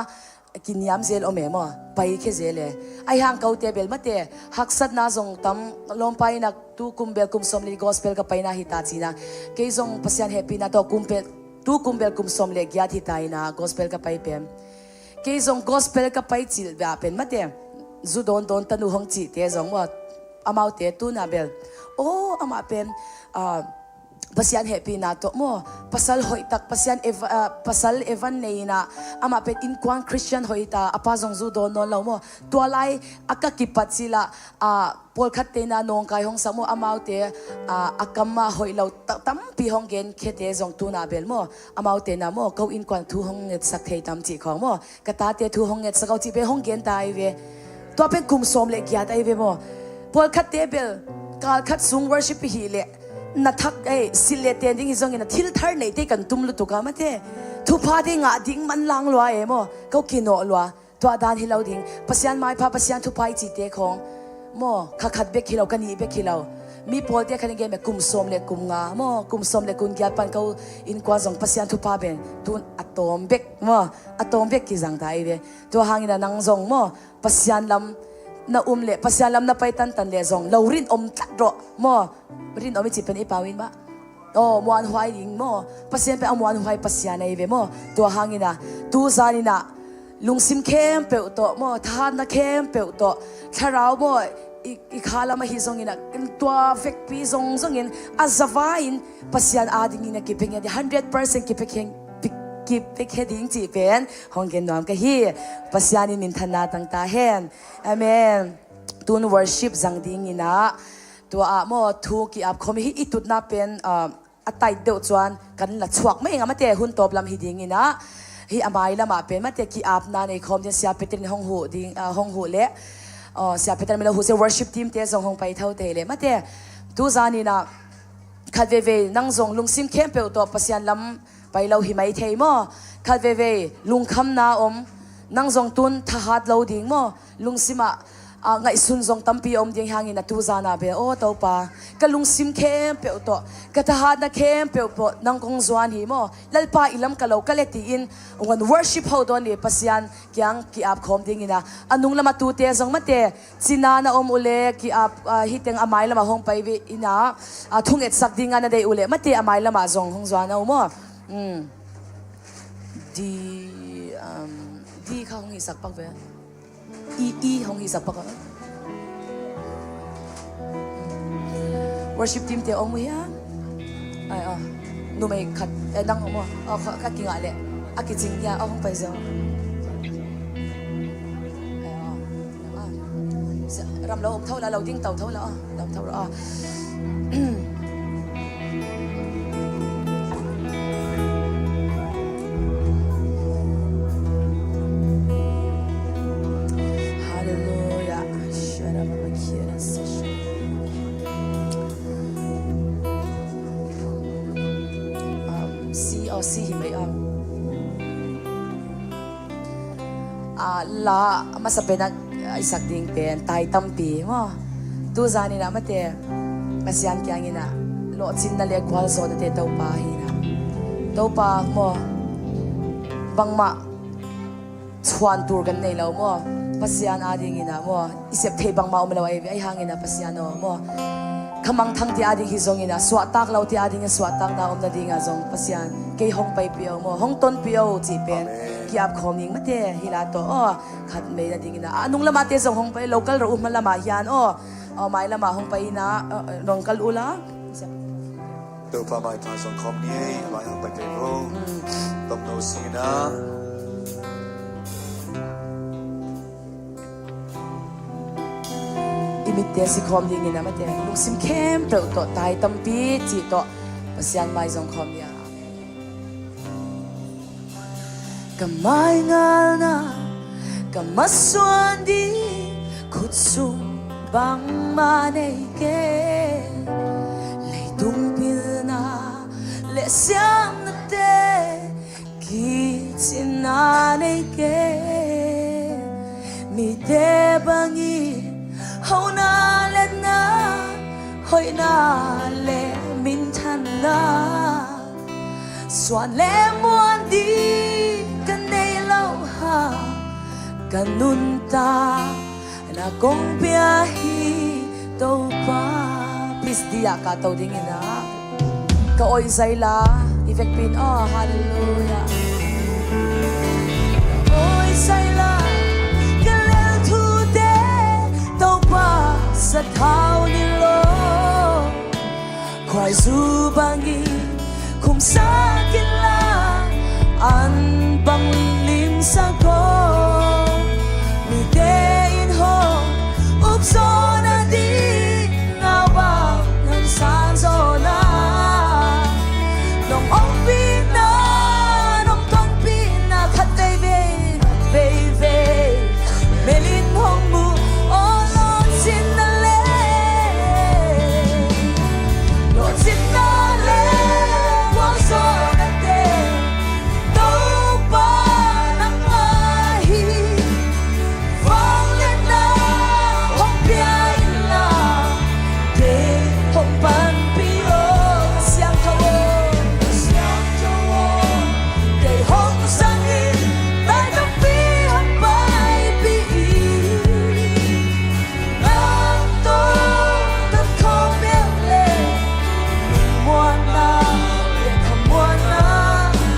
kiniam zel om e maw, paikhia zel e. Ahi hang kote bel mate, haksatna zong tam, lawmpa in ah tu kum bel kum sawm le gospel ka paina hi ta ci-in ah, kei zong Pasian hehpihna tawh kum bel, tu kum bel kum sawm le giat hi ta in ah gospel ka pai pen. Kei zong gospel ka pai cih ve pen mate, zu dawn dawn tanu hong cihte zong maw, amaute tu-in ah bel, aw, amah pen, a, Pasian hehpihna tawh maw, pasal hoih tak, Pasian eva-, ah, pasal evan nei in ah, amah pen innkuan Christian hoih ta, a pa zong zu dawn nawn lo maw. Tua lai a ka kipat cil ah, ah, pawlkhatte in ah nawngkai hong sak maw, amaute, ah, a kam ah hoih lo ta-, tampi hong genkhiate zong tu-in ah bel maw, amaute in ah maw, ko innkuan thu hong ngetsak thei tam cih khawng maw, ka tate thu hong ngetsak o cih pen hong gen ta ahi ve. Tua pen kum sawm le giat ahi ve maw. Pawlkhatte bel, kal khat sung worship i hih leh, na thak, eh, silh le ten ding hi zongin a thil thar neite kan tum lutuk a mate. Thuphate ngah ding manlang lua e maw. Ko kinawh lua. Tua dan hi lo ding. Pasian maipha, Pasian thupha i cihte khawng maw, kha khat bek hi lo, ka nih bek hi lo. Mi pawlte khan i gen bek kum sawm le kum nga maw, kum sawm le kum giat pan ko innkuan zong Pasian thupha pen tu-in a tawm bek maw, a tawm bek kizang ta ahi ve. Tua hangin ah nang zong maw, Pasian lam na um leh, Pasian lam na pai tantan leh zong lo rinum tlat rawh maw. Rinum i cih pen i pau in mah, aw, muanhuai ding maw. Pasian pen a muanhuai Pasian ahi ve maw. Tua hangin ah tu zanin ah lungsim khempeuh tawh maw, thahatna khempeuh tawh, thlarau maw, i, i kha lam ahi zongin ah, tua vekpi zongzongin a zavai-in Pasian adingin a kipiakhia ding, hundred percent kipiakhia, kipiakhia ding cih pen hong gen nuam ka hi. Pasian in minthanna tang ta hen. Amen. Tun worship zang dingin ah, tua ah maw, thu ki-ap khawm hi. I tutna pen, ah, a tait deuh chuan kan la chhuak mai ing a mate, hun tawp lam hi dingin ah, hi a mai lamah pen mate ki-apna nei khawm ding, Sia Peter in hong huh ding, ah, hong huh leh, ah, Sia Peter min lo huh se, worship team te zong hong pai tho thei leh mate. Tu zanin ah khat veivei nang zong lungsim khempeuh tawh Pasian lam pai lo hi mai thei maw. Khat veivei lungkhamna om, nang zong tun thahat lo ding maw. Lungsim ah, ah, ngaihsun zong tampi a om ding hangin ah tu zan ah bel, aw Topa, ka lungsim khempeuh tawh, ka thahatna khempeuh tawh nang kong zuan hi maw. Lalpa, i lam ka lo ka le tiin, hong worship ho dawn ni, Pasian kiang ki-ap khawm dingin ah, a nung lamah tute zong mate, cina na om uh leh ki-ap, ah, hi teng a mai lamah hong pai ve in ah, ah, thungetsak dingin na deih uh leh mate, a mai lamah zong hong zuan uh maw. Hmm. D, um, D kha hong hisak pak ve. I, i hong hisak pak a. Worship team te om uh hia? Ai, ah. Numei khat, eh, nang om uh. Oh, kha, kha kingah leh. A kicing hia, oh, hong pai zong. Ai, ah. Ah. Ram lo om tho la, lo ding tau tho la, ah. Lo tho la, ah. Hallelujah. Um, C, oh, C hi mai, um. Ah, la, a masa pen a, ah, i sak ding pen, tai tampi, maw. Tu zanin ah mate, Pasian kiangin ah, lawhcinna le gualzawhnate Topa hi in ah. Topa, maw, bangmah chhuan tur kan nei lo maw. Pasian adingin ah maw, i sep theih bangmah om lo ahi ve, ahi hangin ah Pasian aw maw. Khamangthangte ading hi zongin ah, suahtak lote adingin suahtakna om nadingah zong Pasian, kei hong paipih aw maw, hong tonpih aw cih pen. Amen. Ki-ap khawm ning mate, hi la tawh aw, khat mai nadingin ah. A nung lamahte zong hong pai, local ro um hma lamah hian aw, aw mai lamah hong pai in ah, aw, aw, nong kal uh la. Topa maipha zong khawm ni ei, a mai hong pai kei vo. Mm. Tawmno sungin ah. Mitte si khawm dingin a mate lungsim khempeuh tawh tai tampi cih tawh Pasian mai zong khawm dia. Ka maingalna ka masuan ding khut sung bangmah nei kei. Leitung pilna le siamnate kicinna nei kei. Mite bangin hona le na, hoihna le minthanna, suan le muan ding ka nei lo hang, ka nuntak na kong pia hi Topa. Please, dia ka to dingin ah ka oi zaila i vekpin, oh, hallelujah. Ka oi zaila ka lel thute Topa sathau ni lo. Khuaizu bangin khumsak inla an bang limsak ko. Mite in hong ukzaw nading naubang hong sanzaw na. Nong ompihna, nong tonpihna khat veivei, khat veivei. Melin hong mu, oh, lawhcinna le, lawhcinna le, gualzawhnate Topa nangmah hi. Vangliatna hong pia inla, kei hong panpih o, Siangtho o, Siangtho o. Kei hong zang in, tai tampi hong paipih in. Nang tawh ka khawm bek le, lungmuanna le khamuanna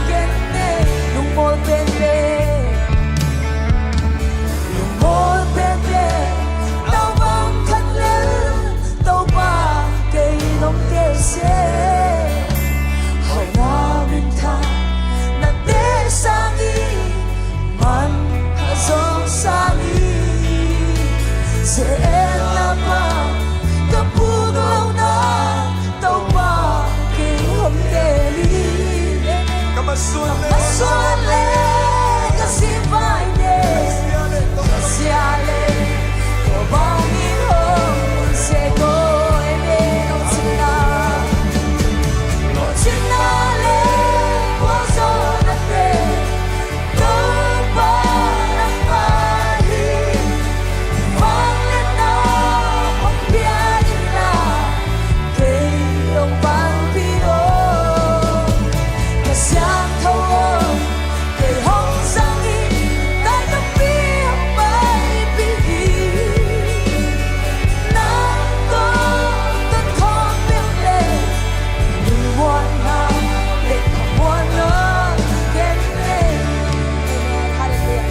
ken nei. Lungmual pen le, lungmual pen le, tau bang khat le, Topa kei nong tel se. Hauhna minthanna te sangin, man a zong sangin, Selah, Lamah ka puk lohna Topa kei hong tel in. Ka masuan le, ka masuan le, ka sivai le, ka zia le, ka zia le, tua bangin hong se ko e ne. Lawhcinna, lawhcinna le, gualzawhnate Topa nangmah hi. Vangliatna hong pia inla, kei hong panpih o, ka Siangtho o. Kei hong zang in, tai tampi hong paipih in. Nang tawh ka khawm bek le, lungmuanna le khamuanna ken nei. Amen. Hallelujah.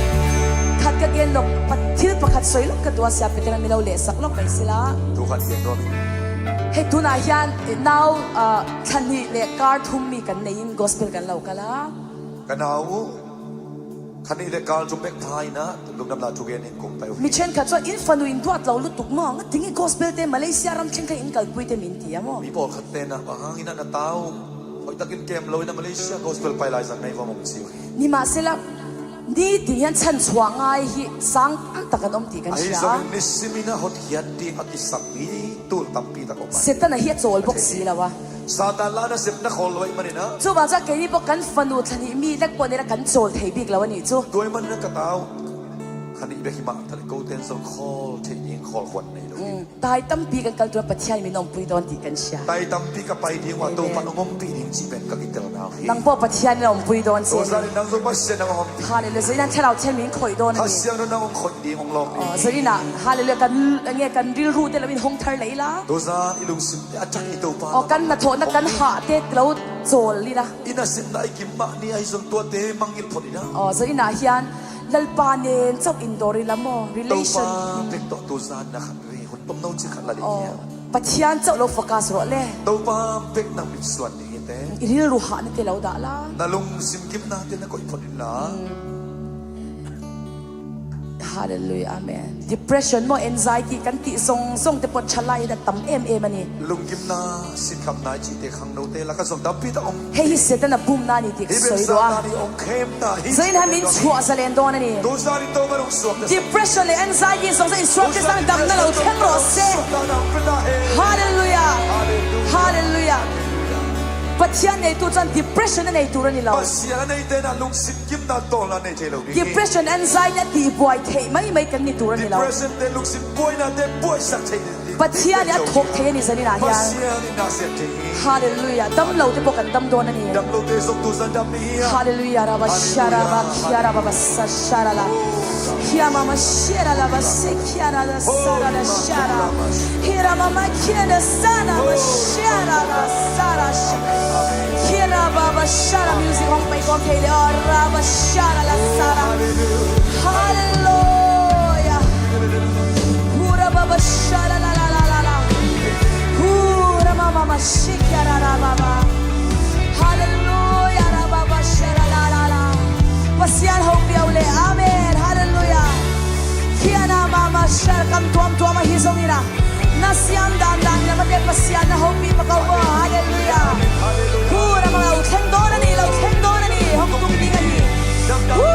Khat ka gen nop, pa-, thil pakhat soi lo ka tua, sia Peter, mi lo lehsak lo mai sila. Tu khat gen nop. Hei, tunah hian, eh, nau, ah, thla hnih le kar thum mi kan nei in gospel kan lo kal a. Ka nau uh, thla hnih le kar thum bek pha in a, lungdam la thugen in kong pai uh. Mi ṭhenkhat chuan in fanu in duat lo lutuk maw, ngating i gospel te Malaysia ram ṭhenkhat in kalpui te min ti a maw? Mi pawlkhat te na, bang hangin a na ta uh, hoih takin kem lo in a Malaysia gospel pai lai zang ngai va mong chiu. Nimahsela, ni tin hian chhanchhuah ngai hi sang tam tak an awm tih kan hria. Ahi zongin nisim in a hotkhiat tih a kisam mi tul tampi tak awm a. Setana hi a chawl bawk si lo a. Satan la nasepna khawl lo ahih manin a. Chuvang chuan keini pawh kan fanu thla hnih mi lek pawh nila kan chawl thei bik lo a nih chu. Tua ahih manin a ka tau. Thla hnih bek hi mah ta le, kote an zawng khawl theih ding khawl huan nei lo. Mm. Tai tampi kan kal tura Pathian min awmpui dawn tih kan hria. Tai tampi ka pai ding ua, Amen. Topan hong awmpih ding cih pen ka kitel nau hi. Nang pawh Pathian in awmpui dawn se. Tua zanin nang zawng Pasian nang hong awmpih. Hallelujah. Zanin thlarau thian min khawih dawn a ni. Kha Siangtho nang hong khawih ding hong lawm ding. Aw, zanin a, hallelujah, kan, nge kan rilru te lo in hong thar lei la. Tuzan i lungsim te a ṭang i Topa. Aw, kan hnathawhna kan hah te lo chawl ila. I nasepna i kim mah ni ahi zong tuate mangngilh phawt ila. Aw, zanin ah hian Lalpa nen chauh indawr ila maw, relation. Topa bek tawh tuzan na khat ve hun tawm no chi khat la ding hian. Aw, Pathian chauh lo focus rawh le. Topa bek nang mitsuan ding hi te. I rilru hahna te lo dah la. Na lungsim kimna te na koih phawt ila. Hmm. Halleluiah, amen. Depression maw, anxiety kan tih zongzong te pawh thalai in a tam emem a ni. Lunggimna, sinkhamna i cihte khangnote lakah zong tampi tak om. Hei hi Satan a bumna ni tih soi dua. Zanin hamin chuah zalen dawn a ni. Depression le anxiety zongzong in suakte sang damna lo thleng rawh se. Halleluiah. Halleluiah. Pathian neitu chuan depression a nei tur a ni lo. Depression, anxiety a tihbuai theih mai mai kan ni tur a ni lo. Pathian in a thawk thei a ni zanin ah hian. Halleluiah. Damlote pawh kan dam dawn a ni. Halleluiah. Rabba sharaba kiara baba sa sharala. Hiamama sharala ba se kiara la sarala shara. Hiramama kiara sana ba sharala sara. Kira baba shara, music hong pai kawm thei le aw, raba shara la sara. Halleluiah. Hura baba shara la la la la la. Hura mama ma shikara la baba. Halleluiah, raba baba shara la la la. Pasian hopih le, amen. Halleluiah. Kiana mama shara kam tuamtuam ahi zongin a. Na siam dandan na mate Pasian na hopih makaw maw. Halleluiah. Hu, na mang lo thleng dawn a ni, lo thleng dawn a ni, hong tung ding a ni. Hu,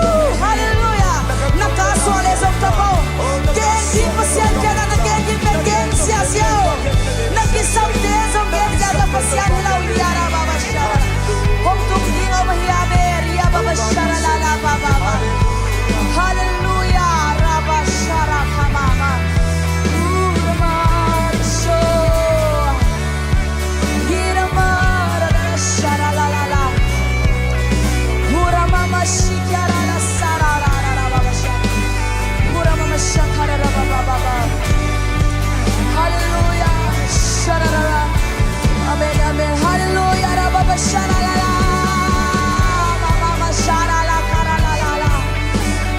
halleluiah. Na ka suah leh zong ka pau. Gen ding Pasian kiangah na gen ding pen gen siasia uh. Na kisam te zong gen siasia Pasian hi lo, ia ra ba ba shara. Hong tung ding a om ahi a, amen. Ia ba ba shara la la ba ba ba. Halleluiah, raba shara kamama. Hura mara sho. Hira mara shara la la la. Hura mama shikara la sara la la la ba ba shara. Hura mama shakara la ba ba ba ba. Halleluiah. Shara la la. Amen, amen. Halleluiah. Ra ba ba shara la la. Mama shara la kara la la la.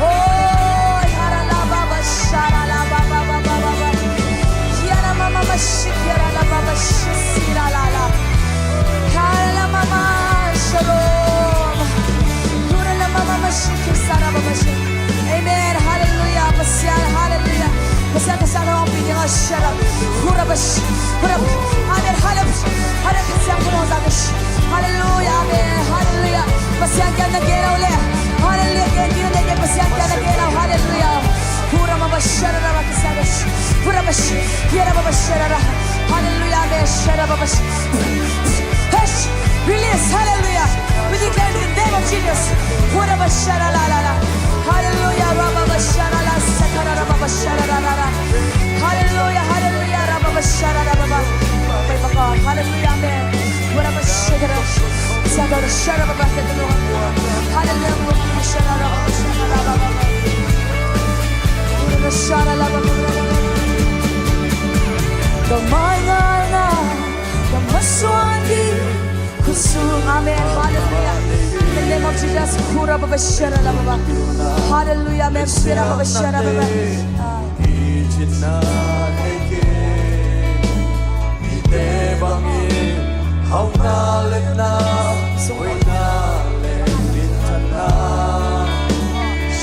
Oh, yara la ba ba shara la ba ba ba ba ba ba. Kiara mama ma shi kiara la ba ba shi si la la la. Kiara la mama shalom. Kiara la mama ma shi ki sara ba ba shi. Amen. Hallelujah. Pasian, hallelujah. Pasian, Pasian, hong pi ding a shara. Hura ba shi. Hura. Amen. Hallelujah. Hallelujah. Pasian, hura ba shi. Hallelujah. Amen. Hallelujah. Pasian kiang na gen lo le. Hallelujah. Gen ding na gen, Pasian kiang na gen lo. Hallelujah. Hura ma ba shara ra ba kisa ba shi. Hura ba shi. Hiara ba ba shara ra. Hallelujah. Amen. Shara ba ba shi. Hey, release. Hallelujah. We declare in the name of Jesus. Hura ba shara la la la. Hallelujah. Ra ba ba shara la. Sakara ra ba ba shara ra ra ra. Hallelujah. Hallelujah. Ra ba ba shara ra ba ba. Hallelujah. Amen. Hura ba shara. Shara ba ba. Hallelujah. Shara la ba ba. Shara la ba ba. Hura ba shara la ba ba. Ka mai ngai na, ka masuan di, kusung. Amen. Hallelujah. In the name of Jesus. Hura ba ba shara la ba ba. Hallelujah. Amen. Shara ba ba shara ba ba. Ah. Mite bangin hauhna letna, hoihna le minthanna,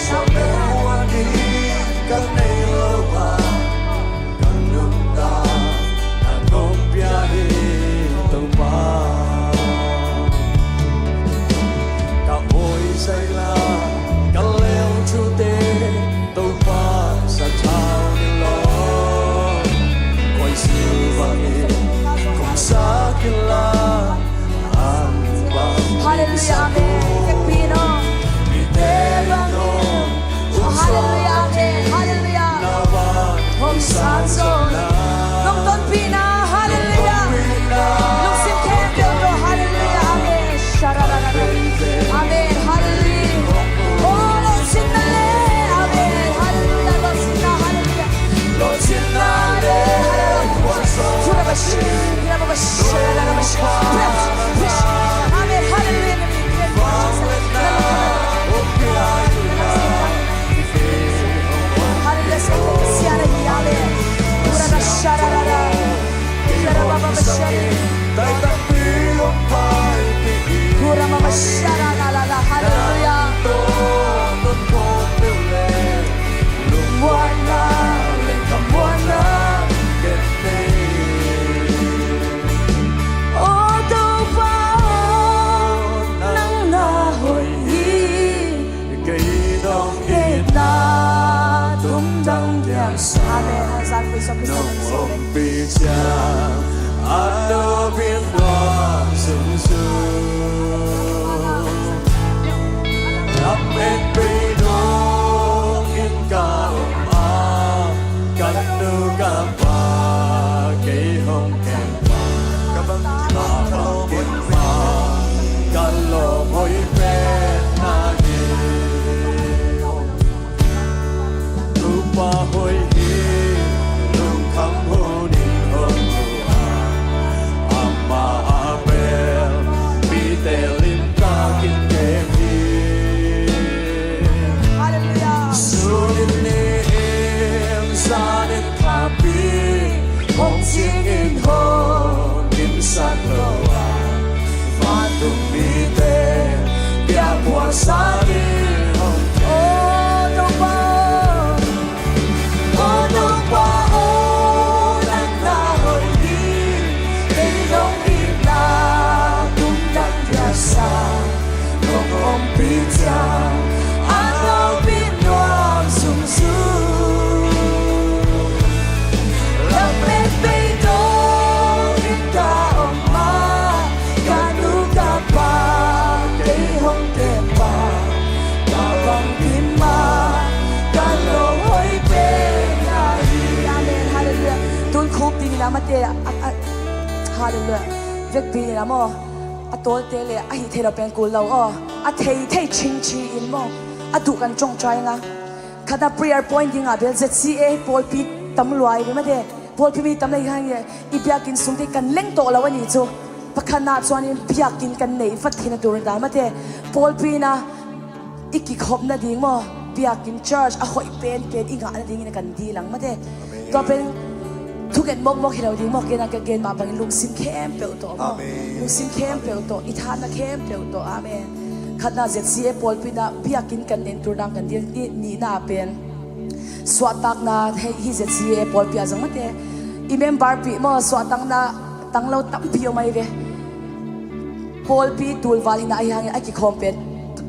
suak le huan ding ka nei lo a, ka nuntak na kong pia hi Topa. Ka awi zaila, ka leu thute, Topa sathau ni lo, koi silvangin kong sa kila, ang bang. Hallelujah, Nong ompih ciang a nopin nuam zungzung. Lamet bei dongin ka om a, ka nu ka pa kei hong kem bang, ka bang kem bang, ka lawm hoih pen na hi. Nupa hoih hi, lungkham hunin hong uh a, amah a bel mite limtakin kem hi. Hallelujah. Sunin ni-in zanin khapi hong cingin hong dimsak lo a, vantung mite biakpuak sa ding hong kem. Aw Topa, aw Topa aw, nang na hoih hi. Kei hong itna tungtang piaksa, nong ompih ciang a nopin nuam zungzung. Lamet bei dongin ka om a, ka nu ka pa kei hong kem bang, ka bang kim a, ka lawm hoih pen na hi. Amen. Hallelujah. Tun khuk dingin a mate a, a, a, hallelujah. Vekpi in a maw, a tawlte le a hih theih loh pen kul lo aw, a thei thei chingchi in maw, a duh kan congcai nga. Khatna prayer point dingah bel Z C A pawlpi tam luai ve mate. Pawlpi mi tam lei hang i biakinn sungte kan leng tawh lo a nih cu. Pakhatna chuan in biakinn kan neih vat theihna tur ni ta mate. Pawlpi in a i kikhop nading maw, biakinn church a hoih penpen i ngah nadingin a kan dil ang mate. Tua pen thunget mawkmawk hi lo ding maw, kei in a ka gen mah bangin lungsim khempeuh tawh maw. Amen. Lungsim khempeuh tawh, i thahatna khempeuh tawh. Amen. Khatna Z C A pawlpi in a biakinn kan neih tur dang kan dil, ni, nihna pen suahtakna hei hi Z C A pawlpi ah zong mate. I member pi maw, suahtakna tang lo tampi om ahi ve. Pawlpi tulval hi na ahi hangin a kikhawm pen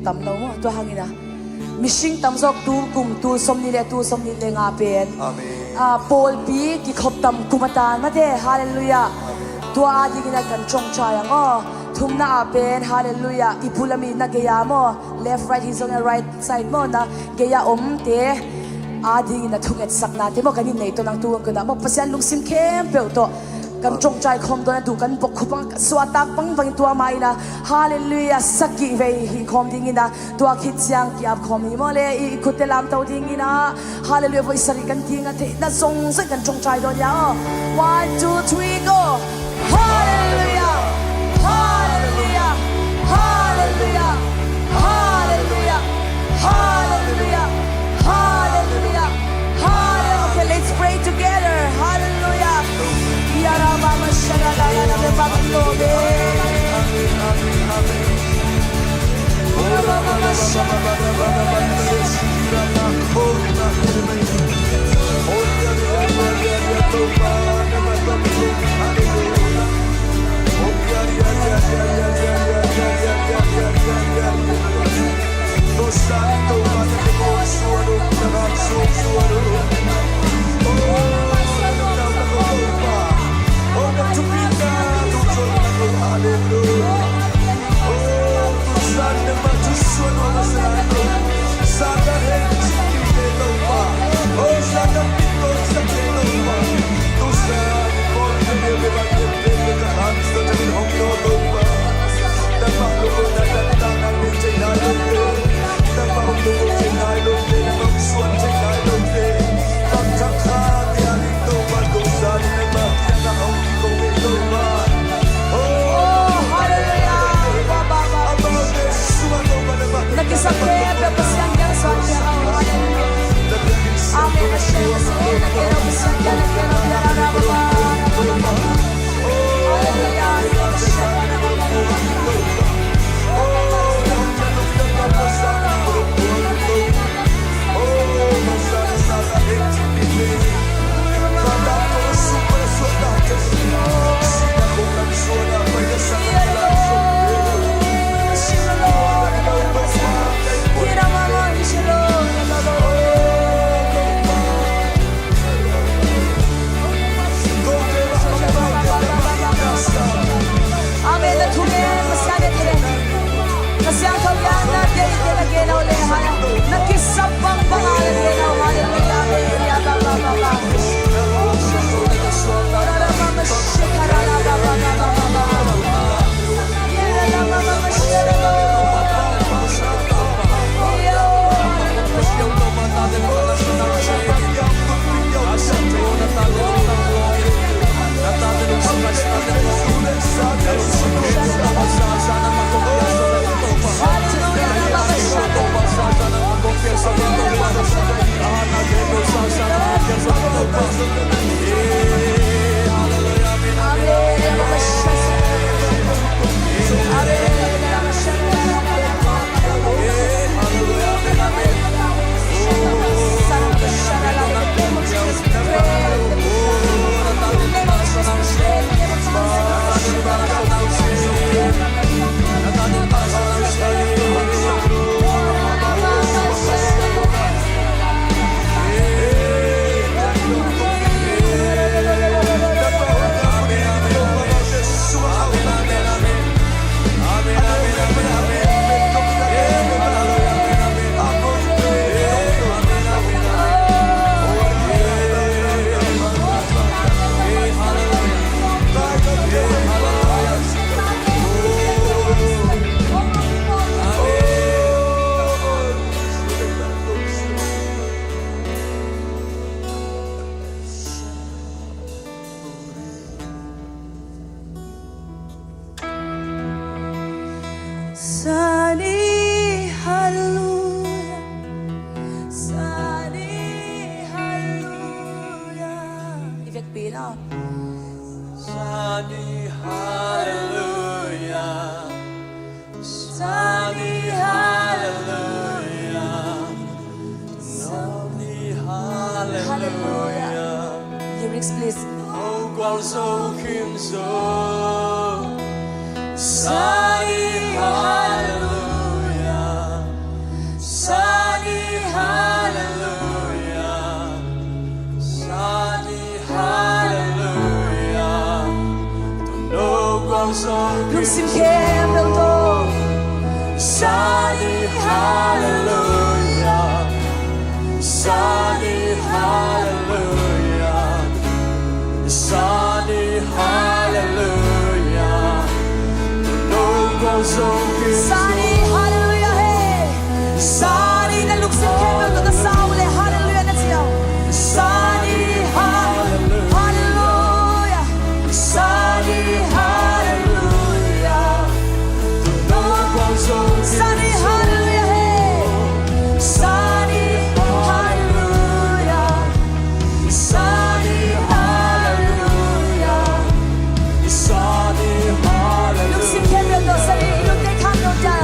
tam lo maw, tua hangin a mihring tam zawk tu kum, tu sawmnih le, tu sawmnih le nga pen. Amen. Ah, pawlpi kikhop tam kum a tan mate. Hallelujah. Amen. Tua adingin a kan congcai ang aw. Thumna ah pen, hallelujah, i bul a mi na gei a maw, left right hi zongin a right side maw, na gei a omte adingin a thungetsaknate maw, kan i nei tawh nang tu kan a maw, Pasian lungsim khempeuh tawh kan congcai khawm dawn a duh kan bawkkhup ang, suahtak bangbangin tua mah in a, hallelujah, sagih vei hih khawm dingin a, tua khit ciang ki-ap khawm hi maw le, i, i khutte lamto dingin a, hallelujah, voi sarih kan ding a theihna zongzong kan congcai dawn hi a aw. One, two, three, go. Hallelujah! Hallelujah! Hallelujah! Hallelujah! Hallelujah! Hallelujah! Hallelujah! Okay, let's pray together. Hallelujah! Yarabama sharada, yarabama Sani, hallelujah. Sani, hallelujah. I vekpi in aw. Sani, hallelujah. Sani, hallelujah. Sani, hallelujah. Lyrics, please. Sani, hallelujah. Sani, hallelujah. Sani, hallelujah. Lungsim khempeuh tawh. Sani, hallelujah. Sani, hallelujah. Sani, hallelujah. Sani, hallelujah, hey. Sani, na lungsim khempeuh tawh na sau leh hallelujah na ci a. Sani, hallelujah. Sani, hallelujah. Sani, hallelujah, hey. Sani, hallelujah. Sani, hallelujah. Sani, hallelujah. Lungsim khempeuh tawh Sani, i lungte kham lo ta.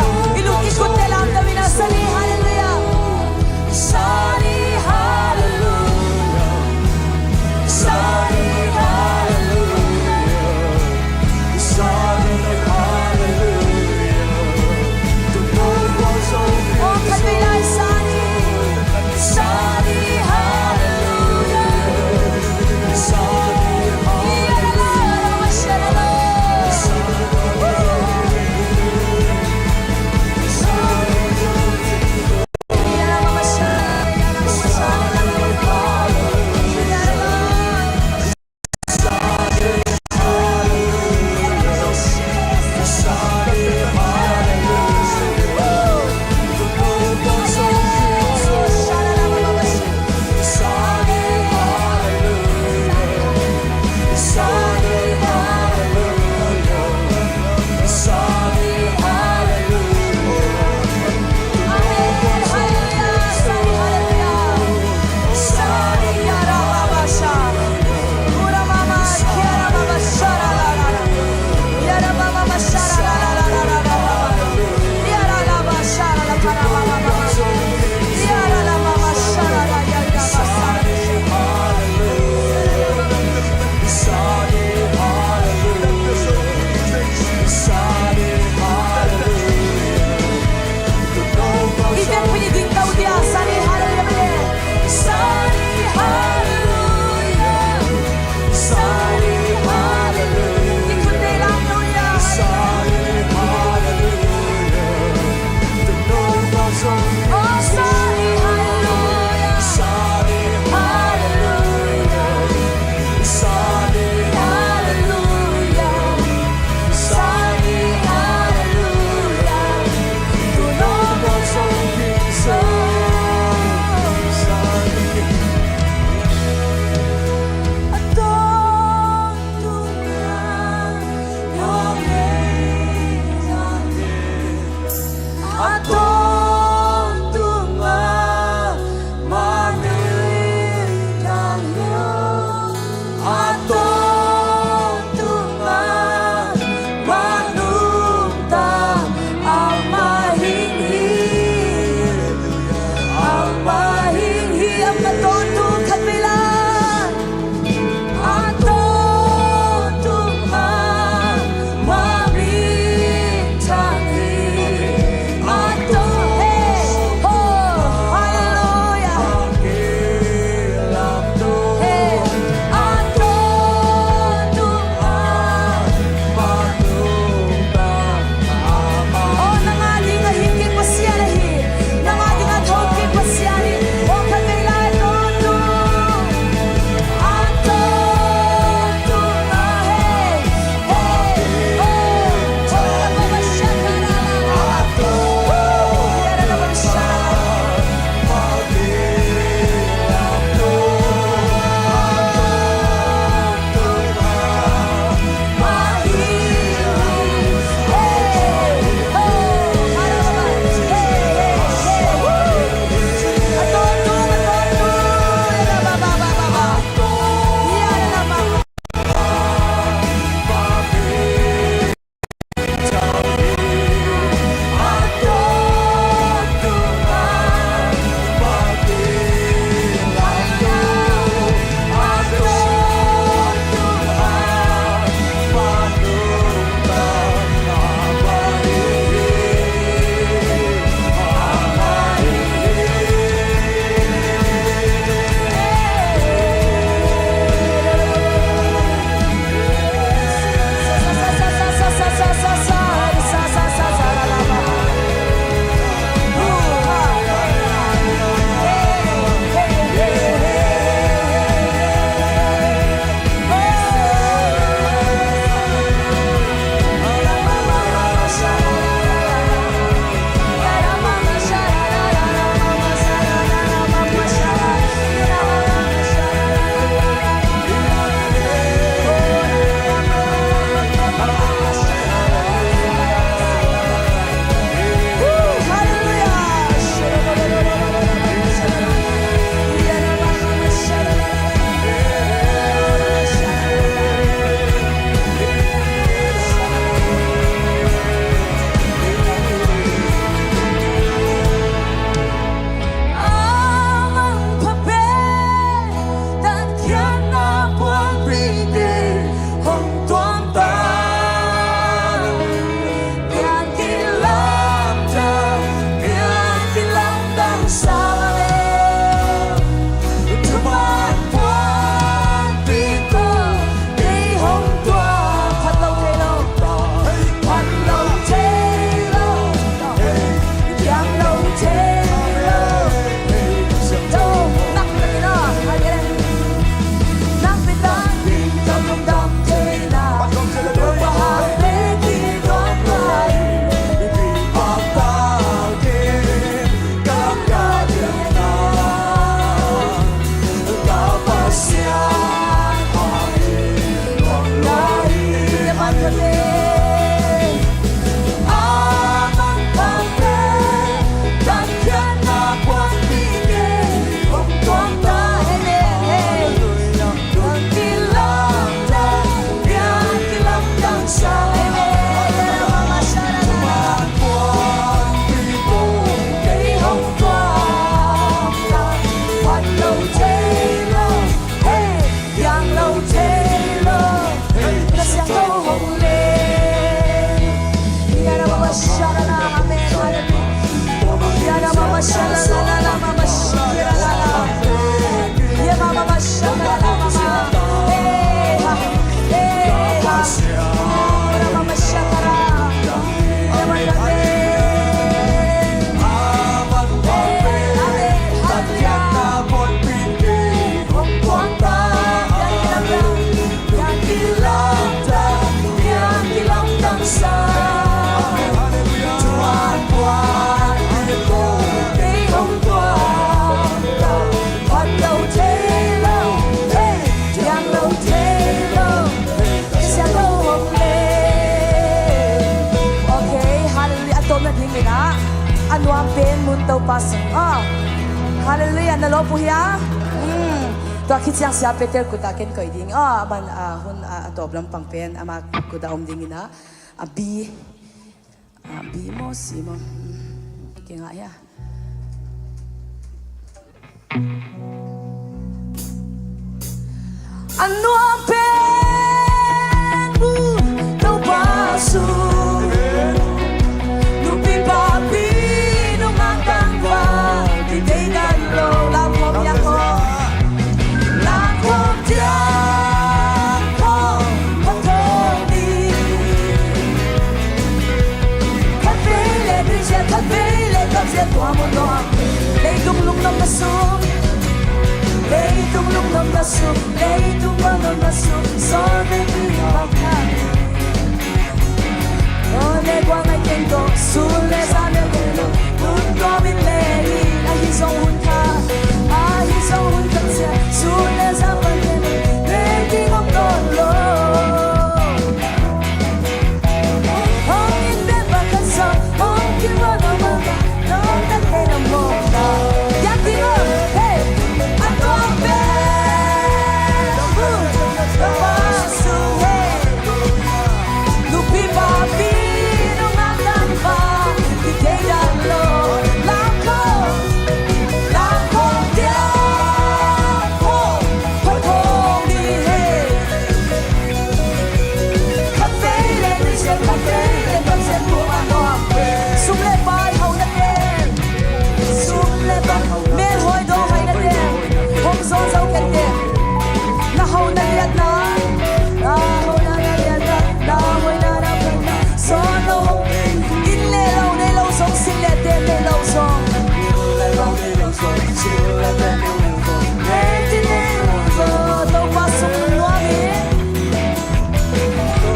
Hun Topa sung. Ah. Hallelujah. Na lawp uh hia? Hmm. Tua khit ciang Sia Peter kut ah ken koih ding. Ah, a man, ah, hun, ah, a tawp lampang pen ama kut ah om ding in ah. A B. A B maw, C maw. Hmm. Kingah hia. A nuam pen bu Topa sung. Nupi papi nungak tangval, kitei dan lo. Lamkhawm diak khawm. Lamkhawm diak khawm, phatkhawm ni. Khatvei le tuisia, khatvei le tuisia, tua mu nuam. Leitung lungnuamna sung, leitung lungnuamna sung, leitung lungnuamna sung, sawm le tui bang khat. Aw le guang ai keng ko, sun le sa le keng ko, hun ko min le ni, ahi zong hun kha, ahi zong hun kha sia, sun le sa pan keng ko, leitung om ko lo. Sum le pai hau na ten, sum le pai, mel hoi dawng hai na ten, hong zawn zo ken ten. Na hau na liatna, na hau na na liatna, na hoi na na pai na. Sawn lo, inn le lo nei lo zong, sin le ten nei lo zong. Topa sung nuam hi.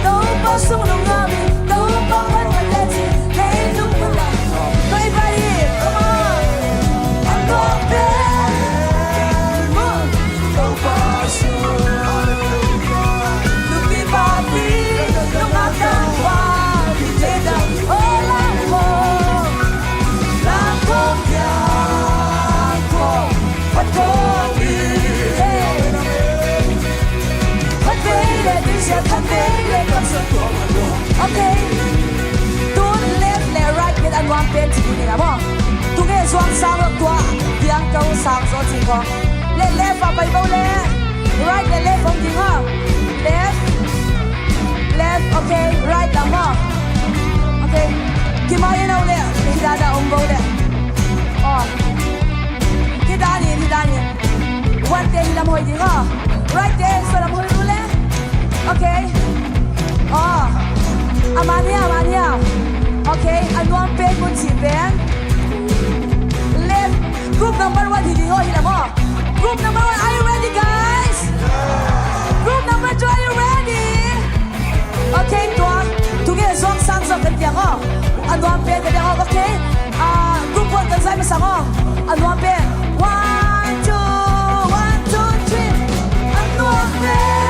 Topa sung nuam hi. Topa phat phat le ci. Leitung phat phat. Kai bai hi. Come on. Topa pen. Topa sung. Nupi papi. Topa sung. Okay. Tun left le right bel a nuam pen ci ding a maw. Tung e zuang sang lo tua. Piang ko sang zo ci ko. Le left a pai bo le. Right le left om ding a. Left. Left, okay, right lam maw. Okay. Kimai in au le, hih dan a om bo le. Aw. Hih dan in, hih dan in. One te hih lam hoi ding aw. Right te, so lam hoi lu le. Okay. Aw. A man hia, a man hia. Okay, a nuam pen mun cih pen. Left, group number one hi ding aw, hih lam aw. Group number one, are you ready, guys? Group number two, are you ready? Okay, tua. Tung e zuang sang zo kan tiang aw. A nuam pen kan tiang aw, okay? Ah, group one kan zai masang aw. A nuam pen. One, two, one, two, three. A nuam pen.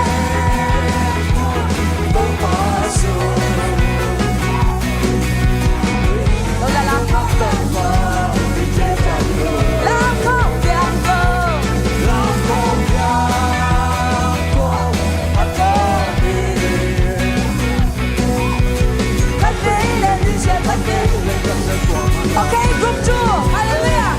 Okay, group two. Hallelujah.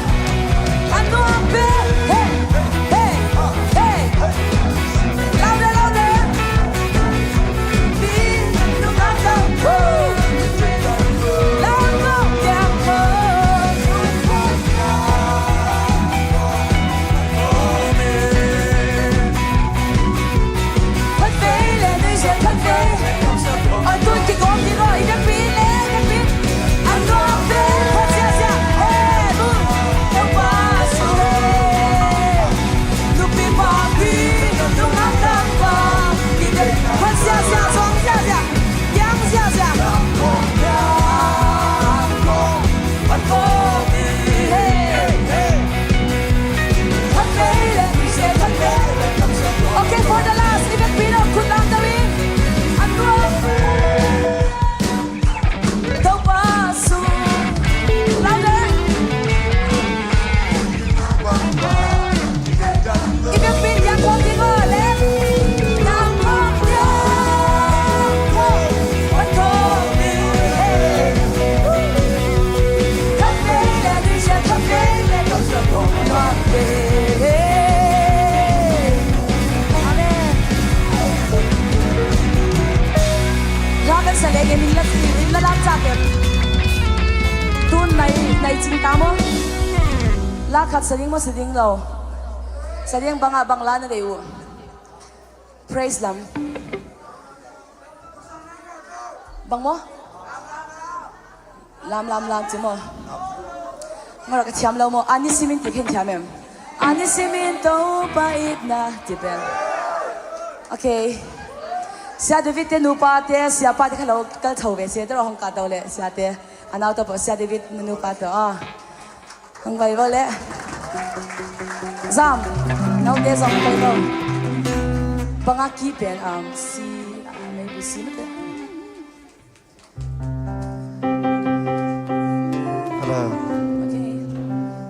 Lam cak em? Tun nai, nai cing ta maw? La khat sa ding maw, sa ding lo? Sa ding bang ah, bang la na deih uh? Praise lam. Bang maw? Lam, lam, lam ci maw? Ngawrak ka thiam lo maw? A ni simin ti khin thiam em? A ni simin Topa itna ti pen. Okay. Sia David te nupa te, siapa te kha lo kal tho ve, sia te rawh hong kah to le, sia te. A nau to pawh, sia David nupa to, ah. Hong vai vo le. Zam. Nau te zam vai vo. Bang a key pen, um, C, uh, maybe C mate. Hello. Okay.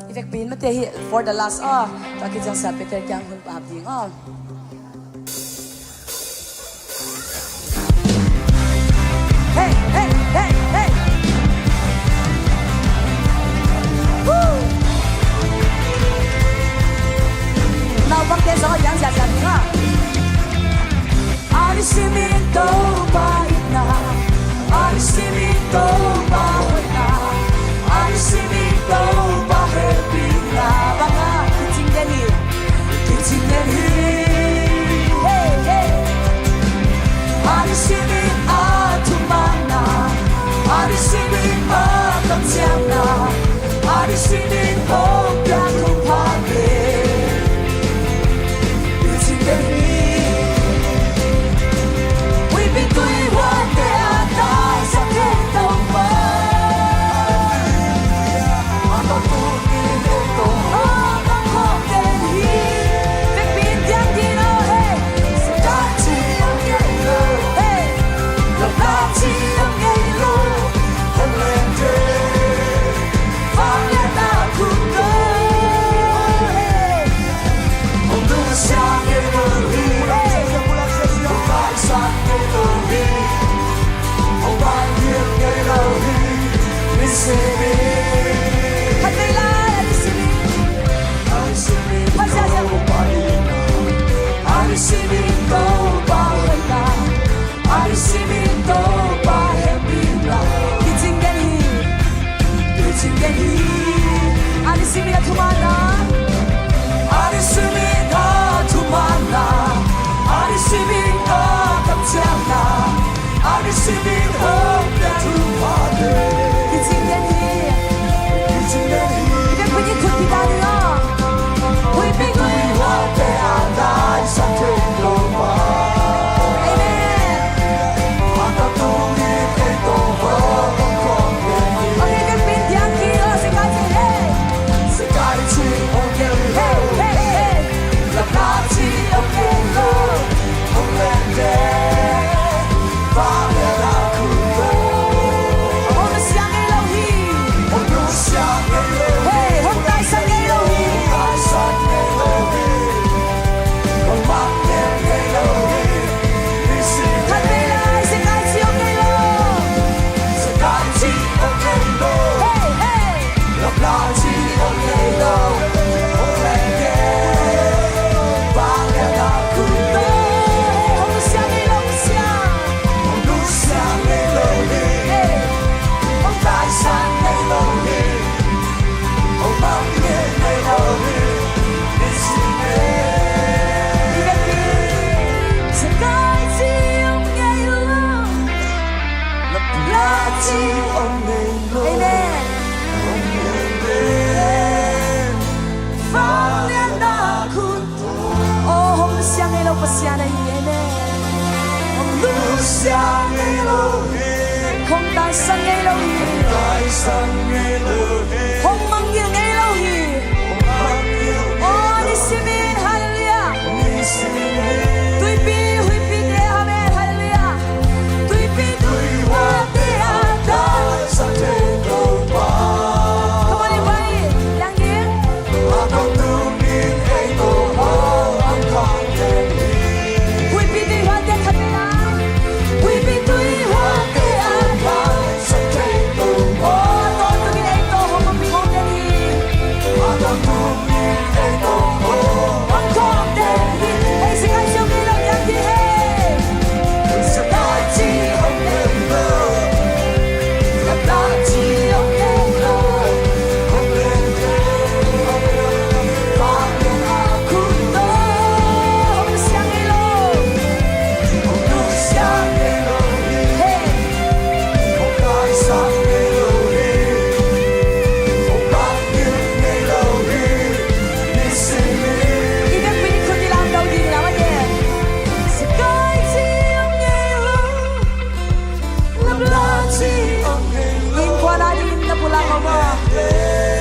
I vekpi in mate hi for the last, ah. Tua khit ciang sia Peter kiang hun pah ding, ah. Hey, hey, hey, hey. Woo! Naupangte zong a piang ziahziah ding, ah. A ni simin Topa itna, a ni simin Topa hoihna, a ni simin Topa hehpihna, bang a kicing den hi, kicing den hi. Hey, hey. A ni simin a thumanna, a ni simin a kamciamna, a ni simin hong piak thupha te. A ni simin Topa hoihna, a ni simin Topa hehpihna. Kicing den hi, kicing den hi. A ni simin a thumanna, a ni simin a thumanna, a ni simin a kamciamna, a ni simin hong piak thupha te. Kicing den hi, kicing den hi. I vekpi in i khut kidang ni aw. Huihpi in huihpi in huate a daisak thei lo.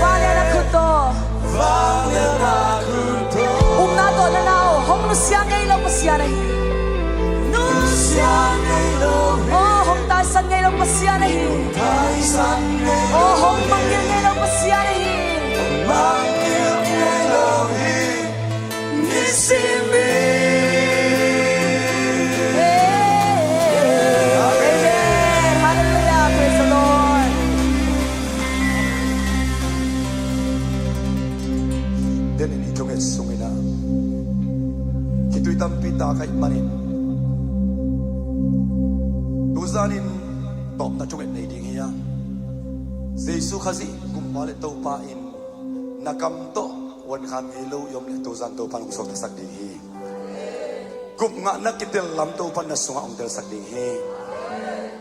Vanglian a khut tawh, vanglian a khut tawh, upna tawh na nau hong nusia ngei lo Pasian ahi. Nusia ngei lo hi. Aw hong taisan ngei lo Pasian ahi. Taisan ngei lo hi. Aw hong mangngilh ngei lo Pasian ahi. Mangngilh ngei lo hi. Nisim ni. Amen. Hallelujah. Praise the Lord. Denin i thunget sungin ah khitui tampi tak ahih manin tuzanin tawpna thunget nei ding hi a, Jesu Khazih Kumpa le Topa in na kam tawh huan khan ngei lo i om leh tuzan Topan hong suaktasak ding hi. Gupngahna kitel lam Topan na sungah hong telsak ding hi.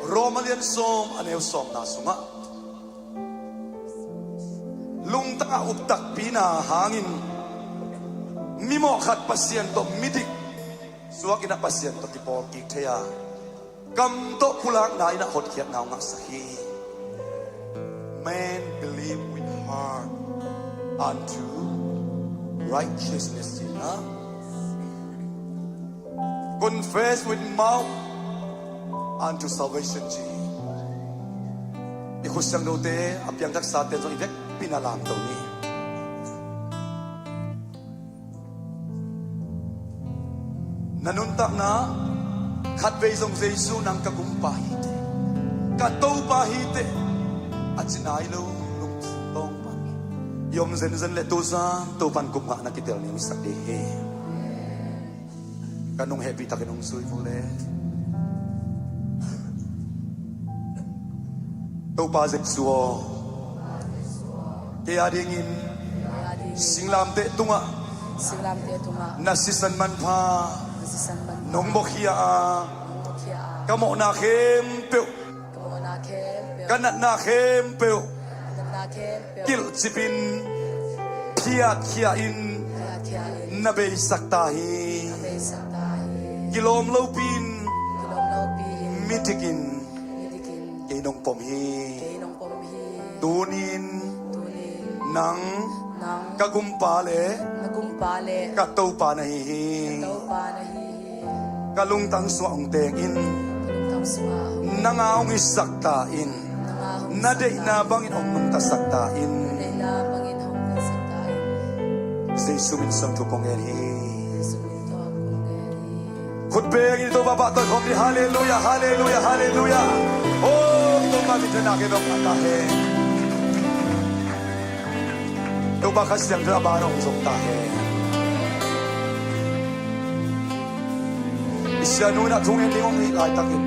Rom a lian sawm a neu sawmna sungah lungtang a uptakpina hangin mimawh khat Pasian tawh midik suakin a Pasian tawh kipawl kik thei a, kam tawh pulakna in a hotkhiatna hong ngahsak hi. Man believe with heart unto righteousness, ci a, confess with mouth unto salvation, ci. I khut siangthote a piangthaksate zong i vekpi-in a lamto ni. Na nuntakna khatvei zong Jesu nang ka Gumpa hi teh, ka Topa hi teh a ci nai lo lungsim tawng pan i om zenzen leh tuzan Topan gupngahna kitel ni hong sak ding hi. Ka nung hehpih takin hong zui vua le. Topa Jesu aw, kei a dingin singlamteh tungah, singlamteh tungah na sisan manpha, na sisan manpha nong buakhia a, nong buakhia a, ka mawhna khempeuh, ka mawhna khempeuh, ka natna khempeuh, ka natna khempeuh kilhcipin, phiatkhia in, phiatkhia in na beisak ta hi. Na beisak ta hi. Kilawm lopi-in, kilawm lopi-in midikin, midikin kei nong pom hi. Kei nong pom hi. Tunin, tunin nang, nang ka Gumpa le, ka Gumpa le ka Topa na hi hi. Ka Topa na hi hi. Ka lungtang sungah hong teng in, ka lungtang sungah hong teng in, nang a hong itsak ta in, nang a hong itsak ta in, na deihna bangin hong nungtasak ta in, na deihna bangin hong nungtasak ta in. Jesu min suang thu kong ngen hi. Jesu min suang thu kong ngen hi. Khut bengin Topa pahtawi khawm ni. Halleluia, halleluia, halleluia. Oh, Topa minthanna kei bang pha ta hen. Topa Kha Siangtho a ban hong zong ta hen. I sianu in a thungen ding hong hih laitakin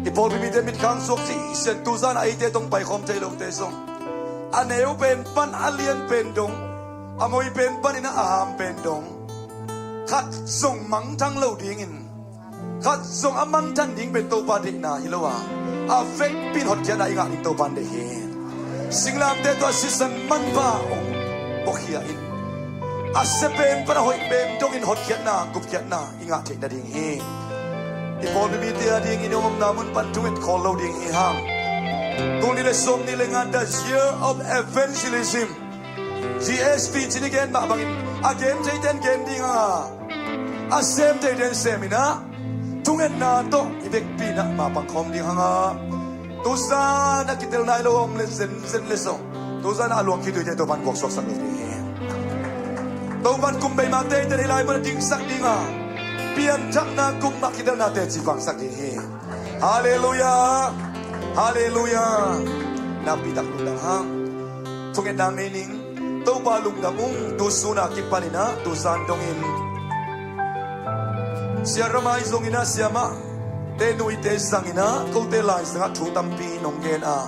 i pawlpi mite mitkhang suak ci. I sian tuzan a eite tawh hong paikhawm thei lote zong, a neu pen pan a lian pen dong, a moi pen panin a ham pen dong, khat zong mangthang lo dingin, khat zong a mangthang ding pen Topa deihna hi lo a, a vekpi-in hotkhiatna i ngah ding Topa in deih hi. Singlamteh tawh a sisan manpha hong buakhia in, a sia pen pan a hoih pen dongin hotkhiatna, gupkhiatna i ngah theih nading hi. I pawlpi mite a dingin i omna mun pan thunget khawl lo ding hi hang. Tul nih le sawmnih le nga, the year of evangelism. G S T cih i gen mah bangin a gen theite in gen ding hang a, a sem theite in sem in ah, thungetna tawh i vekpi-in ah mapang khawm ding hang a, tuzan a kitel nai lo a om le zenzen le zong, tuzan a luang khituite Topan guak suaksak lo ding hi. Topan kum bei mah teite in hih lai mun a dingsak ding a, pianthakna kum mah kitelna teci pangsak ding hi. Halleluia. Halleluia. Nakpi tak lungdam hang. Thungetna ngei ning. Topa lungdam ung. Tusun a kipanin ah tuzan dongin Sia Ramai zongin ah, siamahte nuite zangin ah, kote lai zangah thu tampi nong gen a,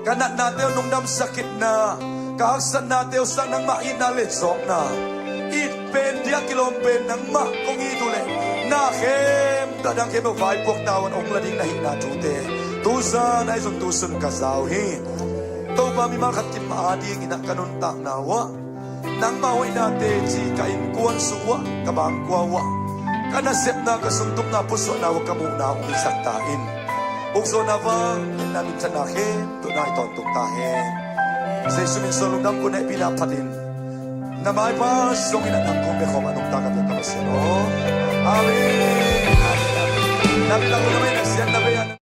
ka natnate uh nungdamsak khitna, ka haksatnate uh sang nangmah itna le zawkna, it pen diak kilawm pen nangmah kong it uh leh, na khempeuh, dang khempeuh vaipuak tavuan hong la ding na hihna thute tuzan ahi zong tusun ka za uh hi. Topa, mimal khat kim a dingin ah ka nuntakna uh ah nangmah hoihna teci ka innkuan sung uh ah, ka bangkua uh ah, ka nasepna, ka sungtumna, pusuahna uh ah ka muhna hong hisak ta in. Uk zawhna vang na minthanna khempeuh nai tawntung ta hen. Jesu min suang lungdam kun hehpihna phatin na maipa zongin a nang kong bia khawm a nungta ka biak ka Pasian aw. Amen. Amen. Amen. Na biak na maipa na sian na bei a